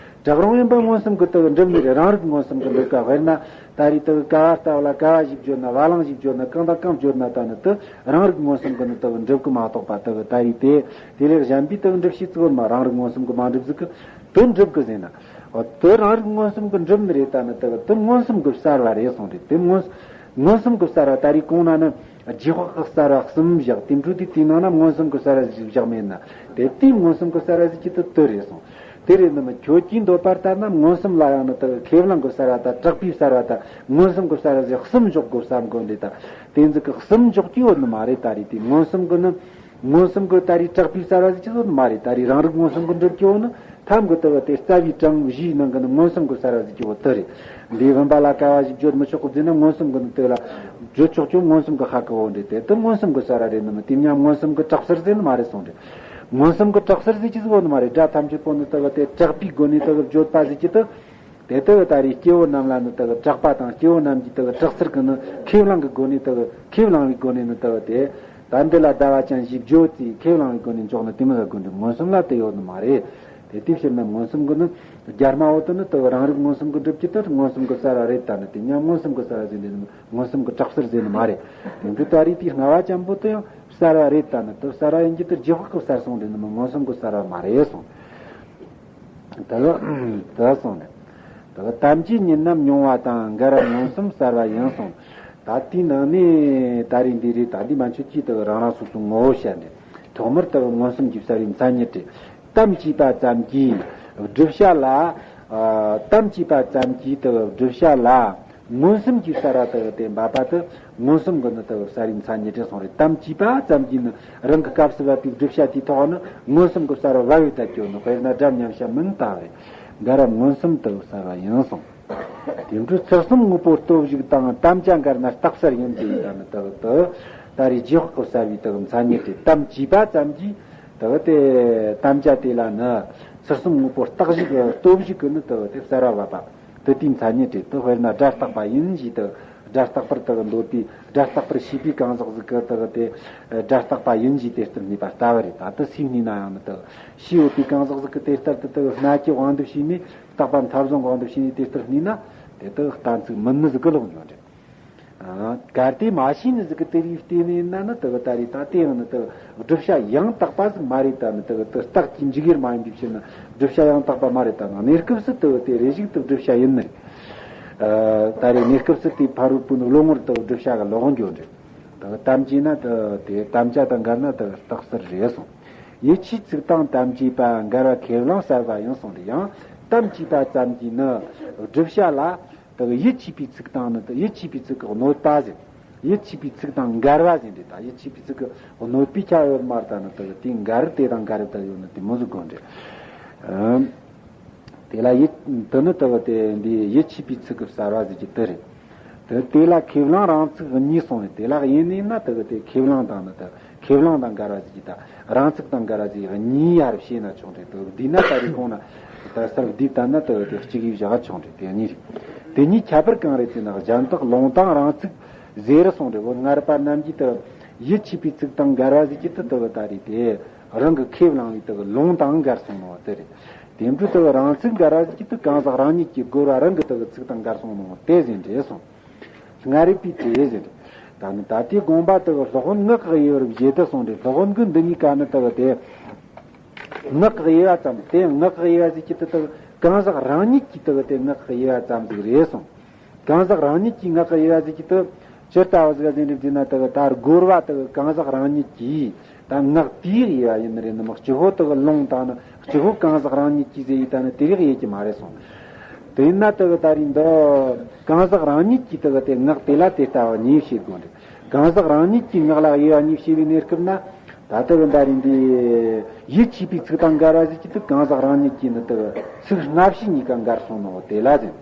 གྲགས་རུང་ཡིན་པ་མངོན་སུམ་གྱི་དག་འགྲུབ་ནི་རེད། རང་རིག་མངོན་སུམ་གྱི་འགྲུབ་ཀ་དཔེར་ན། ད་རེས་དག་ཀ་བ་ལྟ་བུ་ལ་ཀ་བ་ཞིག་བརྗོད་ན་བ་ལང་ཞིག་བརྗོད་ན་གང་དང་གང་བརྗོད་ན་ད་ནི་དུ་རང་རིག་མངོན་སུམ་གྱི་ནི་དག་འགྲུབ་ཀི་མ་གཏོགས་པ་དག་ད་རེས་དེ་དེ་ལས་གཞན་པའི་དག་འགྲུབ་བྱེད་ཚུལ་མ་རང་རིག་མངོན་སུམ་གྱི་མ་འགྲུབ་ཟིག་གི་དུ་འགྲུབ་ཀི་ཟེར་ན། འོ་དུ་རང་རིག་མངོན་སུམ་གྱི་འགྲུབ་ནི་རེད། ད་ནི་དག་དུ་མངོན་སུམ་གྱི་གསལ་བ་རེད་གསུངས་རེད། དེ་མངོན་མངོན་སུམ་གྱི་གསལ་བ་ད་རེས་གོང་ན་ནི། རྗེས་དཔག་གི་གསལ་བ་གསུམ་བཞག་དེ་འཕྲོས་དེ་དེའི་ནང་ན་མངོན་སུམ་གྱི་གསལ་བ་ཞིག་བཞག་མེད་ན། དེ་དེའི་མངོན་སུམ་གྱི་གསལ་བ་ཞིག་གི་དུ་དུ་རེད་གསུངས། དེ་རེད་ནི་མི་ཁྱོད་ཀྱིས་འདོད་པར་ལྟར་ན་མངོན་སུམ་ལ་ཡང་ནི་དུ་ཁས་བླངས་གྱི་གསལ་བ་དང་གྲགས་པའི་གསལ་བ་དང་མངོན་སུམ་གྱི་གསལ་བ་ཞིག་གསུམ་འཇོག་དགོས་བསམ་དགོས་འདི་དང་དེ་ཚིག་གི་གསུམ་འཇོག་རྒྱུ་ཡོད་ནི་མ་རེད། ད་རེས་དེ་མངོན་སུམ་གྱི་ནི། མངོན་སུམ་གྱི་ད་རེས་གྲགས་པའི་གསལ་བ་ཟིག་ཅི་ཟིག་མ་རེད། ད་རེས་རང་རིག་མངོན་སུམ་གྱི་འགྲུབ་ཀྱི་ཡོད་ནི་ཐམ་གྱི་དུ་བ་དེ་རྩ་བའི་གྲངས་བཞིའི་ནང་གི་ནི་མངོན་སུམ་གྱི་གསལ་བ་ཟིག་ཅི་བོ་དུ་རེད། འདིའི་བུམ་པ་ལ་ཀ་བ་ཞིག་བརྗོད་མི་ཆོག་གི་ཟེར་ན་མངོན་སུམ་གྱི་ནི་དེ་ལ་བརྗོད་ཆོག་ཀྱང་མངོན་སུམ་གྱི་ཧ་གི་བོ་འདྲེ་དེ་དུ་མངོན་སུམ་གྱི་གསལ་བ་རེད་ནི་མི་དེ་མཉམ་མངོན་སུམ་གྱི་གྲགས་གསལ་ཟེར་ནི་མ་རེད་གསུངས་རེད། མངོན་སུམ་གྱི་གྲགས་གསལ་ཟིག་ཅི་ཟིག་བོ་ནི་མ་རེད། སྒྲ་ཐམས་ཅད་པོ་ནི་དུ་བ་དེ་གྲགས་པའི་སྒོ་ནས་དུ་བ་བརྗོད་པ་ཟིག་ཅི་དུ། དེ་ལྟ་བུ་ད་རེས་སྐྱེ་བོ་རྣམས་ལ་ནི་ལྟ་བུ་གྲགས་པ་དང་སྐྱེ་བོ་རྣམས་ཀྱིས་ལྟ་བུ་གྲགས་ཚུལ་གྱི་ནི་ཁས་བླངས་ཀྱི་སྒོ་ནས་ལྟ་བུ་ཁས་བླངས་པའི་སྒོ་ནས་ནི་ལྟ་བུ་དེ། ད་འདི་ལ་ཟླ་བ་ཅན་ཞེས་བརྗོད་ཅེས་ཁས་བླངས་པའི་སྒོ་ནས་འཇོག་ནི་དེ་མི་ལ་དགོས་འདུག་མངོན་སུམ་ལ་དེ་ཡོད་ནི་མ་རེད། དེ་དེ་ཕྱིར་ན་མངོན་སུམ་གྱི་ནི་རྒྱ་སྨྲ་བོ་དེ་ནི་ལྟ་བུ་རང་རིག་མངོན་སུམ་གྱི་སྒྲུབ་ཀྱི་ལྟར་མངོན་སུམ་གྱི་གསལ་བ་རེད། ད་ནི་དེ་མཉམ་མངོན་སུམ་གྱི་གསལ་བ་ཟེར་འདི་ནི་མངོན་སུམ་གྱི་གྲགས་གསལ་ཟེར་ནི་མ་རེད། དེ་འདི་ད་རེས་དེའི་སྔ་བ་ཅན་པོ་དེ་ཡང་གསལ་བ་རེད། ད་ནི་དེ་གསལ་བ་ཡིན་གྱི་དེ་རྗེས་དཔག་གི་གསལ་སོང་དེ་ནི་མངོན་སུམ་གྱི་གསལ་བ་མ་རེད་གསུངས། དེ་ལ་དེ་གསུངས་ནས། དེ་ལ་དམ་བཅའི་ཉིད་རྣམས་མྱོང་བ་དང་འགལ་བ་མངོན་སུམ་གསལ་བ་ཡིན་གསུངས། ད་དེའི་ནང་ནས་ད་རེས་འདི་རེད། ད་འདི་མ་མཆོད་ཀྱིས་དེ་རང་རང་སོ་སོའི་ངོ་བོ་བཤད་ནས་ཐོག་མར་དེ་མངོན་སུམ་གྱི་གསལ་བའི་མཚན་ཉིད་དེ་དམ་བཅས་པ་ཙམ་གྱིས་བསྒྲུབ་བྱ་ལ། ཨ་དམ་བཅས་པ་ཙམ་གྱིས་དེ་བསྒྲུབ་བྱ་ལ། མངོན་སུམ་གྱི་གསལ་བ་དག་དེ་འབབ་པ་དེ་མངོན་སུམ་གྱི་ནི་དག་གསལ་བའི་མཚན་ཉིད་དེ་སོང་རེད། དམ་བཅས་པ་ཙམ་གྱིས་ནི་རང་གི་སྐབས་སུ་བབ་པའི་བསྒྲུབ་བྱ་དེའི་ཐོག་ནི་མངོན་སུམ་གྱི་གསལ་བ་བབ་པའི་ཐད་ཀྱི་ནི་དཔེར་ན་སྒྲ་མཉམ་བྱ་མིན་ལྟ་བུ་རེད། འགལ་བ་མངོན་སུམ་དུ་གསལ་བ་ཡིན་གསུངས། དེ་འཕྲོས་ཚུལ་གསུམ་དངོས་པོ་སྟོབས་བཞི་དང་དམ་བཅའ་འགལ་ན་རྟགས་གསལ་ཡིན་ཏེ་ཡིན་ན་ནི་དག་ཏུ་ད་རེས་རྗེས་དཔག་གི་གསལ་བའི་དག་མཚན་ཉིད་དེ་དམ་བཅས་པ་ཙམ་གྱིས་དག་དེ་དམ་བཅའ་དེ་ལ་ནི་ཚུལ་གསུམ་དངོས་པོ་རྟགས་བཞི་གི་སྟོབས་བཞི་གི་ནི་དག་དེ་གསལ་བ་བབ་པ། དེ་དེའི་མཚན་ཉིད་དེ་དུ་དཔེར་ན་སྒྲ་རྟག་པ་ཡིན་ཞེས་དུ་སྒྲ་རྟག་པར་དུ་འདོད་པའི་སྒྲ་རྟག་པར་ཤེས་པའི་གང་ཟག་ཟིག་གི་དུ་དེ་སྒྲ་རྟག་པ་ཡིན་ཞེས་དེ་ལྟར་སྨྲས་པ་ལྟ་བུ་རེད། ད་དུ་སུས་སྨྲས་ན་ཡང་ནི་དུ་ཤེས་ཡོད་པའི་གང་ཟག་ཟིག་གི་དེ་ལྟར་དུ་དུ་སྣ་ཁའི་དབང་དུ་བྱས་ནས་རྟག་པ་མཐའ་བཟུང་གི་དབང་དུ་བྱས་ནས་དེ་ལྟར་སྨྲས་ན་དེ་དུ་གཏན་ཚིགས་མིན་ནི་ཟིག་གི་ལོག་འགྱོ་འདྲ། གལ་ཏེ་མ་ཤེས་ནི་ཟིག་གི་དེ་རིགས་བལྟས་ནས་ན་ནི་དུ་ད་རེས་ད་དེ་ཡང་ནི་དུ་བསྒྲུབ་བྱ་ཡང་དག་པ་ཟིག་མ་རེད། ད་ནི་དུ་དུ་རྟགས་ཀྱི་འཇུག་ཡུལ་མ་ཡིན་པའི་ཕྱིར་ན་བསྒྲུབ་བྱ་ཡང་དག་པ་མ་རེད། ད་ནི་གནས་སྐབས་སུ་དུ་དེ་རེ་ཞིག་ཏུ་བསྒྲུབ་བྱ་ཡིན་ནི་རེད། ད་རེས་གནས་སྐབས་སུ་དེ་ཕ་རོལ་པོ་ནི་བློ་ངོར་དུ་བསྒྲུབ་བྱ་གི་ལོག་འགྱོ་འདྲ། དུ་དམ་བཅས་ན་དུ་དེ་དམ་བཅའ་དང་འགལ་ན་དུ་རྟགས་གསལ་རེད་གསུངས། ཡིད་ཆེས་ཚིག་དང་དམ་བཅས་པ་འགལ་བ་ཁས་བླངས་གསར་བ་ཡིན་གསུངས་ཏེ། ཡང་དམ་བཅས་པ་ཙམ་གྱིས་ནི་བསྒྲུབ་བྱ་ལ་དག་ཡིད་ཆེས་པའི་ཚིག་དང་ནི་དག་ཡིད་ཆེས་པའི་ཚིག་གི་གནོད་པ་ཟེར། ཡིད་ཆེས་པའི་ཚིག་དང་འགལ་བ་ཟེར་འདི་དག་ཡིད་ཆེས་པའི་ཚིག་གི་གནོད་པའི་ཆ་ཡོད་མ་རེད། ད་ནི་དག་དེ་འགལ་དེ་དང་འགལ་དག་ཡོད་ནི་དེ་མོ་ཟིག་དགོས་འདྲ། དེ་ལ་ཡིད་དུ་ནི་དག་དེ་འདི་ཡིད་ཆེས་པའི་ཚིག་གི་གསར་བ་ཟེར་གྱི་དེ་རེད། དེ་དེ་ལ་ཁས་བླངས་རང་ཚིག་གཉིས་གསུངས་ནས། དེ་ལ་ཡིན་ནི་ན་དག་དེ་ཁས་བླངས་དང་ནི་དག་ཁས་བླངས་དང་འགལ་བ་ཟེར་གྱི་དག་རང་ཚིག་དང་འགལ་བ་ཟེར་གཉིས་ཡར་བཤད་ན་ཆོག་འདྲ། དག་བསྡུས་ན་ད་རེས་གོང་ན་ད་གསར་བསྡུས་ད་ན་དག་དེ་གཅིག་ཡིས་བཞག་ཆོག་འདྲ། དེ་གཉིས་རེད། དེ་གཉིས་ཁྱད་པར་གང་རེད་ཟེར་ན། གཞན་དག་ལུང་དང་རང་ཚིག་ཟེར་གསུངས་འདྲ། འོ་སྔར་པ་རྣམས་ཀྱིས་དག་ཡིད་ཆེས་པའི་ཚིག་དང་འགལ་བ་ཟེར་གྱི་དེ་དག་ད་རེས་དེ་རང་གི་ཁས་བླངས་པའི་དག་ལུང་དང་འགལ་སོང་ནོ་དེ་རེད། དེ་འཕྲོས་དག་རང་ཚིག་འགལ་བ་ཟེར་གྱི་དེ་གང་ཟག་རང་ཉིད་ཀྱི་རྒོལ་བ་རང་གི་དག་ཚིག་དང་འགལ་སོང་ནོ་དེ་ཟེར་འདྲ་གསུངས། སྔར་རེད་པའི་དེ་ཟེར་འདྲ། ད་ནི་ད་ལྟའི་དགོངས་པ་དག་སློབ་དཔོན་ངག་གི་དབྱེ་བར་བཞེད་དུ་གསུངས་འདྲ། སློབ་དཔོན་གྱིས་འདི་གཉིས་ཀ་ནི་དག་དེ་ངག་གི་དབྱེ་བ་ཙམ། དེ་ཡང་ངག་གི་དབྱེ་བ་ཟེར་གྱི་དེ་དག་གང་ཟག་རང་ཉིད་ཀྱི་དག་དེ་ངག་གི་དབྱེ་བ་ཙམ་ཟིག་རེད་གསུངས། གང་ཟག་རང་ཉིད་ཀྱི་ངག་གི་དབྱེ་བ་ཟེར་གྱི་དེ་ཇི་ལྟ་བུ་ཟིག་ཟེར་འདྲ་ཟེར་ན། དག་ད་རྒོལ་བ་དག་གང་ཟག་རང་ཉིད་ཀྱི་ད་ངག་དེའི་དབྱེ་བ་ཡིན་ནི་རེད་ནི་མ། སྤྱི་བོ་དག་ལུང་དང་ནི་སྤྱི་བོ་གང་ཟག་རང་ཉིད་ཀྱི་ཟེར་ཡི་ད་ནི་དེ་རིགས་དབྱེ་གི་མ་རེད་གསུངས། དེ་ཡིན་ན་དག་ད་རིང་འདི་གང་ཟག་རང་ཉིད་ཀྱི་དག་དེ་ངག་དེ་ལ་དེ་ལྟ་བུ་གཉིས་བཤད་དགོས་འདྲ། གང་ཟག་རང་ཉིད་ཀྱི་ངག་ལ་དབྱེ་བ་གཉིས་བཤད་པའི་གནས་སྐབས་ན། ད་ལྟ་བུ་ད་རིང་འདི་ཡིད་ཆེས་པའི་ཚིག་དང་འགལ་བ་ཟེར་གྱི་དེ་གང་ཟག་རང་ཉིད་ཀྱི་ནི་དག་ཚིག་སྔ་ཕྱི་གཉིས་ཀ་འགལ་སོང་ནོ་དེ་ལ་ཟེར།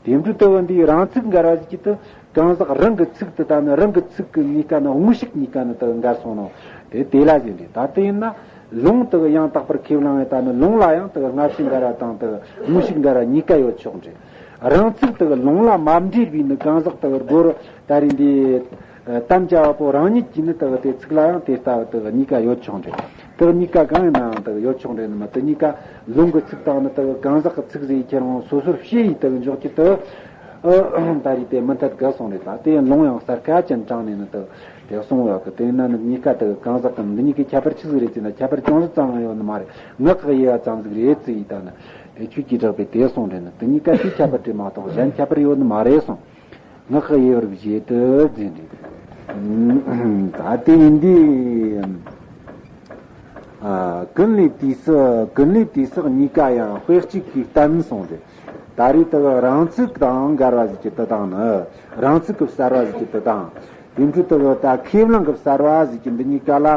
དེ་འཕྲོས་དག་འདི་རང་ཚིག་འགལ་བ་ཟེར་གྱི་དེ་གང་ཟག་རང་གི་ཚིག་དེ་ད་ནི་རང་གི་ཚིག་གི་གཉིས་ཀ་ནི་དངོས་ཤུགས་གཉིས་ཀ་ནི་དག་འགལ་སོང་ནོ་དེ་དེ་ལ་ཟེར་འདྲ། ད་ལྟ་ཡིན་ན་ལུང་དག་ཡང་དག་པར་ཁས་བླངས་ཡོད། ད་ནི་ལུང་ལ་ཡང་དག་སྔ་ཕྱི་འགལ་བ་དང་དག་དངོས་ཤུགས་འགལ་བ་གཉིས་ཀ་ཡོད་ཆོག་འདྲ། རང་ཚིག་དག་ལུང་ལ་མ་འབྲེལ་བའི་ནི་གང་ཟག་དག་རྒོལ་ད་རིང་འདི་དམ་བཅའ་བ་པོ་རང་ཉིད་ཀྱི་ནི་དག་དེ་ཚིག་ལ་ཡང་དེ་ལྟ་བུ་དག་གཉིས་ཀ་ཡོད་ཆོག་འདྲ། དག་གཉིས་ཀ་གང་ཡིན་ནའང་དག་ཡོད་ཆོག་འདྲ་ནི་མ། དེ་གཉིས་ཀ་ལུང་གི་ཚིག་དང་ནི་དག་གང་ཟག་གི་ཚིག་ཟེར་ཁྱེར་འོང་སོ་སོར་ཕྱེ་ཡི་དག་འཇོག་གི་དག་ད་རིགས་དེ་མི་འཐད་ག་གསུངས་རེད། ད་དེ་ཡང་ལུང་ཡང་གསལ་ཁ་ཅན་དྲངས་ནས་ནི་དག་དེ་གསུངས་ཡོད་གི། དེ་ཡིན་ན་ནི་གཉིས་ཀ་དག་གང་ཟག་གི་འདི་གཉིས་ཀའི་ཁྱད་པར་ཆི་ཟིག་རེད་ཅེ་ན། ཁྱད་པར་ཅུང་ཟད་ཙམ་ཡང་ཡོད་ནི་མ་རེད། ངག་གི་དབྱེ་བ་ཙམ་ཟིག་རེད་ཟེར་ཡི་ད་ནི་དེ་ཆོས་ཀྱི་གྲགས་པས་དེ་གསུངས་རེད་ནི། དེ་གཉིས་ཀ་དེའི་ཁྱད་པར་རེད་མ་གཏོགས་གཞན་ཁྱད་པར་ཡོད་ནི་མ་རེད་གསུངས། ངག་གི་དབྱེ་བར་བཞེད་དུ་ཟེར་འདྲ། ད་དེ་ཡིན་དུས། ཨ། ཀུན་ལས་དུས་སུ་ཀུན་ལས་དུས་སུ་གཉིས་ཀ་ཡང་དཔེ་གཅིག་གིས་བསྟན་གསུངས་ཏེ། ད་རེས་དག་རང་ཚིག་དང་འགལ་བ་ཟེར་གྱི་དེ་དང་ནི། རང་ཚིག་གི་གསར་བ་ཟེར་གྱི་དེ་དང་། དེ་འཕྲོས་དག་ད་ཁས་བླངས་གི་གསར་བ་ཟེར་གྱི་འདི་གཉིས་ཀ་ལ།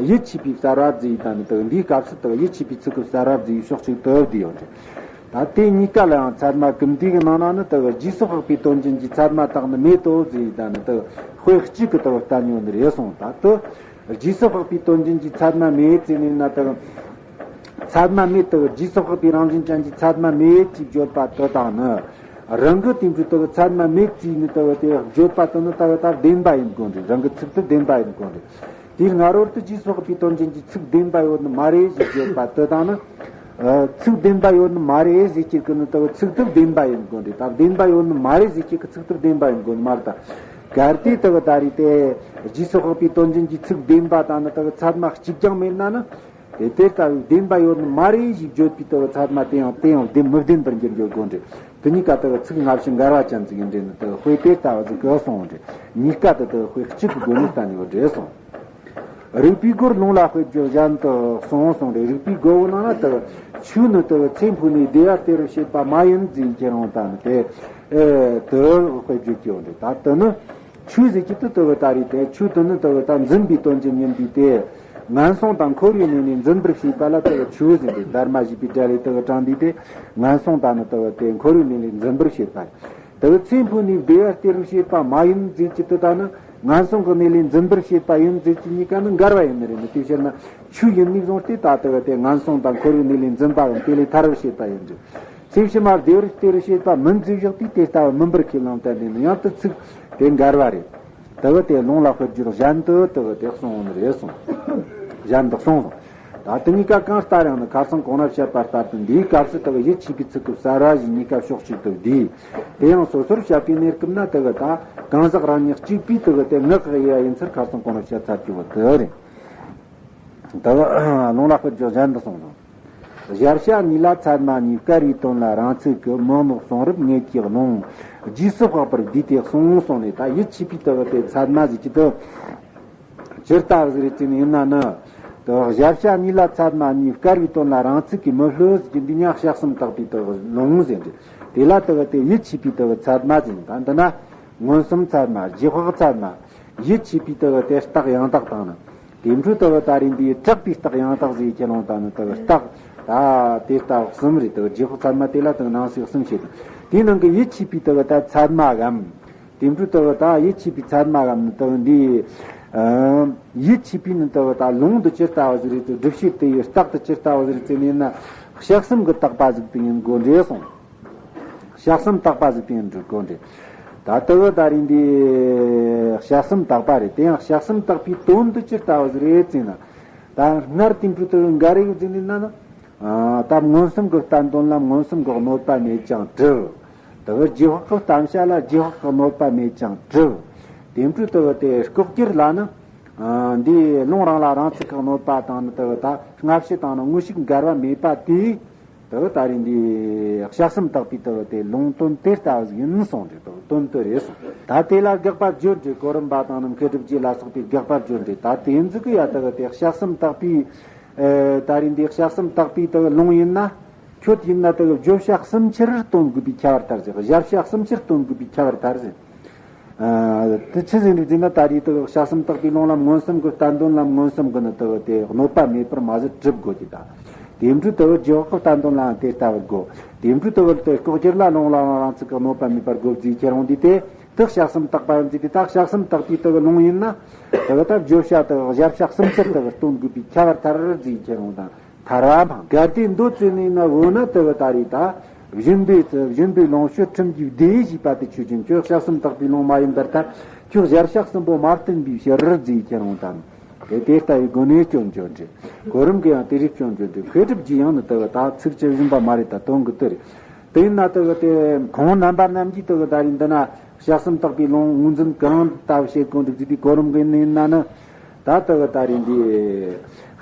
ཡིད་ཆེས་པའི་གསར་བ་ཟེར་ཡི་ད་ནི་དག་འདིའི་སྐབས་སུ་དག་ཡིད་ཆེས་པའི་ཚིག་གི་གསར་བ་ཟེར་ཡི་ཕྱོགས་གཅིག་ཏུ་བསྡུས་ཡོད་རེད། ད་དེ་གཉིས་ཀ་ལ་ཡང་ཚད་མ་ཀུན་བཏུས་ཀྱི་ནང་ན་ནི་དག་རྗེས་སུ་དཔག་པའི་དོན་ཅན་གྱི་ཚད་མ་དག་ནི་མེད་དོ་ཟེར་ཡི་ད་ནི་དག་དཔེ་གཅིག་གིས་དག་བསྟན་ཡོད་ནི་རེད་གསུངས། ད་དེ་རྗེས་སུ་དཔག་པའི་དོན་ཅན་གྱི་ཚད་མ་མེད་ཟེར་ནས་ན་དག་ཚད་མ་མེད། དག་རྗེས་སུ་དཔག་པའི་རང་བཞིན་ཅན་གྱི་ཚད་མ་མེད་ཅེས་བརྗོད་པ་དེ་དང་ནི། རང་གི་དེ་འཕྲོས་དག་ཚད་མ་མེད་ཅེས་ནི་དག་དེ་བརྗོད་པ་དེ་ནི་དག་ད་བདེན་པ་ཡིན་དགོས་རེད། རང་གི་ཚིག་དེ་བདེན་པ་ཡིན་དགོས་རེད། དེའི་སྔ་རོལ་དུ་རྗེས་སུ་དཔག་པའི་དོན་ཅན་གྱི་ཚིག་བདེན་པ་ཡོད་ནི་མ་རེད་ཞེས་བརྗོད་པ་དེ་དང་ནི། ཨ། ཚིག་བདེན་པ་ཡོད་ནི་མ་རེད་ཟེར་གྱི་གི་ནི་དག་ཚིག་དེ་བདེན་པ་ཡིན་དགོས་རེད། ད་བདེན་པ་ཡོད་ནི་མ་རེད་ཟེར་གྱི་གི་ཚིག་དེ་བདེན་པ་ཡིན་དགོས་ནི་མ་རེད། ད་གལ་ཏེ་དག་ད་རེས་དེ་རྗེས་སུ་དཔག་པའི་དོན་ཅན་གྱི་ཚིག་བདེན་པ་དང་ནི་དག་ཚད་མ་གཅིག་ཀྱང་མེད་ན་ནི། དེ་དེ་ལྟ་བུའི་བདེན་པ་ཡོད་ནི་མ་རེད་ཞེས་བརྗོད་པའི་དག་ཚད་མ་དེ་ཡང་དེ་ཡང་བདེན་མི་བདེན་པར་འགྱུར་འགྱུར་དགོས་རེད། དེ་གཉིས་ཀ་དག་ཚིག་སྔ་ཕྱི་འགལ་བ་ཅན་ཟིག་ཡིན་རེད་ནི་དག་དཔེ་དེ་ལྟ་བུ་ཟིག་གི་གསུངས་རེད། གཉིས་ཀ་དེ་དག་དཔེ་གཅིག་གི་སྒོ་ནས་བསྟན་ཡོད་རེད་གསུངས། རིགས་པའི་སྒོར་ལུང་ལ་དཔེ་བརྗོད་གཞན་དུ་གསུངས་གསུངས་རེད། རིགས་པའི་སྒོ་བོ་ནང་ན་དག་ཆོས་ནི་དག་ཚེ་འཕོས་ནས་བདེ་བ་སྟེར་བར་བྱེད་པ་མ་ཡིན་ཟེར་ཁྱེར་འོང་ད་ནི་དེ་དེ་དཔེ་བརྗོད་ཀྱི་ཡོད་རེད། ད་དེ་ནི། ཆོས་ཟེར་གྱི་དེ་དེ་བས་ད་རེད་དེ། ཆོས་དེ་ནི་དེ་བས་ད་འཛིན་པའི་དོན་ཅན་ཡིན་པས་དེ། ངན་སོང་དང་འཁོར་བའི་གནས་ལས་འཛིན་པར་བྱེད་པ་ལ་དེ་བས་ཆོས་ཟེར་ཏེ། དྷརྨ་ཞེས་པའི་སྒྲ་ལས་དེ་བས་དྲངས་ཏེ་དེ། ངན་སོང་དང་ནི་དེ་བས་དེ་འཁོར་བའི་གནས་ལས་འཛིན་པར་བྱེད་པ། དེ་བས་ཚེ་འཕོས་ནས་བདེ་བ་སྟེར་བར་བྱེད་པ་མ་ཡིན་ཟེར་གྱི་དེ་ད་ནི་ངན་སོང་གི་གནས་ལས་འཛིན་པར་བྱེད་པ་ཡིན་ཟེར་གྱི་གཉིས་ཀ་ནི་འགལ་བ་ཡིན་ནི་རེད། ནི་དེ་ཕྱིར་ན་ཆོས་ཡིན་ནི་བཟུང་སྟེ་ད་དེ་བས་དེ་ངན་སོང་དང་འཁོར་བའི་གནས་ལས་འཛིན་པའམ་དེ་ལས་ཐར་བར་བྱེད་པ་ཡིན་ཏེ། ཚེ་ཕྱི་མ་བདེ་བར་སྟེར་བར་བྱེད་པ་མིན་ཟེར་བཞག་དུས་དེ་ལྟ་བུ་མིན་པར་ཁས་བླངས་བསྟན་ནས་ནི་ཡང་དེ་ཚིག་དེ་འགལ་བ་རེད། དེ་བས་དེ་ལུང་ལ་དཔེར་བརྗོད་གཞན་དུ་དེ་བས་དེ་གསུངས་ནི་རེད་གསུངས། གཞན་དུ་གསུངས་སོང་། ད་དེ་གཉིས་ཀ་གང་ལྟར་ཡང་ནི་ཁ་སང་གོང་ན་བཤད་པ་ལྟར་དུ་འདིའི་སྐབས་སུ་དེ་བས་ཡིད་ཆེས་པའི་ཚིག་གི་གསར་བ་བཞི་གཉིས་ཀ་ཕྱོགས་གཅིག་ཏུ་བསྡུས། དེ་ཡང་སོ་སོར་བཤད་པའི་གནས་སྐབས་ན་དེ་བས་ད་གང་ཟག་རང་ཉིད་གཅིག་པུས་དེ་བས་དེ་ངག་གི་དབྱེ་བ་ཡིན་ཚུལ་ཁ་སང་གོང་ན་བཤད་ཚར་གྱི་བ་དེ་རེད། དེ་བས་ལུང་ལ་དཔེར་བརྗོད་གཞན་དུ་གསུངས་སོང་། གཞལ་བྱ་གཉིས་ལ་ཚད་མ་གཉིས། བསྐལ་པའི་དོན་ལ་རང་ཚིག་གི། མི་རྨོངས་གསུང་རབ་དངོས་ཀྱི་ལུང་། རྗེས་སུ་དཔག་པར་བསྡུས་ཏེ་གསུངས་གསུངས་ནས། ད་ཡིད་ཆེས་པའི་དེ་བས་དེ་ཚད་མ་ཟེར་གྱི་དེ་ཇི་ལྟ་བུ་ཟིག་རེད་ཅེ་ན། ཡིན་ན་ནི་ དེ་གཞལ་བྱ་གཉིས་ལ་ཚད་མ་གཉིས། བསྐལ་པའི་དོན་ལ་རང་ཚིག་གིས་མི་བསླུ་ཟེར་གྱི་འདི་གཉིས་དཔྱད་གསུམ་དག་པའི་དེ་ལུང་ཟེར་གྱི། དེ་ལ་དེ་གི་དེ་ཡིད་ཆེས་པའི་དེ་གི་ཚད་མ་ཟེར་གྱི། ད་འདི་ན་མངོན་སུམ་ཚད་མ། རྗེས་དཔག་ཚད་མ། ཡིད་ཆེས་པའི་དེ་གི་དེ་རྟགས་ཡང་དག་དང་ནི། དེ་འཕྲོས་དེ་གི་ད་རེས་འདི་གྲགས་པའི་རྟགས་ཡང་དག་ཟེར་གྱི་ལུང་དང་ནི། དེ་གི་རྟགས་ད་དེ་ལྟ་བུ་གསུམ་རེད། དེ་གི་རྗེས་དཔག་ཚད་མ་དེ་ལ་དེ་གི་ནང་གསེས་གསུམ་བཤད་དང་། དེའི་ནང་གི་ཡིད་ཆེས་པའི་དེ་གི་ད་ཚད་མ་གམ། དེ་འཕྲོས་དེ་གི་ད་ཡིད་ཆེས་པའི་ཚད་མ་གམ་ནི། དེ་གི་འདི་ཨ་ཡིད་ཆེས་པའི་ནི་དེ་གི་ད་ལུང་འདི་ཇི་ལྟ་བུ་ཟིག་རེད། དེ་སྒྲུབ་བྱེད་དེ་ཡི་རྟགས་དེ་ཇི་ལྟ་བུ་ཟིག་རེད་ཟེར་ནས་ན། དཔྱད་གསུམ་གི་དག་པ་ཟིག་དེ་ཡིན་དགོས་འདྲེ་གསུངས། དཔྱད་གསུམ་དག་པ་ཟིག་དེ་ཡིན་དགོས་འདྲེ། ད་དེ་གི་ད་རེས་འདི་དཔྱད་གསུམ་དག་པ་རེད། དེ་ཡང་དཔྱད་གསུམ་དག་པའི་དོན་དེ་ཇི་ལྟ་བུ་ཟིག་རེད་ཟེར་ན། ད་སྔར་དེ་འཕྲོས་དེ་གི་འགའ་རེ་ཡོད་ཟེར་ནས་ན་ན། ཨ་ད་མངོན་སུམ་གྱི་བསྟན་དོན་ལ་མངོན་སུམ་གྱི་གནོད་པ་མེད་ཅིང་གྲུབ། དེ་གི་རྗེས་དཔག་གི་བསྟན་བྱ་ལ་རྗེས་དཔག་གི་གནོད་པ་མེད་ཅིང་གྲུབ། དེ་འཕྲོས་དེ་གི་དེ་ལྐོག་གྱུར་ལ་ནི། ཨ་འདི་ལུང་རང་ལ་རང་ཚིག་གི་གནོད་པ་དང་ནི། དེ་གི་ད་སྔ་ཕྱི་དང་ནི་དངོས་ཤུགས་འགལ་བ་མེད་པ་དེ། དེ་གི་ད་རེས་འདི་དཔྱད་གསུམ་དག་པའི་དེ་གི་དེ་ལུང་དོན་དེ་ལྟ་བུ་ཡིན་གསུངས་རེད། དེ་གི་དོན་དེ་རེད་གསུངས། ད་དེ་ལ་དགག་པ་བརྗོད་འདྲེ། གོ་རིམ་པ་དང་ནི་མཁས་གྲུབ་རྗེ་ལ་སོགས་པས་དགག་པ་བརྗོད་འདྲེ། ད་དེ་ཟིག་གི་ཡ་དེ་གི་དེ་དཔྱད་གསུམ་དག་པའི་ཨེ་ད་རེས་འདི་དཔྱད་གསུམ་དག་པའི་དེ་གི་ལུང་ཡིན་ན། ཁྱོད་ཡིན་ན་དེ་གི་བརྗོད་བྱ་གསུམ་ཆར་སྟོན་དགོས་པའི་ཁྱད་པར་ཐལ་ཟེར། གཞལ་བྱ་གསུམ་ཆར་སྟོན་དགོས་པའི་ཁྱད་པར་ཐལ་ཟེར། ཨ་དེ་ཆི་ཟིག་རེད་ཟེར་ན། ད་རེས་དེ་གི་དཔྱད་གསུམ་དག་པའི་ལུང་ལ་མངོན་སུམ་གྱི་བསྟན་དོན་ལ་མངོན་སུམ་གྱི་ནི་དེ་གི་དེ་གནོད་པ་མེད་པར་མ་ཟད་གྲུབ་དགོས་ཀྱི། ད་དེ་འཕྲོས་དེ་གི་རྗེས་དཔག་གི་བསྟན་དོན་ལའང་དེ་ལྟ་བུ་དགོས། དེ་འཕྲོས་དེ་གི་དེ་ལྐོག་གྱུར་ལ་ལུང་ལ་རང་ཚིག་གི་གནོད་པ་མེད་པར་དགོས་ཟེར་ཁྱེར་འོང་དུས། དེ་དེ་དཔྱད་གསུམ་དག་པ་ཡིན་ཟེར་དུས། ད་དཔྱད་གསུམ་དག་པའི་དེ་གི་ལུང་ཡིན་ན། དེ་གི་ད་བརྗོད་བྱ་དེ་གི་གཞལ་བྱ་གསུམ་ཆར་དེ་གི་སྟོན་དགོས་པའི་ཁྱད་པར་ཐལ་ཟེར་ཁྱེར་འོང་དང་། ཐལ་བ་འཕངས། གལ་ཏེ་མདོ་ཙེ་ནས་ན་འོ་ན། དེ་གི་ད་རེས་ད་སྦྱིན་པའི་སྦྱིན་པའི་ལོངས་སྤྱོད་ཁྲིམས་ཀྱི་སྡེ་ཞེས་པ་དེ་ཆོས་ཅན། ཁྱོད་དཔྱད་གསུམ་དག་པའི་ལུང་མ་ཡིན་པར་ཐལ། ཁྱོད་གཞལ་བྱ་གསུམ་པོ་མ་བསྟན་པའི་ཕྱིར་ཟེར་ཁྱེར་འོང་དང་། དེ་དེ་ལྟ་བུའི་སྒོ་ནས་སྐྱོན་བརྗོད་འདྲེ། གོ་རིམ་གྱིས་ཡང་དེ་རིགས་སྐྱོན་བརྗོད་འདྲེ། མཁས་གྲུབ་རྗེས་ཡང་ནི་དེ་གི་ད་ཚིག་ཇི་བཞིན་པ་མ་རེད། ད་དོན་གྱི་དེ་རེད། དེ་ཡིན་ན་དེ་གི་དེ་ཁོང་རྣམ་པ་རྣམས་ཀྱིས་དེ་གི་ད་རེས་འདི་ན་དཔྱད་གསུམ་དག་པའི་ལུང་ངོས་འཛིན་གང་ལྟ་བུ་བྱེད་དགོས་འདུག་ཟེར་དུས། གོ་རིམ་གྱིས་ནི་ཡིན་ན་ནི། ད་དེ་གི་ད་རེས་འདི་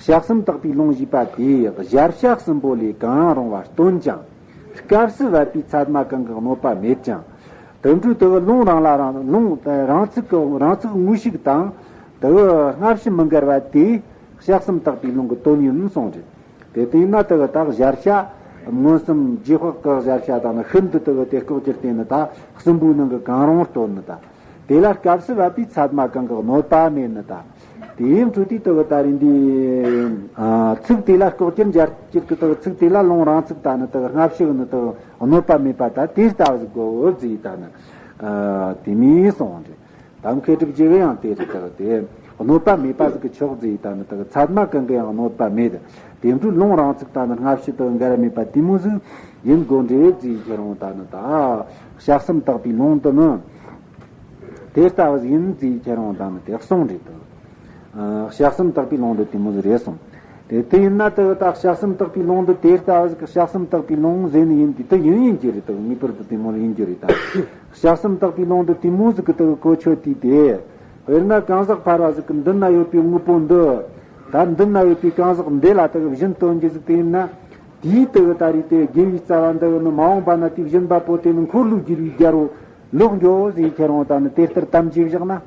དཔྱད་གསུམ་དག་པའི་ལུང་ཞེས་པ་དེ་གཞལ་བྱ་གསུམ་པོ་ལས་གང་རུང་བ་སྟོན་ཅིང་། སྐབས་སུ་བབ་པའི་ཚད་མ་གང་གི་གནོད་པ་མེད་ཅིང་། དེ་འཕྲོས་དེ་གི་ལུང་རང་ལ་རང་ལུང་རང་ཚིག་གི་རང་ཚིག་དངོས་ཤུགས་དང་དེ་གི་སྔ་ཕྱི་མི་འགལ་བ་དེ་དཔྱད་གསུམ་དག་པའི་ལུང་གི་དོན་ཡིན་གསུངས་རེད། དེ་ལྟས་ན་དེ་གི་ད་གཞལ་བྱ་མངོན་སུམ་རྗེས་དཔག་གི་གཞལ་བྱ་དང་ནི་ཤིན་ཏུ་དེ་གི་དེ་ལྐོག་གྱུར་ཏེ་ནི་ད་གསུམ་པོའི་ནང་གི་གང་རུང་སྟོན་ནི་ད། དེ་ལ་སྐབས་སུ་བབ་པའི་ཚད་མ་གང་གི་གནོད་པ་མེད་ནི་ད། དེའི་འཕྲོས་དེ་དེ་གི་ད་རེས་འདི་ཨ་ཚིག་དེ་ལ་ལྐོག་གྱུར་འཇལ་གྱུར་གི་དེ་གི་ཚིག་དེ་ལ་ལུང་རང་ཚིག་དང་ནི་དེ་གི་སྔ་ཕྱི་གི་ནི་དེ་གི་གནོད་པ་མེད་པ་ད་དེ་ལྟ་བུ་ཟིག་དགོས་ཟེར། ད་ནི་ཨ་དེ་མིན་གསུངས་རེད། ད་མཁས་གྲུབ་རྗེ་གིས་ཡང་དེ་རེད། དེ་གི་དེ་གནོད་པ་མེད་པ་ཟིག་གི་ཆོག་ཟེར། ད་ནི་དེ་གི་ཚད་མ་གང་གི་ཡང་གནོད་པ་མེད། དེ་འཕྲོས་ལུང་རང་ཚིག་དང་ནི་སྔ་ཕྱི་དེ་གི་འགལ་མེད་པ་དེ་མོ་ཟིག་ཡིན་དགོས་འདྲེ་ཟེར་ཁྱེར་འོང་། ད་ནི་ད་དཔྱད་གསུམ་དག་པའི་ལུང་དུ་ནི་དེ་ལྟ་བུ་ཟིག་ཡིན་ཟེར་ཁྱེར་འོང་། ད་ནི་དེ་གསུངས་རེད་དོ། ཨ་དཔྱད་གསུམ་དག་པའི་ལུང་དུ་དེ་མོ་ཟིག་རེད་གསུངས། དེ་དེ་ཡིན་ན་དེ་གི་ད་དཔྱད་གསུམ་དག་པའི་ལུང་དུ་དེ་ལྟ་བུ་ཟིག་གི་དཔྱད་གསུམ་དག་པའི་ལུང་ཟེར་ནི་ཡིན་དུས། དེ་ཡིན་ཡིན་རྒྱུ་རེད་དོ། ངེས་པར་དུ་དེ་མོ་ཡིན་རྒྱུ་རེད། ད་དཔྱད་གསུམ་དག་པའི་ལུང་དུ་དེ་མོ་ཟིག་གི་དེ་གི་གོ་ཆོད་དུས། དེ་དཔེར་ན་གང་ཟག་ཕལ་བ་ཟིག་གི་མདུན་ན་ཡོད་པའི་དངོས་པོ་འདི། ད་མདུན་ན་ཡོད་པའི་གང་ཟག་འདི་ལ་དེ་གི་སྦྱིན་སྟོན་རྒྱུ་ཟིག་དེ་ཡིན་ན། དེའི་དེ་གི་ད་རེས་དེ་དགེ་བའི་རྩ་བ་འདི་གི་ནི་མ་འོངས་པ་ན་དེའི་སྦྱིན་པ་པོ་དེ་ནི་འཁོར་ལོས་སྒྱུར་བའི་རྒྱལ་པོ་ལོག་འགྱོ་ཟེར་ཁྱེར་འོང་། ད་ནི་དེ་ལྟར་དམ་བཅས་བཞག་ན།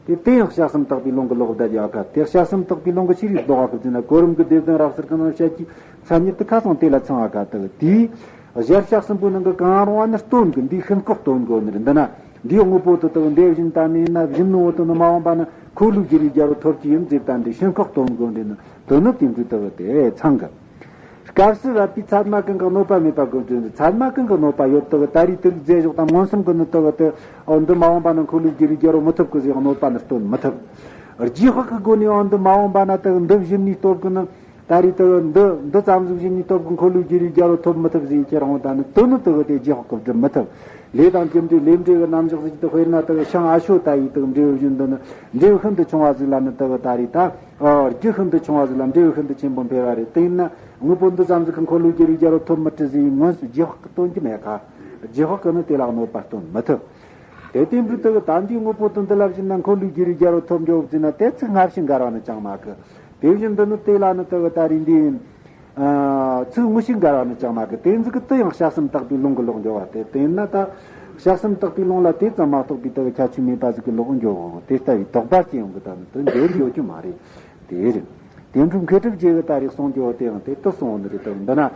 དེ་དེ་ཡང་དཔྱད་གསུམ་དག་པའི་ལུང་གི་ལོག་ལྟ་ཡོད་ག། དེ་དཔྱད་གསུམ་དག་པའི་ལུང་གི་ཆི་རིགས་ལྡོག་ག་ཟེར་ན། གོ་རིམ་གྱི་སྡེ་བདུན་རབ་གསལ་གྱི་ནང་བཤད་ཀྱི་མཚན་ཉིད་དེ་ཁ་སང་དེ་ལ་ཚང་བ་ག། དེ་གི་དེའི་གཞལ་བྱ་གསུམ་པོའི་ནང་གི་གང་རུང་བ་ནི་སྟོན་གི། འདིའི་ཤིན་ལྐོག་སྟོན་དགོས་ནི་རེད། འདི་ན་འདིའི་དངོས་པོ་དེ་དག་འདི་བཞིན་དུ་མེད་ན། སྦྱིན་ནོ་དེ་ནི་མ་འོངས་པ་ན་འཁོར་ལོས་སྒྱུར་བའི་རྒྱལ་པོ་ཐོབ་ཀྱི་ཡིན་ཟེར། ད་འདི་ཤིན་ལྐོག་སྟོན་དགོས་འདི་ནི་དོན་ནི་དེ་འདྲའི་དེ་གི་དེ་ཚང་གི། སྐབས་སུ་བབ་པའི་ཚད་མ་གང་གི་གནོད་པ་མེད་པ་དགོས་འདི་ནི། ཚད་མ་གང་གི་གནོད་པ་ཡོད་དེ་གི་ད་རེས་དེ་རིགས་རྫས་བཞག་དང་མངོན་སུམ་གི་ནི་དེ་གི་དེ། འོ་འདི་མ་འོངས་པ་ན་འཁོར་ལོས་སྒྱུར་བའི་རྒྱལ་པོ་མི་ཐོབ་གི་ཟེར་གནོད་པ་ནི་སྟོན་མི་ཐུབ། རྗེས་དཔག་གི་སྒོ་ནས་འོ་འདི་མ་འོངས་པ་ན་དེ་གི་འདི་བཞིན་ནི་སྟོབས་གི་ནི། ད་རེས་དེ་འདི་འདི་ཙམ་ཟིག་བཞིན་ནི་སྟོབས་ཀྱིས་འཁོར་ལོས་སྒྱུར་བའི་རྒྱལ་པོ་ཐོབ་མི་ཐུབ་ཟེར་ཁྱེར་འོང་། ད་ནི་དོན་ནི་དེ་གི་དེ་རྗེས་དཔག་གིས་སྒྲུབ་མི་ཐུབ། ལས་དང་རྒྱུ་འབྲས་ལས་འབྲས་ཀྱི་རྣམ་གཞག་ཟིག་དེ་དཔེར་ན་དེ་གི་ཤིང་ཨ་ཤོ་ད་ཡི་དེ་གི་འབྲས་བུ་བཞིན་དུ་ནི། འབྲས་བུ་ཤིན་ཏུ་ཆུང་བ་ཟིག་ལ་ནི་དེ་གི་ད་རེས་ད། ཨ་རྒྱུ་ཤིན་ཏུ་ཆུང་བ་ཟིག་ལ་འབྲས་བུ་ཤིན་ཏུ་ཆེན་པོ་འཕེལ་བ་རེད། དེ་ཡིན་ན་དངོས་པོ་འདི་ཙམ་ཟིག་གིས་འཁོར་ལོས་སྒྱུར་བའི་རྒྱལ་པོ་ཐོབ་མི་སྲིད་ཟེར་ཡི་ངོས་སུ་རྗེས་དཔག་གིས་སྟོན་གྱི་མེད་ཀ། རྗེས་དཔག་གིས་ནི་དེ་ལ་གནོད་པ་སྟོན་མི་ཐུབ། དེ་དེ་འདྲའི་དེ་གི་ད་འདིའི་དངོས་པོ་དེ་འདི་ལ་བཞིན་ན་འཁོར་ལོས་སྒྱུར་བའི་རྒྱལ་པོ་ཐོབ་འགྱོ་བ་ཟེར་ན། དེ་ཚིག་སྔ་ཕྱི་འགལ་བ་ནི་ཅང་མེད་གི། དེ་བཞིན་དུ་ནི་དེ་ལ་ནི་དེ་གི་ད་རེས་འདི། ཨ་ཚིག་དངོས་ཤུགས་འགལ་བ་ནི་ཅང་མེད་གི། དེ་ཚིག་གི་དེ་ཡང་དཔྱད་གསུམ་དག་པའི་ལུང་གི་ལོག་འགྱོ་བ་སྟེ། དེ་ཡིན་ན་ད་དཔྱད་གསུམ་དག་པའི་ལུང་ལ་དེ་ཙམ་མ་གཏོགས་པའི་དེ་གི་ཁྱད་ཆོས་མེད་པ་ཟིག་གི་ལོག་འགྱོ་བ། དེ་ལྟ་བུའི་དོགས་པ་སྐྱེ་ཡོང་གི། ད་ནི་དེ་འགྱུར་འགྱོ་རྒྱུ་མ་རེད། དེ་རེད། དེ་འཕྲོ་མཁས་གྲུབ་རྗེ་གི་ད་རེས་གསུང་རྒྱུ་དེའང་དེ་ལྟར་གསུངས་ནི་རེད་དོ། འདི་ན།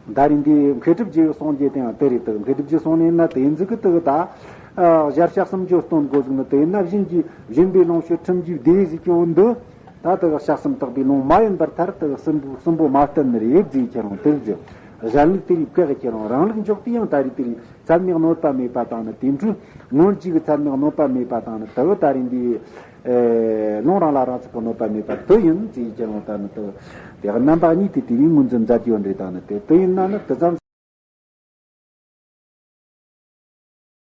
ད་རིང་འདི་མཁས་གྲུབ་རྗེ་གི་གསུང་རྒྱུ་དེའང་དེ་རེད་དོ། མཁས་གྲུབ་རྗེ་གསུང་ནས་ན་དེ་ཟིག་གི་དེ་གི་ད། ཨ། ཞར་ཞག་གསུམ་བརྗོད་སྟོན་དགོས་ཟིག་ནི་དེ་ཡིན་ན་སྦྱིན་གྱི་སྦྱིན་པའི་ལོངས་སྤྱོད་ཁྲིམས་ཀྱི་སྡེ་ཟིག་གི་འོན་དུ། ད་དེ་གི་ཞག་གསུམ་དག་པའི་ལུང་མ་ཡིན་པར་ཐར་དེ་གི་གསུམ་པོ་གསུམ་པོ་མ་བསྟན་ནི་རེད་ཟིག་ཁྱེད་རང་དེ་ཟིག་གཞན་ལུགས་དེ་རིགས་བཀག་གི་ཁྱེད་རང་རང་ལུགས་འཇོག་དུས་ཡང་ད་རེས་དེ་རིགས་ཚད་མའི་གནོད་པ་མེད་པ་དང་ནི་དེ་འཕྲོས་སྔོན་གྱི་གི་ཚད་མའི་གནོད་པ་མེད་པ་དང་ནི་དེ་གི་ད་རིང་འདི། ཨེ། ལུང་རང་ལ་རང་ཚུགས་པའི་གནོད་པ་མེད་པ་དེ་ཡིན་ཟེར་གྱི་རང་ད་ནི་དེ་དེ་རྣམ་པ་གཉིས་དེ་དེ་བས་ངོས་འཛིན་མཛད་ཀྱི་ཡོད་རེད། ད་ནི་དེ་དེ་ཡིན་ན་ནི་དེ་ཙམ།